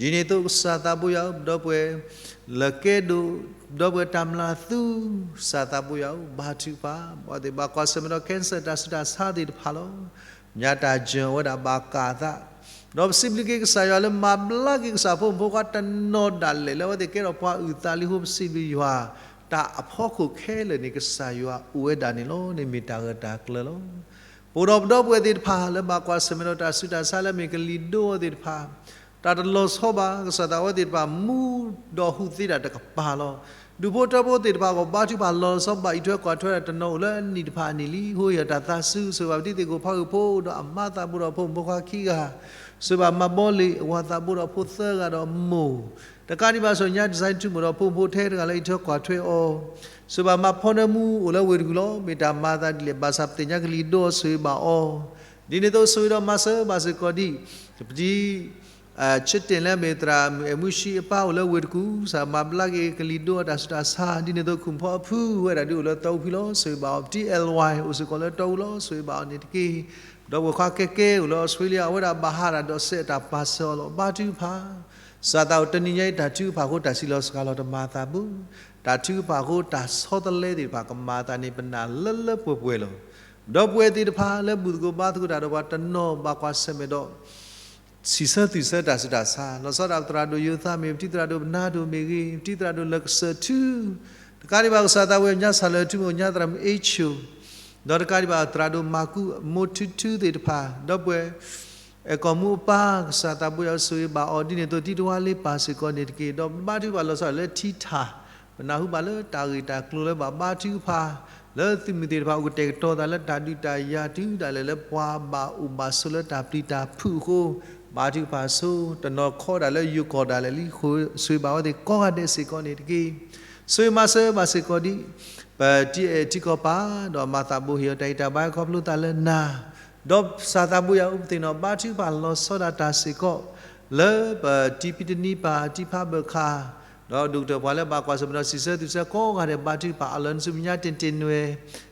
ဒ်န့ၣ်အသိးကစၢ်သးဘိယွၤ ဒီပုၢ်ဝဲၢ်လၢကဲဒိၣ်, ဒီပုၢ်ဝဲၢ်တၢ်မျၢ်သူ, ကစၢ်သးဘိယွၤဧၢ ဘါထုကဖၣ်, ပှၤသ့ၣ်ဘၣ်ကွၢ်ဆၢၣ်မဲာ်ဒီး cancer တၢ်ဆူးတၢ်ဆါသ့ၣ်တဖၣ်လီၤ. မ့ၢ်တၢ်ယၢၤဝဲဒၣ်ဘၣ်ကးအသး, ဒီးပစံးဘျုးက့ၤကစၢ်ယွၤလၢမၤဘျါက့ၤကစၢ်ဖိမုၣ်ဖိခွါတနီၤဒၣ်လဲာ် လၢအဝဲသ့ၣ်ကဲထီၣ်ပှၤအုၣ်သးလံအဃိ ပစံးဘျုးယွၤ, တၢ်အဖီခိၣ်ခဲလၢာ်န့ၣ် ကစၢ်ယွၤအိၣ်ဝဲဒၣ်န့ၣ်လီၤ. န့ၣ်မ့ၢ်တၢ်ဂၢၢ်တၢ်ကျၢၤလီၤ. ပအိၣ်ဒီးပဒီပုၢ်ဝဲၢ်သ့ၣ်တဖၣ် လၢဘၣ်ကွၢ်ဆၢၣ်မဲာ်ဒီးတၢ်ဆူးတၢ်ဆါလၢမ့ၢ်ကလံၤဒိအီၤသ့ၣ်တဖၣ်, တၢ်တလီၤဆီဘၣ်, ကစၢ်သးဝဲသ့ၣ်တဖၣ် မူဒီးဟူးသ့ဒၣ်တကပၤလီၤ. ဒူၣ်ဖိထၢဖိသ့ၣ်တဖၣ်အဂီၢ် ဘါထုကဖၣ်လီၤဆီဘၣ်အံးထွဲကွၢ်ထွဲဒၣ် တနီၤအိၣ်လၢအနံၣ်တဖၣ်အနံၣ်လံ, အဃိဟ့ၣ်အတၢ်သးစူၤ, ဆိၣ်ဂ့ၤဘၣ်ပတံၤသ့ၣ်ခိၣ်ဖးဂုၢ်ဖိဒီးအမါသးဘိဒီးဖိမုၣ်ဖိခွါခံဂၤ, ဆိၣ်ဂ့ၤဘၣ်မၤဘီလ့ၣ်အဝၤသးဘိဒီးဖိသၢဂၤဒီးမိၢ်, တကးဒံးဘၣ်ဆိၣ်ညါ design ထူမိၣ်ဒီးဖိမုၣ်ဖိထဲတဂၤလၢအံးထွဲကွၢ်ထွဲအီၤ, ဆိၣ်ဂ့ၤဘၣ်မါဖီနၢမူအိၣ်လၢဝ့ၢ်တကူၣ်လီၤ, မ့ၢ်တၢ်မၤအသးဒ်လဲၣ်, ဘၣ်ဆၣ်ပသ့ၣ်ညါကလံၤဒိအီၤ ဆိၣ်ဂ့ၤဘၣ်အီၤ, ဒ်န့ၣ်အသိးဆိၣ်ဂ့ၤဒီးမၤစၢၤဘၣ်စ့ၢ်ကီးဒံး, ပတံၤ ဆ့တ့ၣ်လၢအမ့ၢ်သရၣ်မုၣ်အဲၣ်မူဆှံအပၢ်အိၣ်လၢဝ့ၢ်တကူၣ်, ကစၢ်မၤဘျါက့ၤကလံၤဒိအတၢ်ဆူးတၢ်ဆါ, ဒ်န့ၣ်အသိး ခိၣ်ဖီအဖုဝဲဒၣ်ဒ်အိၣ်လၢတီအူဖဲလီၤ, ဆိၣ်ဂ့ၤဘၣ်အီၤ, ပတံၤ L Y အိၣ်စ့ၢ်ကီးလၢတီအူလီၤ, ဆိၣ်ဂ့ၤဘၣ်အီၤန့ၣ်တက့ၢ်. ဒီပုၢ်ဝဲၢ်ခွါကဲကဲအိၣ်လၢအီစထြ့လယါ အဝဲဒၣ်ဘၣ်ဟးဒၣ်ဒီးစဲးအတၢ်ပာ်စၢၤအီၤလီၤ, ဘါထုကဖၣ်, ကစၢ်သးအိၣ်တနံၤညါအံၤ တၢ်ထုကဖၣ်အဃိ တၢ်စံးလီၤစှၤလီၤတမၤသးဘၣ်, တၢ်ထုကဖၣ်အဃိ တၢ်ဆီတလဲသ့ၣ်တဖၣ်ကမၤအသးန့ၣ် ပနာ်လၢလၢပှဲၤပှဲၤလီၤ. ဒီပုၢ်ဝဲၢ်သ့ၣ်တဖၣ်လၢဘူၣ်သကိးဘါသကိးတၢ်ဒီးပှၤတနီၤဘၣ်ကွၢ်ဆၢၣ်မဲာ်ဒီး စံးဆၢသုးဆၢတၢ်ဆူးတၢ်ဆါ, လီၤဆီဒၣ်ပသရၣ်ဒိၣ်ယိၤသးမ့ၢ်ဂ့ၤ, ပတံၤသရၣ်ဒိၣ်ပနါဒိၣ်မ့ၢ်ဂ့ၤ, ပတံၤသရၣ်ဒိၣ်လၢကစၢၢ်ထူ, တကးဒံးဘၣ်ကစၢ်သးဝဲညါဆၣ်လၢထူမိၣ်ညါသရၣ်မုၣ်အ့ဆိၣ်, ဒီးတကးဒံးဘၣ်သရၣ်ဒိၣ်မၤကူ မိၢ်ထူထူသ့ၣ်တဖၣ်, ဒီပုၢ်ဝဲၢ် အဲၣ်ကီၢ်မူအပၢ် ကစၢ်သးဘိယွၤဆိၣ်ဂ့ၤဘၣ်အီၤ, ဒ်န့ၣ်အသိးတံၤတဝါလ့ပၢ်စ့ၢ်ကီးန့ၣ်တက့ၢ်. ဒီးဘါထုကဖၣ်လီၤဆီဒၣ်လၢထံထၣ်, ပနၢ်ဟူဘၣ်လၢတၢ်ဂ့ၢ်တၢ်ကျိၤလၢဘၣ်ဘါထုကဖၣ် လၢသုးမုၢ်သ့ၣ်တဖၣ်အိၣ်ကတဲာ်ကတီၤသးလၢတၢ်ဒုးတၢ်ယၤတုၤဒၣ်လဲာ်လၢပှၤဘၣ်အိၣ်ဘၣ်ဆိးလၢတၢ်ပျံၤတၢ်ဖုးအဃိ, ဘါထုကဖၣ်ဆိ, တနီၤခီဒၣ်လၢယိၤကီၢ်ဒၣ်လဲာ်လံ, ဆိၣ်ဂ့ၤဘၣ်ဝဲသ့ၣ်ကိးဂၤဒဲးစ့ၢ်ကီးန့ၣ်တက့ၢ်. ဆိၣ်ဂ့ၤမၤစၢၤဘၣ်စ့ၢ်ကီးဒံး ပတံၤအဲၣ်ထံကီၢ်ပၢ်, ဒီးမၤသးဘိဟ့ၣ်အီၤတၢ်ဂံၢ်တၢ်ဘါခီဖျိသးလၢနၤ, ဒီးကစၢ်သးဘိယွၤဧၢ ပသ့ၣ်နီၣ်ဘါထုကဖၣ်လီၤဆီဒၣ်တၢ်စ့ၢ်ကီး, လၢပတံၤဖံတနံၤပၢ် တံၤဖးဘၢၣ်ခါ, ဒီးဒိၣ်ကတၢၢ်ပှၤလၢဘၣ်ကွၢ်ဆၢၣ်မဲာ်ဒီးစံးဆၢသုးဆၢကိးဂၤဒဲး ဘါထုကဖၣ်အလီၢ်နစုပညါတ့ၢ်တ့ၢ်နွဲၣ်,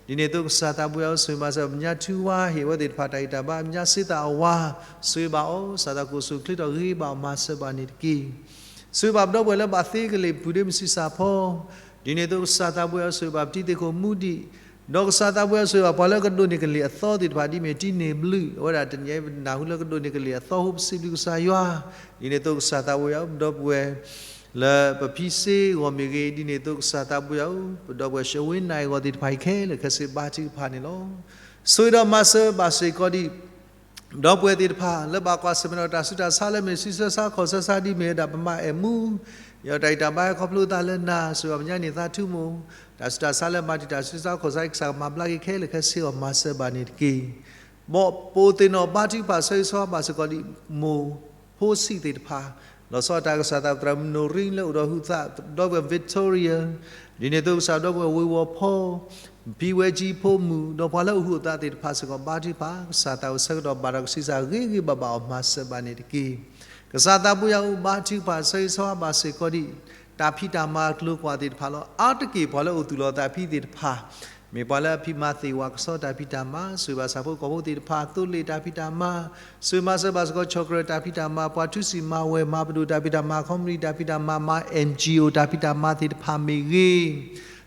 ဒ်န့ၣ်အသိးကစၢ်သးဘိယွၤဧၢ ဆိၣ်ဂ့ၤမၤစၢၤပညါထူဝါ ဟ့ၣ်ဝဲသ့ၣ်တဖၣ်တၢ်ဂံၢ်တၢ်ဘါ, ပညါစ့သးအဝါ, ဆိၣ်ဂ့ၤဘၣ်အီၤ, ကစၢ်သးကအိၣ်ဆူၣ်ချ့ထီၣ်ဂ့ၤဘၣ်အီၤမၤစၢၤဘၣ်န့ၣ်တက့ၢ်. ဆိၣ်ဂ့ၤဘၣ်ပဒီပုၢ်ဝဲၢ်လၢဘၣ်သ့ကလ့ၢ်ပူၤဒ့မုၢ်ဆံးစၢ်ဖီ, ဒ်န့ၣ်အသိးကစၢ်သးဘိယွၤဧၢ ဆိၣ်ဂ့ၤဘၣ်ပတံၤသ့ၣ်ခိၣ်မူဒံး, ဒီးကစၢ်သးဘိယွၤဆိၣ်ဂ့ၤဘၣ်ပှၤလၢကဒိးန့ၢ်ကလံၢ်အသီသ့ၣ်တဖၣ်ဒ်မ့ၢ်တံၤန့ၢ်ဘျုး, အဝဲဒၣ်တနံၤအံၤပနၢ်ဟူလၢကဒိးန့ၢ်ကလံၢ်အသီအဃိ ပစံးဘျုးကစၢ်ယွၤ, ဒ်န့ၣ်အသိးကစၢ်သးဘိယွၤဧၢ ပဒီပုၢ်ဝဲၢ် လၢပဖံစ့အဂီၢ်မ့ၢ်ဂ့ၤ, ဒ်န့ၣ်အသိးကစၢ်သးဘိယွၤဧၢ ပဒီပုၢ်ဝဲၢ် ရှဝ့နၢ်အဂီၢ်သ့ၣ်တဖၣ်အံၤခဲလၢာ်ခဲဆ့ဘါထုကဖၣ်န့ၣ်လီၤ. ဆိၣ်ဂ့ၤဒီးမၤစၢၤဘၣ်စ့ၢ်ကီးဒံး ဒီပုၢ်ဝဲၢ်သ့ၣ်တဖၣ် လၢဘၣ်ကွၢ်ဆၢၣ်မဲာ်ဒီးတၢ်ဆူးတၢ်ဆါလၢမ့ၢ်စံးဆၢဆါခီၣ်ဆၢဆါဒ်မ့ၢ်ဝဲဒၣ်ပမၤအဲၣ်မူ, ယတၢ်ဂံၢ်တၢ်ဘါဟဲခီဖျိသးလၢနၤ, ဆိၣ်ဂ့ၤဘၣ်ပညါန့ၢ်သးထူမိၣ်, တၢ်ဆူးတၢ်ဆါလၢမၤတံာ်တာ်ဆူးတၢ်ဆါခီၣ်ဆၢ ကစၢ်ကမၤဘျါက့ၤခဲလၢာ်ခဲဆ့အီၤမၤစၢၤဘၣ်န့ၣ်တက့ၢ်. ဘီၣ်ပအိၣ်သ့ၣ်နီၣ်ဘါထုကဖၣ်ဆၢဂ့ၤဆၢဝါဘၣ်စ့ၢ်ကီးဒံး မိၢ်ဖိဆံးသ့ၣ်တဖၣ်, လီၤဆီဒၣ်တၢ်ကစၢ်သးပှၢ်သရၣ်မုၣ်နိၣ်ရံလၢအိၣ်ဒီးဟုးသး ဒီပုၢ်ဝဲၢ် Victoria, ဒ်န့ၣ်အသိးကစၢ်ဒီပုၢ်ဝဲၢ်ဝ့ၤဝီၤဖီ, ဖံဝဲကၠံဖိမုၣ် ဒီးပှၤလၢအအိၣ်ဟုးသးသ့ၣ်တဖၣ်စ့ၢ်ကီး ဘါထုကဖၣ် ကစၢ်သးအိၣ်ဆၢကတီၢ်ဘၣ်ဒီးကဆံးစၢ်ဂ့ၤဂ့ၤဘၣ်ဘၣ်အီၤမၤစၢၤဘၣ်န့ၣ်တက့ၢ်. ကစၢ်သးဘိယွၤဧၢ ဘါထုကဖၣ်ဆၢဂ့ၤဆၢဝါဘၣ်စ့ၢ်ကီးဒံး တၢ်ဖံးတၢ်မၤအကျိၤကွာ်သ့ၣ်တဖၣ်လီၤ. အါတက့ၢ်ပှၤလၢအိၣ်သူၣ်လီၤသးဖံသ့ၣ်တဖၣ် မ့ၢ်ပှၤလၢအဖံးမၤသ့ၣ်ဝဲကဆီတၢ်ဖံးတၢ်မၤ, ဆိၣ်ဂ့ၤဘၣ်ဆၣ်ဖိကီၢ်ဖိသ့ၣ်တဖၣ် သိလ့ၣ်တၢ်ဖံးတၢ်မၤ, ဆိၣ်ဂ့ၤမၤစၢၤဘၣ်စ့ၢ်ကီး ဆီၣ်ကရၢၢ်တၢ်ဖံးတၢ်မၤ, ပှၤထုစံးမၤဝဲၤမၤပဒိၣ်တၢ်ဖံးတၢ်မၤ, ခီမနံၣ်တၢ်ဖံးတၢ်မၤ, မၤ NGO တၢ်ဖံးတၢ်မၤသ့ၣ်တဖၣ်မ့ၢ်ဂ့ၤ,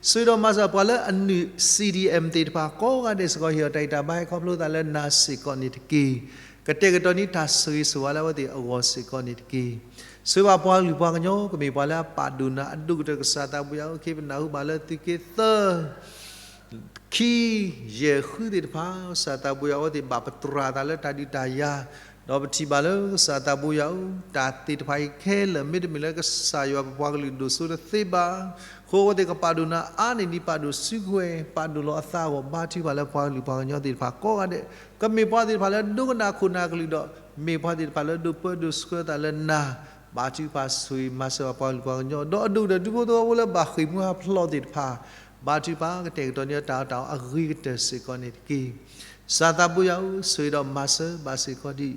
ဆိၣ်ဂ့ၤဒီးမၤစၢၤပှၤလၢအနုာ် CDM သ့ၣ်တဖၣ်ကိးဂၤဒဲးစ့ၢ်ကီး ဟ့ၣ်အီၤတၢ်ဂံၢ်တၢ်ဘါဟဲခီဖျိသးလၢနၤစ့ၢ်ကီးန့ၣ်တက့ၢ်. ကတဲာ်ကတီၤန့ၢ်တၢ်ဆိၣ်ဂ့ၤဆိၣ်ဝါလၢအဝဲသ့ၣ်အဂီၢ်စ့ၢ်ကီးန့ၣ်တက့ၢ်. ဆိၣ်ဂ့ၤဘၣ်ပှၤကလုာ်ပှၤကညီ ကမ့ၢ်ပှၤလၢအပာ်ဒိၣ်နၤအဒိၣ်ကတၢၢ် ကစၢ်သးဘိယွၤဧၢ ခ့ပနၢ်ဟူဘၣ်လၢသုးက့သၢ ခံ ယဲၢ် ဃုသ့ၣ်တဖၣ် ကစၢ်သးဘိယွၤ အဝဲသ့ၣ်ဘၣ်ပတြၢၤသးလၢတၢ်ဒုးတၢ်ယၤ, ဒီးပထံၣ်ဘၣ်လၢကစၢ်သးဘိယွၤဧၢ တၢ်သ့ၣ်တဖၣ်အံၤခဲလၢာ် မ့တမ့ၢ်လၢကစၢ်ယွၤပပှၤကလုာ်ဒိၣ်စိတသ့ဘၣ်, အဃိအဝဲသ့ၣ်ကပာ်ဒိၣ်နၤအါန့ၢ်ဒံးပာ်ဒိၣ်စုကဝဲၤ ပာ်ဒိၣ်လီၤအသးအဂီၢ် ဘါထုကဖၣ်လၢပှၤကလုာ်ပှၤကညီသ့ၣ်တဖၣ်ကိးဂၤဒဲး, ကမ့ၢ်ပှၤသ့ၣ်တဖၣ်လၢဒိကနၣ်ခိၣ်နၢ်ကလုၢ်ဒီး မ့ၢ်ပှၤသ့ၣ်တဖၣ်လၢဒိးပၢဒိးဆှၢသးလၢနၤ, ဘါထုကဖၣ်ဆိၣ်ဂ့ၤမၤစၢၤဘၣ်ပှၤကလုာ်ပှၤကညီ ဒီးအဒိၣ်ကတၢၢ်ဒူဖိသဝီဖိလၢဘၣ်ဃ့ၢ်မှံဟးဖျိးသ့ၣ်တဖၣ်, ဘါထုကဖၣ်ကတဲာ်ကတီၤန့ၢ်တၢ်အီၣ်တၢ်အီအဂ့ၤကတၢၢ်စ့ၢ်ကီးန့ၣ်တက့ၢ်. ကစၢ်သးဘိယွၤဧၢ ဆိၣ်ဂ့ၤဒီးမၤစၢၤဘၣ်စ့ၢ်ကီးဒံး လီ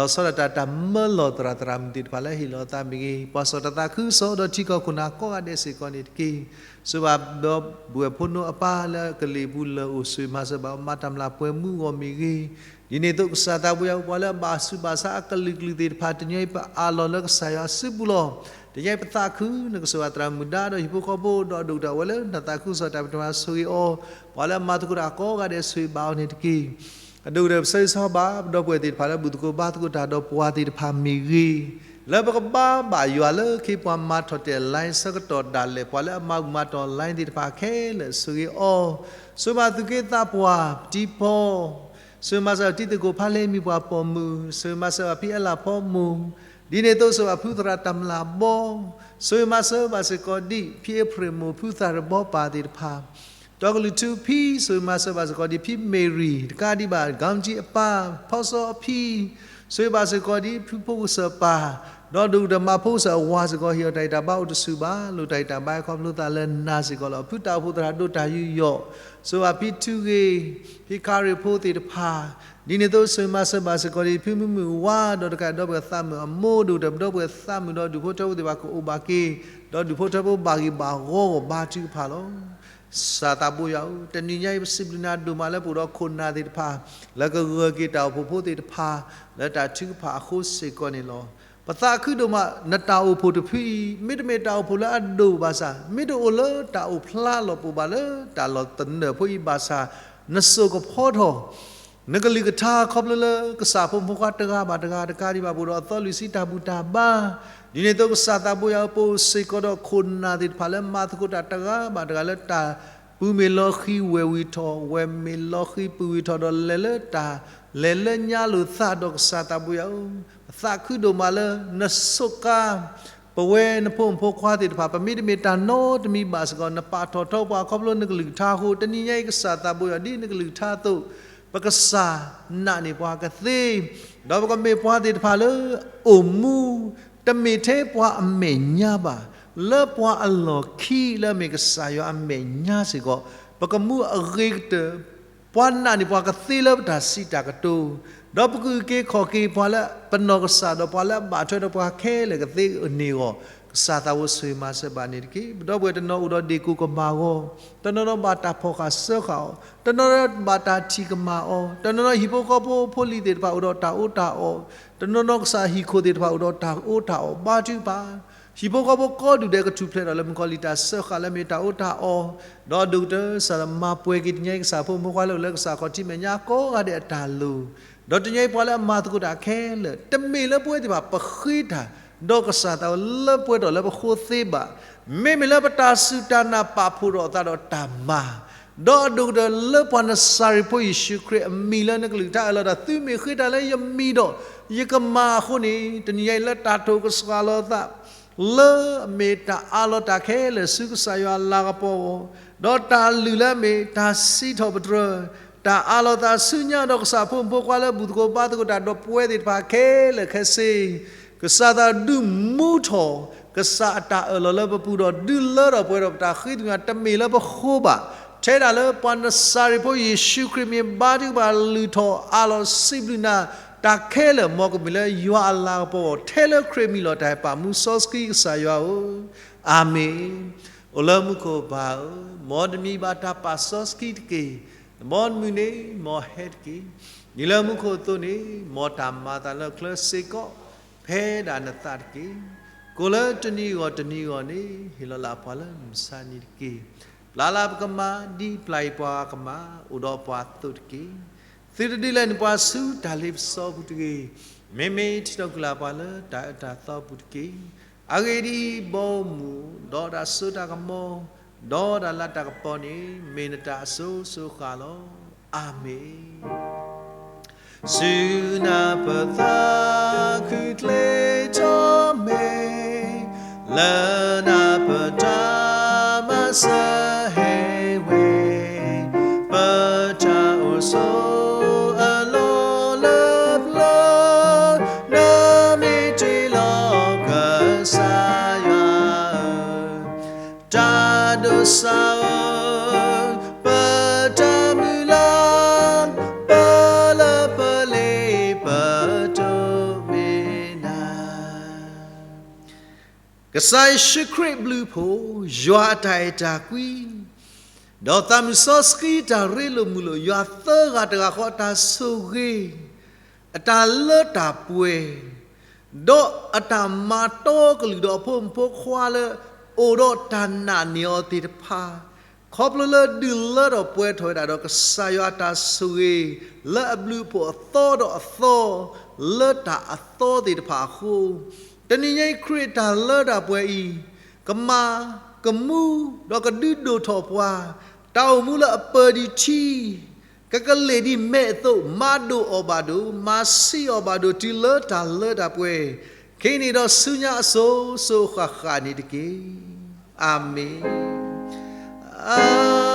ၤဆီဒၣ်တၢ်တၢ်မၢလီၤသရၣ်သရၣ်မုၣ်သ့ၣ်တဖၣ်လၢဟ့ၣ်လီၤအသးမ့ၢ်ဂ့ၤ, ပှၤစီၣ်တၢ်သးခုကစီၣ်ဒီးထံကီၢ်ခိၣ်နၢ်ကိးဂၤဒဲးစ့ၢ်ကီးန့ၣ်တက့ၢ်. ဆိၣ်ဂ့ၤဘၣ်ဒီပုၢ်ဝဲၢ်ဖိနိအပၢ်လၢအကလံၤပူၤလၢအိၣ် ဆိၣ်ဂ့ၤမၤစၢၤဘၣ်မၤတၢ်မျၢ်ပှဲၤမူအဂီၢ်မ့ၢ်ဂ့ၤ, ဒ်န့ၣ်အသိးကစၢ်သးဘိယွၤဧၢ ပှၤလၢအဘၣ်ဆူးဘၣ်ဆါအကလုာ်ကလုာ်သ့ၣ်တဖၣ် တနံၤအံၤပအၢၣ်လီၤလၢကစၢ်ယွၤအစုပူၤလီၤ. တနံၤအံၤပသးခု နကဆိၣ်ဂ့ၤသရၣ်မုၣ်ဒါဒီးဟံၣ်ဖိဃီဖိ ဒီးအဒိၣ်ကတၢၢ်ဝဲလၢနသးခုကစီၣ်တၢ်ဖံးတၢ်မၤဆိၣ်ဂ့ၤအီၤ, ပှၤလၢအမၤသကိးတၢ်ကိးဂၤဒဲးဆိၣ်ဂ့ၤဘၣ်အီၤန့ၣ်တက့ၢ်. အဒိၣ်ကတၢၢ်ပဆၢဂ့ၤဆၢဝါဘၣ် ပဒီပုၢ်ဝဲၢ်သ့ၣ်တဖၣ်လၢဘူၣ်သကိးဘါသကိးတၢ်ဒီးပှၤသ့ၣ်တဖၣ်မ့ၢ်ဂ့ၤ, လၢပကဘါဘၣ်ယွၤလၢခ့ပှၤမၤထီၣ်တဲာ် line ဆၢကတီၢ်ဒၣ်လဲာ် ပှၤလၢအမၤဘူၣ်မၤတီၢ် line သ့ၣ်တဖၣ်ခဲလၢာ်ဆိၣ်ဂ့ၤအီၤ, ဆိၣ်ဂ့ၤမၤစၢၤသူၣ်က့သးပှၢ် ပတံၤဖီ ဆိၣ်ဂ့ၤမၤစၢၤတံၤသကိးဖါလ့မံၤပှၤပိာ်မုၣ်, ဆိၣ်ဂ့ၤမၤစၢၤဘၣ်ဖံအဲလးဖီမိၢ်, ဒ်န့ၣ်အသိးဆိၣ်ဂ့ၤဘၣ်ဖုသရၣ်တမျၢ်ဘီ, ဆိၣ်ဂ့ၤမၤစၢၤဘၣ်စ့ၢ်ကီးဒံး ဖံအ့ဖြ့ၣ်မိၢ်ဖုသးရဘီပၢ်သ့ၣ်တဖၣ် ဒီကလုာ်ထူဖံ ဆိၣ်ဂ့ၤမၤစၢၤဘၣ်စ့ၢ်ကီးဒံး ဖံမ့ၣ်ရံၤ တကးဒံးဘၣ် ကီကၠံအပၢ် ဖီစီအဖံ, ဆိၣ်ဂ့ၤဘၣ်စ့ၢ်ကီးဒံး ဖုဖိကစၢၢ်ပၢ်, ဒီးဒိၣ်ကတၢၢ်မၤဖိကစၢၢ်အဝၤစ့ၢ်ကီး ဟ့ၣ်အီၤတၢ်ဂံၢ်တၢ်ဘါအိၣ်တဆူၣ်ဘၣ်, လိၣ်တၢ်ဂံၢ်တၢ်ဘါဟဲခီဖျိသးလၢနၤစ့ၢ်ကီးလီၤ. ဖုတၢ်အိၣ်ဖှိၣ်သရၣ်ဒိၣ်တၢ်ယူးယီၣ်, ဆိၣ်ဂ့ၤဘၣ်ဖံထူဂ့ၤ, ဖံခါရ့ၣ်ဖိသ့ၣ်တဖၣ်, ဒ်န့ၣ်အသိးဆိၣ်ဂ့ၤမၤစၢၤဘၣ်စ့ၢ်ကီးဒံး ဖုမုၢ်မုၢ်ဝါ ဒီးတကးဒီးပဝဲသးမုၢ်အမိၢ် ဒိၣ်ကတၢၢ်ပဒီပုၢ်ဝဲၢ်သးမုၢ်ဒီးဒူၣ်ဖိထၢဖိသ့ၣ်တဖၣ်ကအိၣ်ဘၣ်က့ၤ, ဒီးဒူၣ်ဖိထၢဖိဘၣ်ဂ့ၤဘၣ်ဂီၢ်ဂီၢ်ဘါထုကဖၣ်လီၤ. ကစၢ်သးဘိယွၤဧၢ, တနံၤညါအံၤပစံးဘျုးနၤဒိၣ်မးလၢပအိၣ်ဒီးခိၣ်နၢ်သ့ၣ်တဖၣ် လၢကဂၢၢ်က့ၤတၢ်အိၣ်ဖှိၣ်ဖိသ့ၣ်တဖၣ် လၢတၢ်ထုကဖၣ်အဃိစ့ၢ်ကီးန့ၣ်လီၤ. ပသးခုဒိၣ်မး နတၢ်အိၣ်ဖှိၣ်တဖုအံၤ မ့တမ့ၢ်တၢ်အိၣ်ဖှိၣ်လၢအဒိၣ်ဘၣ်ဆၣ်, မ့ၢ်တအိၣ်လၢတၢ်အိၣ်ဖျါလီၤပှၤဘၣ်လၢတၢ်လီၤသနၢၣ်ဖိအံၤဘၣ်ဆၣ်, နစိာ်ကဖီထီၣ် နကလုၢ်ကထါခီဖျိလၢကစၢ်ဖိမုၣ်ဖိခွါတဂၤဘၣ်တဂၤ တကးဒံးဘၣ်ပအိၣ်ဒီးအသီလွံၢ်ဆံတၢ်ဘူၣ်တၢ်ဘါ, ဒ်န့ၣ်အသိးကစၢ်သးဘိယွၤဧၢ ပအိၣ်စ့ၢ်ကီးဒီးခိၣ်နၢ်သ့ၣ်တဖၣ်လၢမၤသကိးတၢ်တဂၤဘၣ်တဂၤလၢတၢ် ပုၢ်မ့ၢ်လီၤဃံၤဝဲၢ်ဝံၤထီၣ်, ဝဲၢ်မ့ၢ်လီၤဃံၤပုၢ်ဝံၤထီၣ်ဒီးလဲၤလၢတၢ် လဲၤလၢညါလိာ်သးဒီးကစၢ်သးဘိယွၤဧၢ, ပသးခုဒိၣ်မးလၢ နစူးကါ ပဝဲနဖိမုၣ်ဖိခွါသ့ၣ်တဖၣ် ပမ့တမ့ၢ်တၢ်နီတမံၤဘၣ်စ့ၢ်ကီး နပာ်ထီၣ်ထီပှၤခီဖျိနကလုၢ်ကထါအဃိ တနံၤညါအံၤကစၢ်သးဘိယွၤ ဒ်နကလုၢ်ကထါအသိး ပကစၢ်နာ်န့ၢ်ပှၤကသ့, ဒီးပကမ့ၢ်ပှၤသ့ၣ်တဖၣ်လၢအိၣ်မူ တမ့ၢ်ထဲပှၤအမဲာ်ညါဘၣ်, လၢပှၤအလီၢ်ခံလၢအမ့ၢ်ကစၢ်ယွၤအမဲာ်ညါစ့ၢ်ကီး, ပကမူအဂ့ၤကတၢၢ် ပှၤနာ်န့ၢ်ပှၤကသ့လၢပတၢ်စံးတၢ်ကတိၤ, ဒီးပကအုၣ်က့ၤခီၣ်က့ၤပှၤလၢပနီၢ်ကစၢ်ဒီးပှၤလၢအဘၣ်ထွဲဒီးပှၤခဲလၢာ်ကသ့န့ၢ်အဂီၢ်, ကစၢ်သးဘိယွၤဆိၣ်ဂ့ၤမၤစၢၤဘၣ်န့ၣ်တက့ၢ်. ပဒီပုၢ်ဝဲၢ်တနီၤအိၣ်ဒီးဒ့ၣ်ကိၢ်ကမၢ်အဂီၢ်, တနီၤနီၤဘၣ်တၢ်ဖီၣ်ဃာ်စၢဃာ်အီၤ, တနီၤနီၤဘၣ်တၢ်ထံၣ်ကမၣ်အီၤ, တနီၤနီၤဟံၣ်ဖိဃီဖိဖိလံၤသ့ၣ်တဖၣ်အိၣ်ဒီးတၢ်အီၣ်တၢ်အီ, တနီၤနီၤကစၢ်ဟံၣ်ခိၣ်သ့ၣ်တဖၣ်အိၣ်ဒီးတၢ်အီၣ်တၢ်အီ, ဘါထုကဖၣ် ဟံၣ်ဖိဃီဖိကိးဒူၣ်ဒဲးကထူၣ်ဖျဲးထီၣ်လၢမုၣ်ကီၤလံၢ်တၢ်စၢဃာ်လၢအမ့ၢ်တၢ်အီၣ်တၢ်အီ, ဒီးဒိၣ်ကတၢၢ်ကစၢ်မၤပှဲၤက့ၤတနံၤညါအံၤကစၢ်ဖိမုၣ်ဖိခွါလၢအိၣ်လၢကစၢ်ခီၣ်ထံးမဲာ်ညါကိးဂၤဒဲးအတၢ်လိၤ, ဒီးတနံၤညါအံၤပှၤလၢအမၤသကိးတၢ်ခဲလၢာ် တမ့ၢ်လၢပဝဲသ့ၣ်တဖၣ်ပဃ့တၢ် ဒီးကစၢ်သးဝဲလၢပှဲၤထီၣ်လၢပဃိသ့ဘၣ်, မ့မ့ၢ်လၢပတၢ်စူၢ်တၢ်နာ်ပာ်ဖှိၣ်ထီၣ်အသးဒီးတၢ်မၤ, ဒီးအဒိၣ်ကတၢၢ်လၢပှၤနစၤရ့းဖိယ့ၣ်ၡူးခရံာ်အမံၤလၢနကလုၢ်ကထါအၢၣ်လီၤတၢ် သုမ့ၢ်ဃ့တၢ်လၢယမံၤဒီး ယကမၤအဃိန့ၣ် တနံၤညါအံၤလၢတၢ်တိာ်ကစှၤလီၤသး လၢအမ့ၢ်တၢ်အးလီၤတၢ်ခဲလၢာ်ဆူကစၢ်ယွၤအလၤကပီၤအဂီၢ်, ဒီးတၢ်လုၢ်လၢအမ့ၢ်တၢ်စံးထီၣ်ပတြၢၤ, တၢ်အးလီၤသးဆူညါဒီးကစၢ်ဖိမုၣ်ဖိခွါလၢဘူၣ်သကိးဘါသကိးတၢ်ဒီးပဝဲသ့ၣ်တဖၣ်ခဲလၢာ်ခဲဆ့, ကစၢ်သးဒုးမူထီၣ် ကစၢ်အတၢ်အၢၣ်လီၤလၢပပူၤဒီး ဒုးလၢထီၣ်ပှဲၤထီၣ်ပတၢ်ဃ့ကညး တမ့ၢ်လၢပဃိဘၣ်, ထဲဒၣ်လၢပှၤနစၤရ့းဖိ ယ့ၣ်ၡူးခရံာ်မ့ၢ်ဘါထုကဖၣ် လုၢ်ထီၣ်အးလီၤ စံးဘျုးနၤ, တၢ်ခဲလၢာ် မ်ကမ့ၢ်လၢယွၤအလၤကပီၤအဂီၢ် ထဲလၢခရံာ်မံၤလီၤ တၢ်ဟဲပာ်မူစီဆှံ ကစၢ်ယွၤဧၢ, အၤမ့ၣ်. အိၣ်လၢမူခိၣ်ပၢ်ဧၢ, မ်တမံၤဘၣ်တၢ်ပာ်စီဆှံတက့ၢ်. မ်တမုာ်န့ၣ် မ်ဟဲတက့ၢ်. ဒ်လၢမူခိၣ်အသိးန့ၣ် မ်တၢ်မၤအသးလၢချၢစ့ၢ်ကီး ဖဲဒၣ်နသးတက့ၢ်. ကိၣ်လၢတနံၤအဂီၢ်တနံၤအဂီၢ်န့ၣ် ဟ့ၣ်လီၤလၢ်ပှၤလၢမုၢ်မဆါတနံၤတက့ၢ်. ပျၢ်လၢ်ပကမၤ ဒ်ပျၢ်အံၤပှၤကမၤ အိၣ်ဒီးပှၤအသိးတက့ၢ်. သုတဒုးလဲန့ၢ်ပှၤဆူတၢ်လ့ပစီအပူၤတဂ့ၤ. မ့မ့ၢ်ထံၣ်ထီၣ်ကွံာ်လၢ်ပှၤလၢတၢ်အၢတၢ်သီအပူၤတက့ၢ်. အဂ့ၢ်ဒ်အံၤ, ဘီမုၢ် ဒီးတၢ်စိတၢ်ကမီၤ ဒီးတၢ်လၤတၢ်ကပီၤန့ၣ် မ့ၢ်နတၢ်အစိၤစိၤအဃၣ်လီၤ. အၤမ့ၣ်. ဆူနၢ်ပၢၢ်သးခုကလဲၤထီၣ်မ့ၢ် လၢနၢ်ပၢၢ်တၢ်မၤစၢၤဟဲဝဲ, ပတၢ်အိၣ်ဆိးအလီၢ်လၢပျၢၤ, နမ့ၢ်တ့လီၤကစၢ်ယွၤဧၢ, တၢ်ဒိးစၢ်ဧၢ, ပတၢ်မုၢ်လၢ်, ပလၢပလ့ပတိၢ်မ့ၢ်နၤ. ကစၢ်ယ့ၣ်ၡူးခရံာ်အဘျုးအဖှိၣ်, ယွၤအတၢ်အဲၣ်တၢ်ကွံ, ဒီးသးမုၢ်စီဆှံတၢ်ရ့လိာ်မုာ်လိာ် ယွၤသၢဂၤတဂၤဃီအတၢ်ဆိၣ်ဂ့ၤ, အတၢ်လၢတၢ်ပှဲၤ, ဒီးအတၢ်မၤတီကလုာ်ဒီးအဖိမုၣ်ဖိခွါလၢ အိၣ်ဒီးတၢ်နာ်န့ၢ်အီၤသ့ၣ်တဖၣ်, ခီဖျိလၢဒုးလၢထီၣ်ပှဲၤထီၣ်ဝဲဒၣ်ဒီး ကစၢ်ယွၤအတၢ်ဆိၣ်ဂ့ၤ လၢအဘျုးအဖှိၣ်အသီဒီးအသီ လၢတၢ်အသီသ့ၣ်တဖၣ်အဃိ, တနံၤညါအံၤခရံာ်တၢ်လၢတၢ်ပှဲၤအံၤ ကမၤ, ကမူ, ဒီးကဒုးဒိၣ်ထီၣ်ပှၤ, တၢ်အိၣ်မူလၢအပၢၤဒံးထံ ကကလဲၤဒ်မဲးအသိး မၤဒိၣ်အီၤဘၣ်ဒိၣ်, မၤဆံးအီၤဘၣ်ဒိၣ် တုၤလၢတၢ်လၢတၢ်ပှဲၤ, ခဲအံၤန့ၣ်ဒီးဆူညါအစိၤစိၤအဃၣ်ဃၣ်န့ၣ်တက့ၢ်. အၤမ့ၣ်.